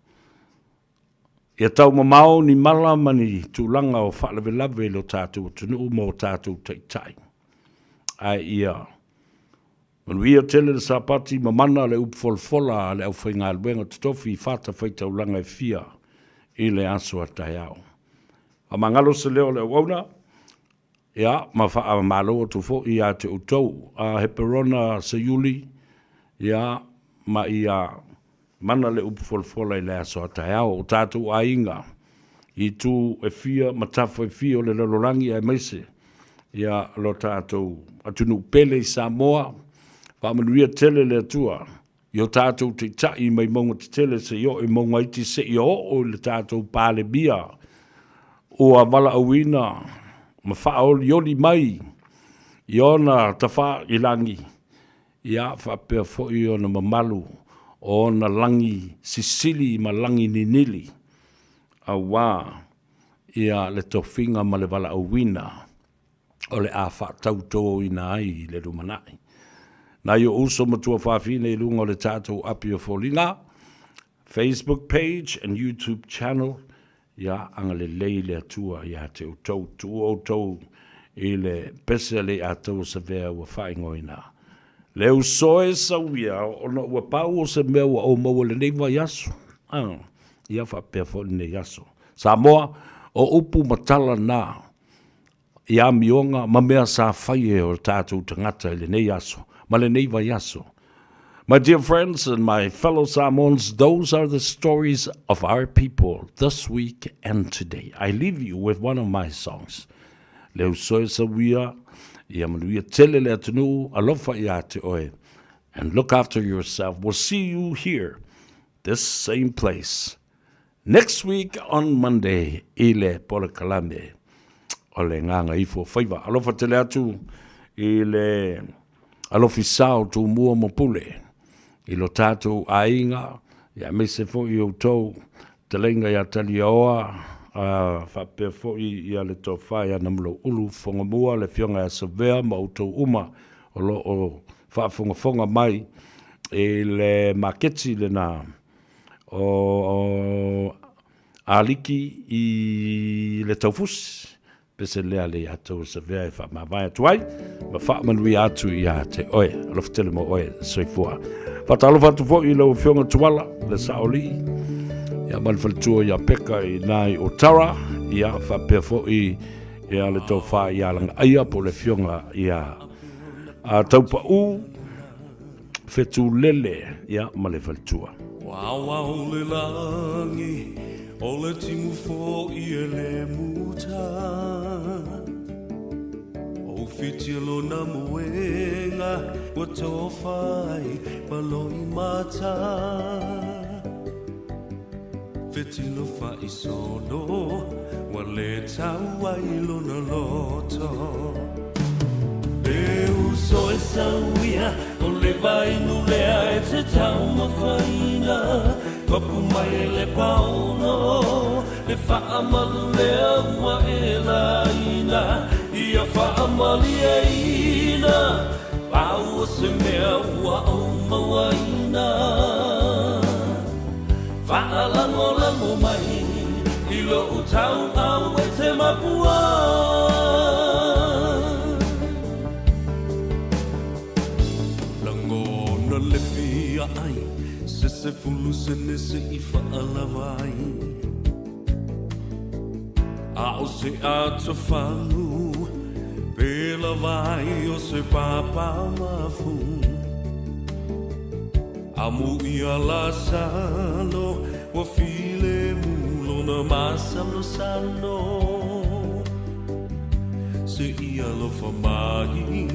Ia taumamao ni mala ma ni tulaga o faalavelave i lo tatou atunuu ma o tatou taitai. Ae ia manuia tele le Sapati ma mana le upu folafola a le aufaigaluega totofi i fatafaitaulaga e fia i le aso a taeao. Faamagalo se leo o le auauna, ia, ma faamalo atu foi ia te outou a Heperona Seiuli, ia, ma ia mana le upu folafola i le aso a taeao. O tatou aiga i itu e fia ma tafa e fia o le lalolagi aemaise ia lo tatou atunuu pele i Samoa, faamanuia tele le Atua i o tatou taitai mai mauga tetele seia oo i mauga iti seia oo i le tatou Palemia ua valaauina ma faaolioli mai i ona tafailagi, ia faapea foi ona mamalu o ona lagi sisili ma lagi ninili, auā ia le tofiga ma le valaauina o le a faatautoina ai i le lumanai. Nai ou uso ma tuafafine i luga o le tatou api o foliga, Facebook page and YouTube channel, ia agalelei le Atua ia te outou, tuu outou i le pese a le Atua Savea ua faaigoaina. Le uso e sauia ona ua pau o se mea ua ou maua i lenei vaiaso. Ah, ia faapea foi lenei aso. Samoa, o upu ma tala na i amioga ma mea sa fai e o tatou tagata i lenei aso ma lenei vaiaso. My dear friends and my fellow Samoans, those are the stories of our people this week and today. I leave you with one of my songs. Le uso e sauia, ia manuia tele le atunuu, alofa ia te oe, and look after yourself. We'll see you here, this same place, Next week on Monday i le polokalame o le Gagaifo Faiva. Alofa tele atu i le alofisa o Tumua ma Pule i lo tatou aiga, ia aemaise foi i outou taleiga ia Taliaoa, a faapea foi ia le tofa ia Namulauulu Fogamua, le afioga ia Savea ma outou uma o lo o faafogafoga mai i le maketi lena o Aliki i le taufusi, pese lea le ia tou savea e faamavae atu ai, ma faamanuia atu ia te oe. Alofa tele mo oe, soifua. Faatalofa atu foi i lau Afioga Tuala, le Saolii, ia ma le faletua ia Peka i ina i Otara, ia faapea foi ia le tofa ia Lagaaia po o le Afioga ia Taupau Fetulele, ia ma le faletua. Ua le lagi o le timu fo'i e le muta O fiti lona muenga ua tofai ma loi mata Fetilo faisolo ua le tau ai lona loto E uso e sauia o le vainu lea e te taumafaina Papu mai e le paono le faamalu lea ua e laina Ia faamalieina pau o se mea ua ou mauaina Faalagolago mai i lou tauau e te mapua Lagona le fia ai se sefulu sene se i faalava ai A o se atofagu pe lava ai o se papamafu Amu ia Lasalo ua filemu lona masalosalo Se ia alofa mai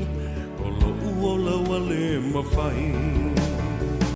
o lo'u ola ua le mafai.